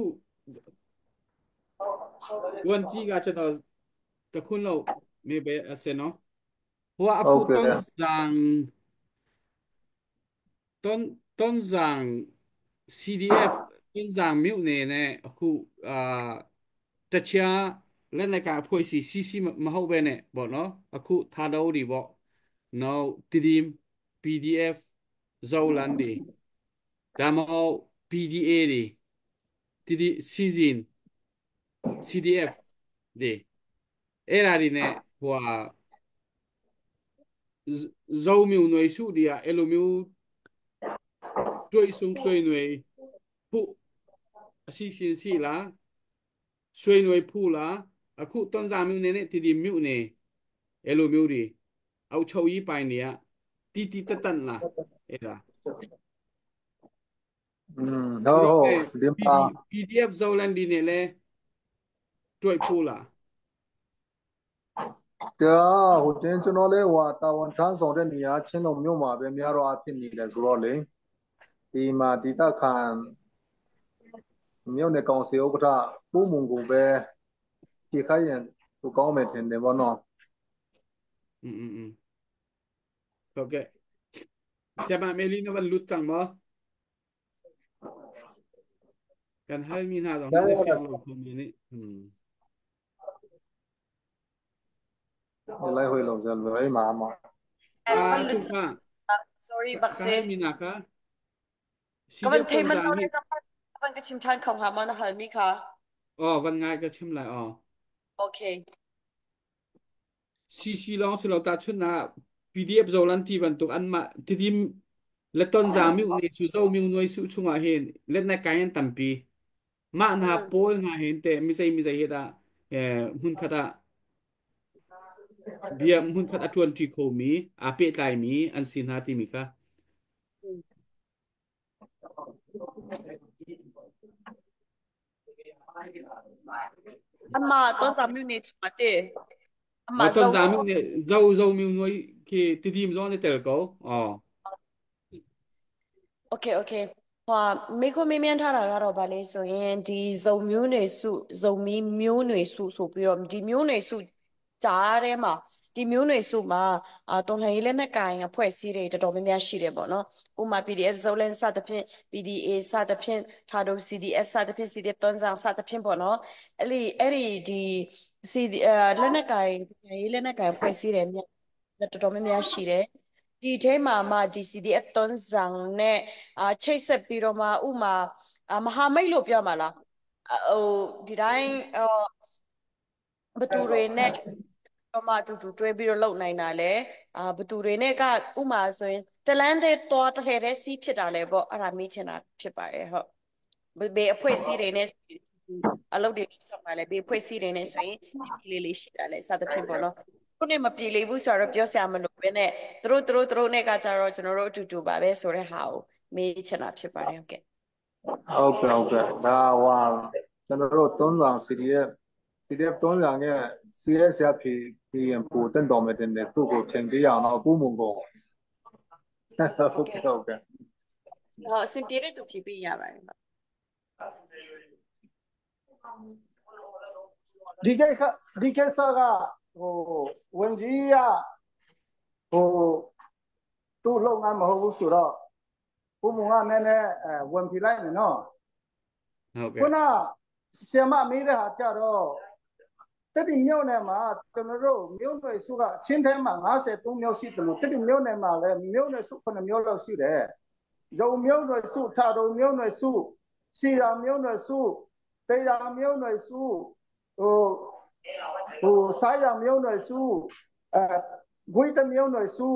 ဝန်ကြီးကကျွန်တော်တခုလောက် Me be ase no ဟိုအခု ဟုတ်ကဲ့ တွန်ဇန်တွန်တွန်ဇန် CDF တွန်ဇန်မြို့နယ်နဲ့အခုအာတခြားလက်နက်ကိုင်အဖွဲ့အစည်း CC မဟုတ်ပဲနဲ့ပေါ့နော်အခုထားတော့ဒီပေါ့နောက်တီဒီ PDF ဇောလန်ဒီဒါမှမဟုတ် PDA တွေတီဒီ season CDF တွေအဲ့ဒါတွေနဲ့ဟိုဟာဇောမျိုးနွယ်စုတွေကအဲ့လိုမျိုးတွေ့ဆုံဆွေးနွေးဖို့အစီအစဉ်ရှိလားဆွေးနွေးဖို့လားအခုတွန်စာမျိုးနေနဲ့တီတီမြို့နေအဲ့လိုမျိုးတွေအောက်ချုပ်ကြီးပိုင်တွေကတီတီတက်တက်လားအဲ့ဒါ อืมဟုတ်ဟုတ်ဒီမှာ PDF ဇောလန်ဒီနဲ့လဲတွေ့ဖို့လား တရားဟိုတင်ကျွန်တော်လဲဟိုတာဝန်ထမ်းဆောင်တဲ့နေရာချင်းတော်မြို့မှာပဲများတော့အဖြစ်နေတယ်ဆိုတော့လေဒီမှာဒေသခံမြို့နယ်ကောင်စီဥက္ကဋ္ဌပိုးမုံကိုပဲဖြေခိုင်းရင်သူကောင်းမယ်ထင်တယ်ဗောနော် อืมอืมอืมဟုတ်ကဲ့ဆရာမမေလီနဝန်လူချန်မကန်ဟဲမီနာတော့လည်းဖျောင်းလို့ခုမီနေอืม လိုက်ဝေလို့ဇလွယ်မှာမ အာသူက Sorry บัก က เซ ဟဲမီနာက ก็มัน CDF เทมัน တွန်ဇာမိ เราได้กับมันก็ชิมทานของหามันหันมีค่ะ အော်ဝန်ငိုင်းကချင်လိုက်အော် โอเค CC လောင်းစလောတာချွနာ PDF ဇောလန်တီဘန်တုအန်မတီဒီလက်တွန်ဇာမိနေစုဇောမြုံနွေစုချုံအဟင်လက်နကိုင်းတမ်ပီမနာ อืม ပိုးငါဟင်တဲ့မိစိမိစိဟေတာအဲဟွန်ခတာเบียหุ่นพัดอทวนทีโคมีอาเปตายมีอันสินหาติมิกา အမတော့ဇာမြူနေချမတေအမ อ๋อต้ ဇော นสามเนี่ยเจ้าเจ้ามิวน้อยคือตีดีมซ้อนในแต่ละก็อ๋อ โอเคโอเคဟွာမိခွမေးမြန်းထားတာကတော့ဗာလဲဆိုရင်ဒီဇုံမျိုးနွယ်စုဇုံမီမျိုးနွယ်စုဆိုပြီးတော့ဒီမျိုးနွယ်စုကြားထဲမှာဒီမျိုးနွယ်စုမှာအာတော်လှန်ရေးလက်နက်ကိုင်အဖွဲ့အစည်းတွေတော်တော်များများရှိတယ်ပေါ့နော်ဥပမာ PDF ဇုံလန်စသဖြင့် PDA စသဖြင့်ထာဒု CDF စသဖြင့် CDF သွန်းဆောင်စသဖြင့်ပေါ့နော်အဲ့ဒီအဲ့ဒီဒီ CD အဲလက်နက်ကိုင်ရေးလက်နက်ကိုင်ဖွဲ့စည်းတယ်များတော်တော်များများရှိတယ်ဒီထဲမှာမှဒီ CDF သွန်းဆောင်နဲ့အာချိတ်ဆက်ပြီးတော့မှဥမာမဟာမိတ်လို့ပြောမှာလားဟိုဒီတိုင်းဟိုဘသူတွေနဲ့တော့မှအတူတူတွဲပြီးတော့လုံနိုင်တာလေအာဘသူတွေနဲ့ကဥမာဆိုရင်တလန်းတဲ့သွားတစ်ထည်တည်းစီးဖြစ်တာလေပေါ့အဲ့ဒါမေးချင်တာဖြစ်ပါရဲ့ဟုတ်ဘေးအဖွဲ့စည်းတွေနဲ့အလုပ်တွေဆောင်ပါလေဘေးဖွဲ့စည်းတွေနဲ့ဆိုရင်ပြည်လေးလေးရှိတာလေစသဖြင့်ပေါ့နော်ခုနေမပြေလေးဘူးဆိုတော့ပြောစရာမလိုပဲနဲ့သူတို့သူတို့သူတို့နဲ့ကကြတော့ကျွန်တော်တို့အတူတူပါပဲဆိုတဲ့ဟာကိုမေးချင်တာဖြစ်ပါတယ်ဟုတ်ကဲ့ ဟုတ်ကဲ့ဟုတ်ကဲ့ဒါဟိုကျွန်တော်တို့သွန်းဆောင် CDF CDF သွန်းဆောင်ရဲ့ CSF ဖြီရင်ပိုတက်တော်မယ်တင်တယ်သူ့ကိုချိန်ပေးရအောင်တော့ပူမုံကုန်ဟုတ်ကဲ့ဟုတ်ကဲ့ ဟုတ်အဆင်ပြေတဲ့သူဖြေပေးရပါတယ် ဒီကိစ္စဒီကိစ္စကဟိုဝင်ကြီးကဟိုသူ့လုပ်ငန်းမဟုတ်ဘူးဆိုတော့ဘုံကနည်းနည်းဝင်ပြလိုက်မယ်နော် ဟုတ်ကဲ့ ခုနဆရာမမေးတဲ့ဟာကြတော့တက်ဒီမြို့နယ်မှာကျွန်တော်တို့မြို့နယ်စုကချင်းထဲမှာ53မြို့ရှိတယ်လို့တက်ဒီမြို့နယ်မှာလည်းမြို့နယ်စု9မြို့လောက်ရှိတယ်။ဇုံမြို့နယ်စုထာတုံမြို့နယ်စုစီရာမြို့နယ်စုတေရာမြို့နယ်စုဟိုဟိုစားရမြို့နယ်စုအဲဂွေးတမြို့နယ်စု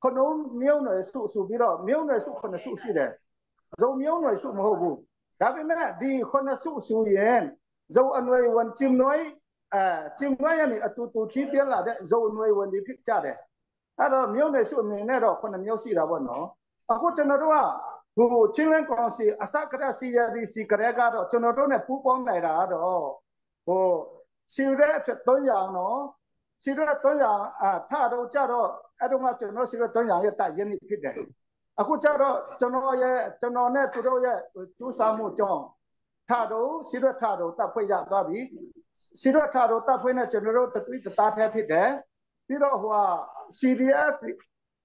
ခနုံမြို့နယ်စုဆိုပြီးတော့မြို့နယ်စု9စုရှိတယ်။ဇုံမြို့နယ်စုမဟုတ်ဘူး။ဒါပေမဲ့ဒီ9စုဆိုရင်ဇုံအနွယ်ဝန်ကျင်နွယ်အဲကျင်နွယ်ရနေအတူတူကြီးပြလာတဲ့ဇုံအနွယ်ဝန်တွေဖြစ်ကြတယ်။အဲ့တော့မြို့နယ်စုအနေနဲ့တော့9မြို့ရှိတာပေါ့နော်။အခုကျွန်တော်တို့ကဟိုချင်းလန်းကောင်စီအစကရစီရဒီစီကရဲကတော့ကျွန်တော်တို့ ਨੇ ပူးပေါင်းနိုင်တာကတော့ဟိုစီရဲဖြစ်300နော်စီရဲ300အာထတော့ကြတော့အဲ့တော့ကကျွန်တော်စီရဲ300ရဲ့တရင်းနေဖြစ်တယ်အခုကြတော့ကျွန်တော်ရဲ့ကျွန်တော်နဲ့သူတို့ရဲ့ကျူးစာမှုကြောင့်ထတော့စီရဲထတော့တပ်ဖွဲ့ရသွားပြီ စီရထာတို့တပ်ဖွဲ့နဲ့ကျွန်တော်တို့တသွေးတသားထဲဖြစ်တယ်ပြီးတော့ဟိုဟာ CDF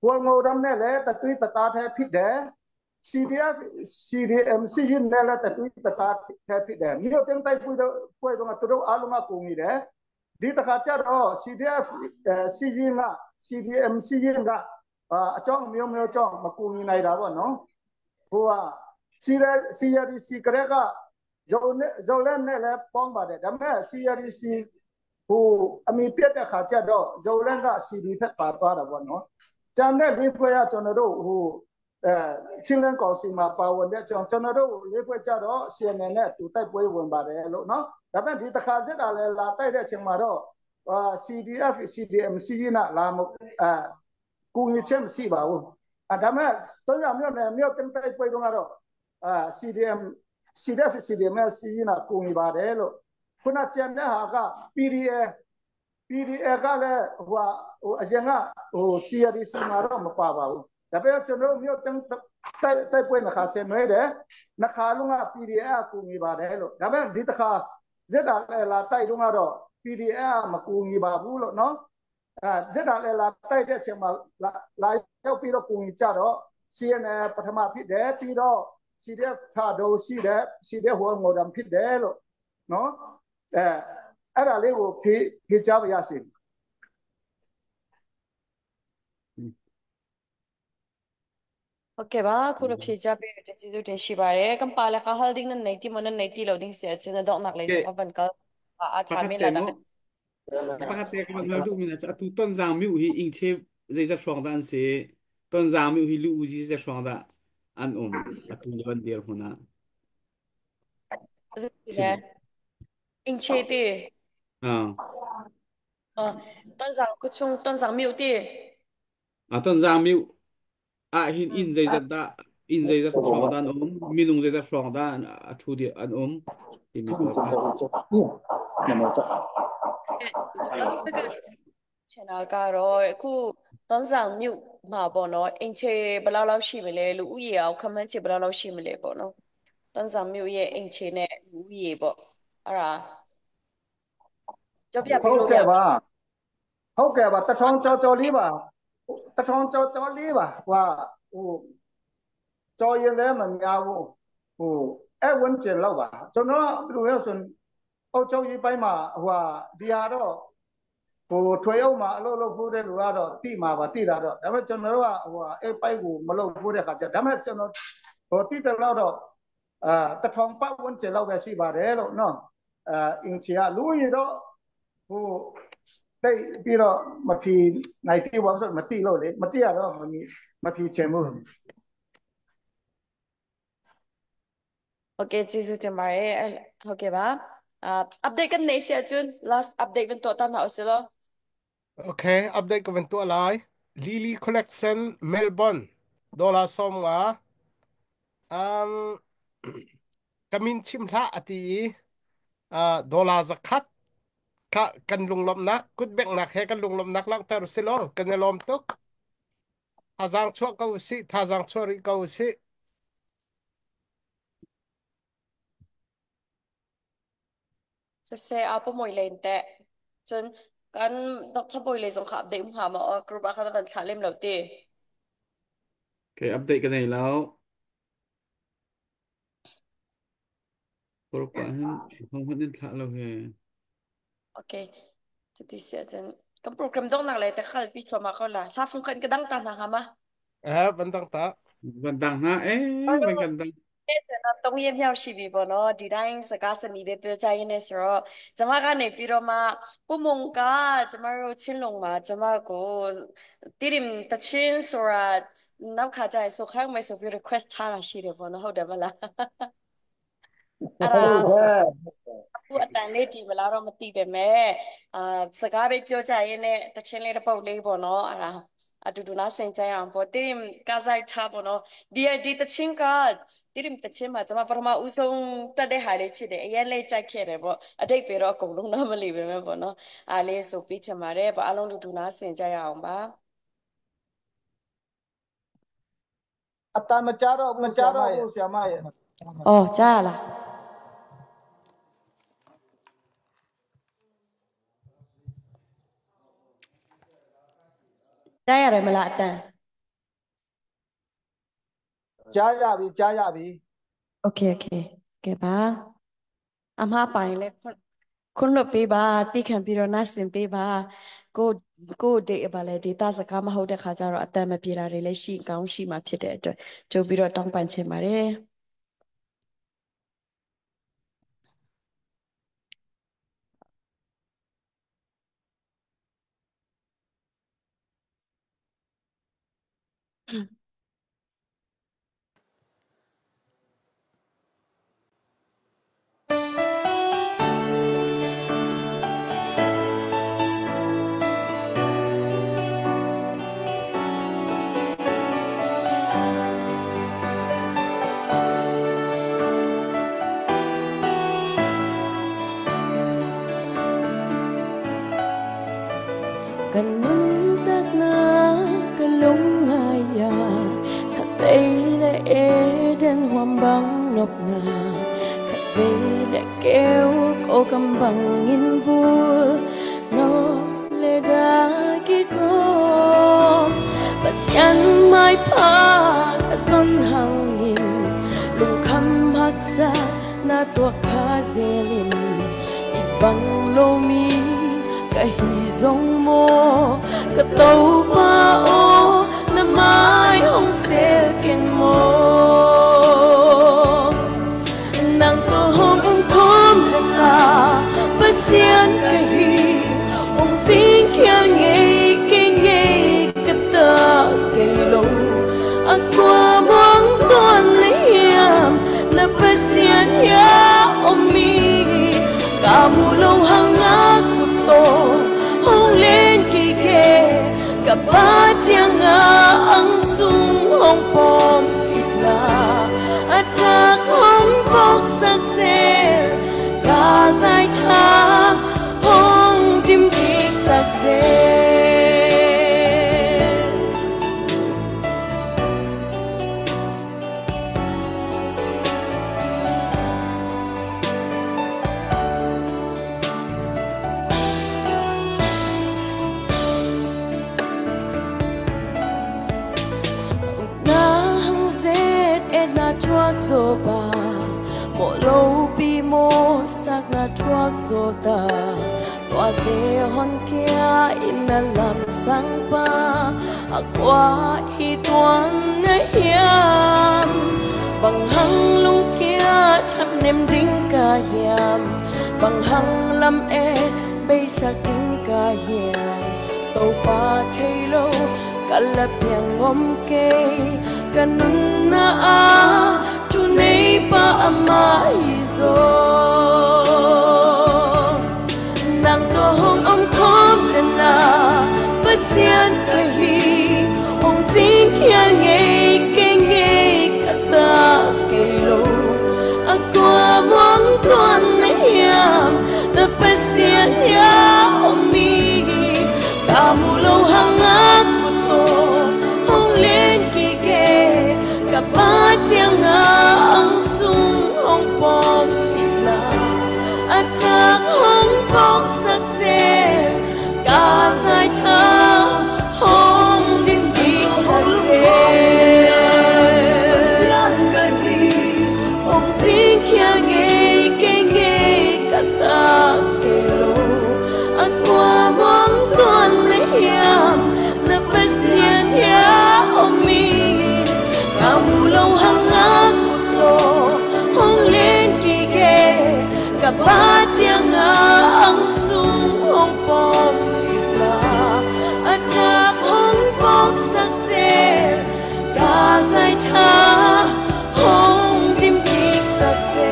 ဟိုငိုရမ်နဲ့လည်းတသွေးတသားထဲဖြစ်တယ် CDF CDM စီရင်နဲ့လည်းတသွေးတသားထဲဖြစ်တယ်မြို့တင်တိုက်ပွဲတော့ပွဲတော့သူတို့အားလုံးကကုန်နေတယ်ဒီတခါကျတော့ CDF စီရင်က CDM စီရင်ကအကြောင်းမျိုးမျိုးကြောင့်မကူညီနိုင်တာပေါ့နော်ဟိုက CRC ကလေးကဇုံနဲ့ဇုံလက်နဲ့လည်းပေါင်းပါတယ်ဒါပေမဲ့ CRC ဟိုအမိပြတ်တဲ့ခါကျတော့ဇုံလက်က CD ဖက်ပါသွားတာပေါ့နော်ကျန်တဲ့လေးဖွဲ့ကကျွန်တော်တို့ဟိုအဲချင်းလန်းကောင်စီမှာပါဝင်တဲ့ကျွန်တော်တို့လေးဖွဲ့ကြတော့ CNN နဲ့တူတိုက်ပွဲဝင်ပါတယ်လို့နော်ဒါပေမဲ့ဒီတစ်ခါစစ်တာလဲလာတိုက်တဲ့အချိန်မှာတော့အာ CDF CDM စီနာလာမအာကူညီချက်မရှိပါဘူးအဲဒါမဲ့တုံးရမြို့နယ်မြို့တင်တိုက်ပွဲတော့ကတော့အာ CDM CDF CDM စီနာကူညီပါတယ်လို့ခုနကျန်တဲ့ဟာက PDA PDA ကလည်းဟိုဟိုအရင်ကဟို CRDC မှာတော့မပါပါဘူးဒါပေမဲ့ကျွန်တော်တို့မြို့တင်တိုက်တိုက်ပွဲနှခါဆင်နွှဲတယ်နှခါလုံးက PDA ကကူညီပါတယ်လို့ဒါပေမဲ့ဒီတစ်ခါဇက်တာလည်းလာတိုက်တော့ကတော့ PDA ကမကူညီပါဘူးလို့နော်အဲဇက်တာလည်းလာတိုက်တဲ့အချိန်မှာလာရောက်ပြီးတော့ကူညီကြတော့ CNN ပထမဖြစ်တယ်ပြီးတော့ CDF ထာဒိုရှိတယ် CDF ဟိုငိုတံဖြစ်တယ်လို့နော်အဲအဲ့ဒါလေးကိုဖြေဖြေချပါရစေ ဟုတ်ကဲ့ပါခုလိုဖြေကြပေးတဲ့ကျေးဇူးတင်ရှိပါတယ်ကမ်ပါလခဟလ်ဒင်းနနေတီမနနေတီလောဒင်းဆရာချွန်းတော့နောက်လေး ကဲ စကဝန်ကအာ ပ ချာမီလာတာ ခတ်တဲမောပခတ်တဲကman hal du mi na atu ton zang mi hi ing che zeizat hrawng dah an si ton zang mi hi lu uzi zeizat hrawng dah an um atu le ban dir hmun ah လေ chim အင်ချေတီ ah အော်တန်ဆောင်ကချုံတန်ဆောင်မြူတီ a ton zang mi ah hin in zeizat dah in zeizat hrawng dah an um minung zeizat hrawng dah an a thu di an um timi pawl kha ကျမတို့က ချင်တာကတော့အခုသွန်ဆောင်မြုပ်မှာပေါ့နော်အင်ချေဘယ်လောက်လောက်ရှိမလဲလူဥယေအောင်ခမန်းချေဘယ်လောက်လောက်ရှိမလဲပေါ့နော်သွန်ဆောင်မြုပ်ရဲ့အင်ချေနဲ့လူဥယေပေါ့အဲ့ဒါပြောပြ ဟု ပေးလို့ရမ တ်ကဲ့ပါဟုတ်ကဲ့ပါတထောင်ကြော်ကြော်လေးပါတထောင်ကြော်ကြော်လေးပါဟိုဟိုကြော်ရင်လည်းမများဘူးဟိုအဲ့ဝန်းကျင်လောက်ပါကျွန်တော်ဘယ်လိုလဲဆိုအုတ်ချုပ်ကြီးပိုင်းမှာဟိုဟာဒီဟာတော့ဟိုထွေအုပ်မှာအလုပ်လုပ်ဖို့တဲ့လူကတော့တိမှာပါတိတာတော့ဒါပေမဲ့ကျွန်တော်တို့ကဟိုဟာအဲ့ပိုက်ကိုမလုပ်ဖို့တဲ့ခါကျဒါပေမဲ့ကျွန်တော်ဟိုတိတဲ့လောက်တော့အာတထောင်ပတ်ဝန်းကျင်လောက်ပဲရှိပါတယ်လို့နော်အာအင်ချီကလူကြီးတော့ဟိုတိတ်ပြီးတော့မဖြီနိုင်တိဘာလို့မတိလို့လေမတိရတော့မမီမဖြီချင်ဘူး โอเคကျေးဇူးတင်ပါတယ်အဲ့ဟုတ်ကဲ့ပါအာ update ကနေစီအကျွန်း last update ဝင်တော့တန်းအောင်စလို့ Okay update ကဝင်ตัวลาย Lily Collection Melbourne ဒေါ်လာสมงา um กมินชิมทะอตีอ่าดอลลาร์สักคัดค่ะกันลุงลมนักกุดเบกนักเฮกันลุงลมนักลังแต่รุสิลอกันลมตุกทาจางชั่วเกาสิทาจางชั่วริเกาสิ စဆေအပမွိလိန်တဲ့ကျွန်းကန်ဒေါက်တာဘွိလေဆောင်ခ update မှာမအော် group အခါတန်ခါလိမလို့တီ okay update กันแล้วกรุ๊ปอ่ะhin hong hin thla lo he Okay ဒီစီအကျွန်းကမ် program တော့နားလေတခါပြီးချมาခေါလာလာဖုန်ကန်ကဒန်းတန်နာဟာမ เออบันตังตา van dang na eh van kan dang အဲ့ဆိုတော့၃ရက်မြောက်ရှိပြီပေါ့နော်ဒီတိုင်းစကားစမိပဲပြောကြရင်းနဲ့ဆိုတော့ကျမကနေပြီးတော့မှပုံမုံကကျမတို့ချင်းလုံမှာကျမကိုတိရင်တချင်းဆိုတာနောက်ခါကျရင်ဆိုခိုင်းမယ်ဆိုပြီး request ထားတာရှိတယ်ပေါ့နော်ဟုတ်တယ်မလားအဲ့ဒါ ဟုတ်ကဲ့ အခုအတန်လေးဒီမလားတော့မသိပဲမဲ့အာစကားပဲပြောကြရင်းနဲ့တချင်းလေးတစ်ပုတ်လေးပေါ့နော်အဲ့ဒါအတူတူနားဆင်ကြရအောင်ပေါ့တိရင်ကစားထားပေါ့နော်ဒီဒီတချင်းကတိရင်တချင်းမှာကျွန်မပထမဦးဆုံးတက်တဲ့ဟာလေးဖြစ်တယ်အရင်လေးကြိုက်ခဲ့တယ်ပေါ့အတိတ်ပဲတော့အကုန်လုံးတော့မလီပဲမဲ့ပေါ့နော်အားလေးဆိုပြီးချင်ပါတယ်ပေါ့အလုံးတူတူနားဆင်ကြရအောင်ပါ အတမကြတော့ဘူးဆရာမရဲ့ဆရာမရဲ့ အော်ကြားရလား ကြားရတယ်မလားအတန် ကြားရပြီကြားရပြီ Okay okay ကဲပါအမှားပိုင်လဲခွန်းခွန်းလွတ်ပေးပါတိခံပြီးတော့နားဆင်ပေးပါကိုကိုဒေပါလေဒေတာစကားမဟုတ်တဲ့ခါကျတော့အတန်မပြေတာတွေလည်းရှိကောင်းရှိမှာဖြစ်တဲ့အတွက်ကြိုပြီးတော့တောင်းပန်ချင်ပါတယ် Kanun tak na kalungaya Khat vei le eden huam bang nop na Khat vei le keo ko kam bang in vua No le da ki ko Pasian mai pa ka son hangin Lung kham hak sa na tua kha zelin Ibang lomi ka hi zong mo ka to pa o na mai hong sel ken mo nang to hong ung khom ta na pasian ka hi ong jing kia ngei ke ngei ka ta ke lo akwa muang tuan na hiam na pasian ya omi Kamulong hangakuto hong len kike Kabatya nga ang sung hong pom kitna Atak hong bok sakse Kazay ta hong dim kik sakse Na hang zet et na truak zo ba Mo lo pi mo sak na truak zo ta Tua te hon kia in na lam sang pa Akwa hi tuan na hiam Bang hang lung kia thap nem ding ka hiam Bang hang lam e bay sak ding ka hiam Tàu pa thei lo kalapyang om ke kanun na a chunei pa amaizo nang to hong om khom te na pasian ka hi ong jing kia ngei ke ngei ka ta ke lo akwa muang tuan na hiam na pasian ya omi kamulo hangakuto hong len kike kabatya nga ang sung hong pom itna atak hong bok sakse kasai tha hong ding dik sakse ong jing kia ngei ke ngei kata ke lo akwa muang tuan na hiam na pasian ya omi kamulo hangakuto hong len kike kabatya nga ang sung hong pom itla atak hong bok sakse kazai tha hong dim kik sakse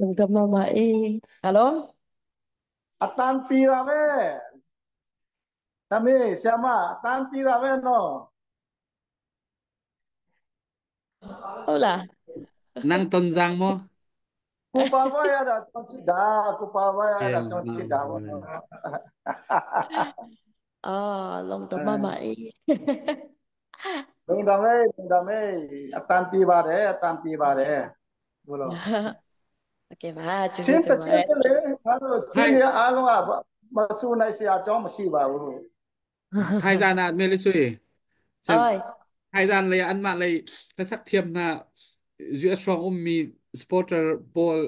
လုံတမမအေးဟယ်လို အတန်ပီရာပဲသမီးဆရာမအတန်ပီရာပဲနော် ဟုတ်လား Nang ton giang mo ကိုပါဝရတာကြောင့်ချစ်တာကိုပါဝရတာကြောင့်ချစ်တာပေါ့နော် အာလုံတမမအေး လုံတော်မေးလုံတော်မေးအတန်ပြေပါတယ်အတန်ပြေပါတယ်။ ဘလို့ โอเคပါကျေး ချင်း ဇူးတင်ပါတယ် တချင်းတလေဘာလို့ ထို ချင်းရအားလုံးကမဆူနိုင်စရာအကြောင်းမရှိပါဘူး ထိုင်ဇာနာမေလဆွေ အော် ထိုင်ဇန်le an mah lei hlasak thiam hna US hrawng ummi supporter pawl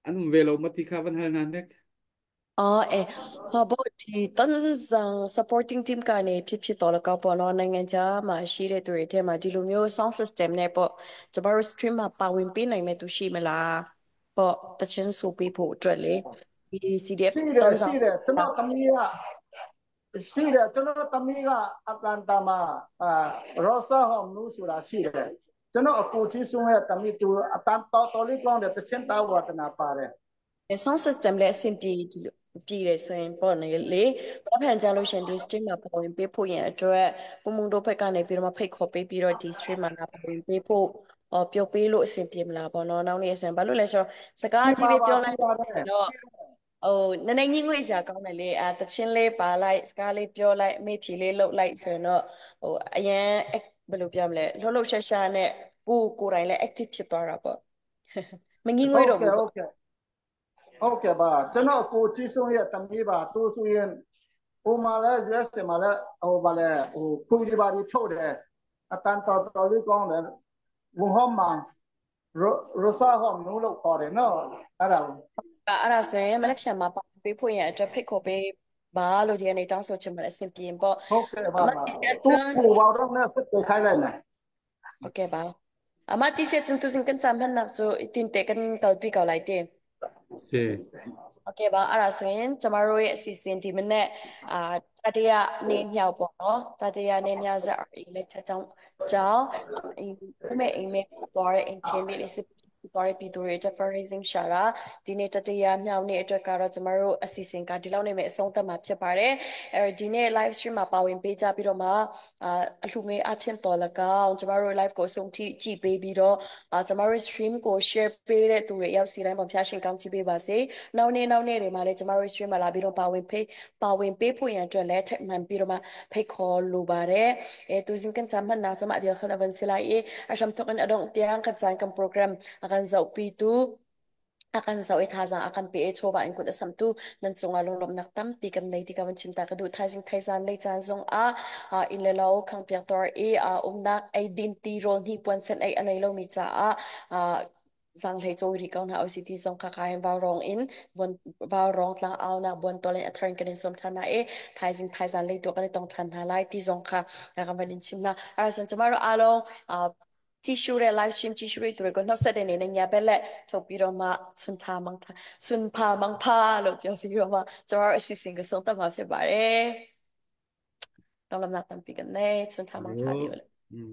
an um ve lo mati kha van hal hna nek. အော်အဲဟောပေါ့ဒီတန်ဆန် supporting team ကနေဖြစ်ဖြစ်တော်လကောက်ပေါ့နော်နိုင်ငံခြားမှာရှိတဲ့သူတွေထဲမှာဒီလိုမျိုး sound system နဲ့ပေါ့ကျမတို့ stream မှာပါဝင်ပေးနိုင်မဲ့သူရှိမလားပေါ့တချင်းဆိုပေးဖို့အတွက်လေဒီ CDF ရှိတယ် တန်ဆန် ရှိတယ်ကျွန်တော်သမီးကရှိတယ်ကျွန်တော်သမီးကအတ္တန်တာမှာအာရောဆာဟောမ်နူဆိုတာရှိတယ်ကျွန်တော်အကူကြီးဆုံးရဲ့သမီးသူအတန်တော်တော်လေးကောင်းတယ်တချင်းတော်ဝါဒနာပါတယ် sound system လည်းအဆင်ပြေဒီလိုပြည်တယ်ဆိုရင်ပေါ့နေလေဘာဖန်ကြလို့ရှရင်ဒီ stream မှာပေါ်ဝင်ပေးဖို့ရင်အတွက်ပုံမှုတို့ဘက်ကနေပြီးတော့မှဖိတ်ခေါ်ပေးပြီးတော့ဒီ stream မှာလာပေါ်ဝင်ပေးဖို့အော်ပြောပေးလို့အဆင်ပြေမလားပေါ့နော်နောက်နေ့ဆိုရင်ဘာလို့လဲဆိုတော့စကား ဒီ ကြီး မှာပါပြ လေးပြောလိုက် ပါတယ် တော့ဟိုနည်းနည်းညှိငွေ့စရာကောင်းတယ်လေအာတချင်းလေးပါလိုက်စကားလေးပြောလိုက်အမေဖြေလေးလှုပ်လိုက်ဆိုရင်တော့ဟိုအရန်ဘယ်လိုပြောမလဲလှုပ်လှုပ်ရှားရှားနဲ့ကိုကိုယ်တိုင်လည်း active ဖြစ်သွားတာပေါ့မငြီးငွေ့ ဟုတ် တော့ဘူးပေါ့ ကဲ့ဟုတ်ကဲ့ဟုတ်ကဲ့ပါကျွန်တော်အကူကြီးဆုံးရဲ့သမီးပါသူဆိုရင်ဟိုမှာလဲ US မှာလဲဟိုပါလဲဟိုခွေဒီပါဒီထုတ်တယ်အတန်တော်တော်လေးကောင်းတယ်ဝန်ဟောမှာရိုဆာဟောမ်နူလို့ခေါ်တယ်နော်အဲ့ဒါ အဲ့ဒါဆိုရင်မနေ့ဖြန်မှာပါပေးဖို့ရန်အတွက်ဖိတ်ခေါ်ပေးပါလို့ဒီနေ့တောင်းဆိုချင်ပါတယ်အဆင်ပြေပေါ့ ဟုတ်ကဲ့ အမ ပါပါ တိဆက် သူ ချွန် ကိုဘောတော့နဲ့ဆက်ခိုင်းလိုက်မယ် โอเคပါအမတိဆက်ချွန်သူစင်ကန်ဆမ်ဟန်နက်ဆိုတင်တေကန်ကလ်ပီကောလိုက်တင် စေ โอเคပါအဲ့ဒါဆိုရင်ကျမတို့ရဲ့အစီအစဉ်ဒီမနေ့အာတတိယနေ့မြောက်ပေါ့နော်တတိယနေ့မြောက်ဇက်အီလက်ချက်ကြောင်းကြောင်းအိမ်ဥမဲ့အိမ်မဲ့သွားတဲ့အိမ်ချင်းပြည်လေးစစ်သွားတဲ့ပြည်သူတွေအတွက် fundraising ရှာတာဒီနေ့တတိယမြောက်နေ့အတွက်ကတော့ကျမတို့အစီအစဉ်ကဒီလောက်နဲ့ပဲအဆုံးသတ်မှာဖြစ်ပါတယ်အဲဒီနေ့ live stream မှာပါဝင်ပေးကြပြီးတော့မှအာအလှူငွေအဖြစ်တော်၎င်းကျမတို့ live ကိုအဆုံးထိကြည့်ပေးပြီးတော့အာကျမတို့ stream ကို share ပေးတဲ့သူတွေရောက်စီတိုင်းပေါ်ဖျားရှင်ကောင်းချီးပေးပါစေနောက်နေ့နောက်နေ့တွေမှာလည်းကျမတို့ stream မှာလာပြီးတော့ပါဝင်ဖေးပါဝင်ပေးဖို့ရန်အတွက်လည်းထပ်မံပြီးတော့မှဖိတ်ခေါ်လိုပါတယ်အဲသူစင်ကန်စမ်ဟန်နာစမအဒီခလဝန်စလိုက်အရှမ်တော့အဒုံတျန်ကဇန်ကမ် program အကန်ဇောပီတူ akan zau i thazang akan pe chowa in kut asam tu nan chunga lunglom nak tam pi kan nei ti ka wan chimta ka du thaising thaizan lei chan zong a in le lo khang piak tor e a umnak ei din ti rol ni puan fen ei anei lo mi cha a zang hlei chawi ri ko hna usih ti zong kha ka hin vaurawng in bon vaurawng tlang aunak bon tol in a thar in kan in sawm ṭhan hna i thaizing thaizan lei tu kan i tong ṭhan hna lai ti zong kha kan van in chim hna. အဲ့ဒါဆိုကျမတို့အားလုံးအာကြည့်ရှုတဲ့ live stream ကြည့်ရှုတဲ့သူတွေကိုနှုတ်ဆက်တဲ့အနေနဲ့ညာဘက်လက်ထုတ်ပြီးတော့မှဆွန်ထာမောင်ထာဆွန်ဖာမောင်ဖာလို့ပြောပြီးတော့မှကျမတို့အစီအစဉ်ကိုဆုံးသတ်မှာဖြစ်ပါတယ်။တော့လမနာတံပီကနေဆွန်ထာမောင်ထာဒီ อืม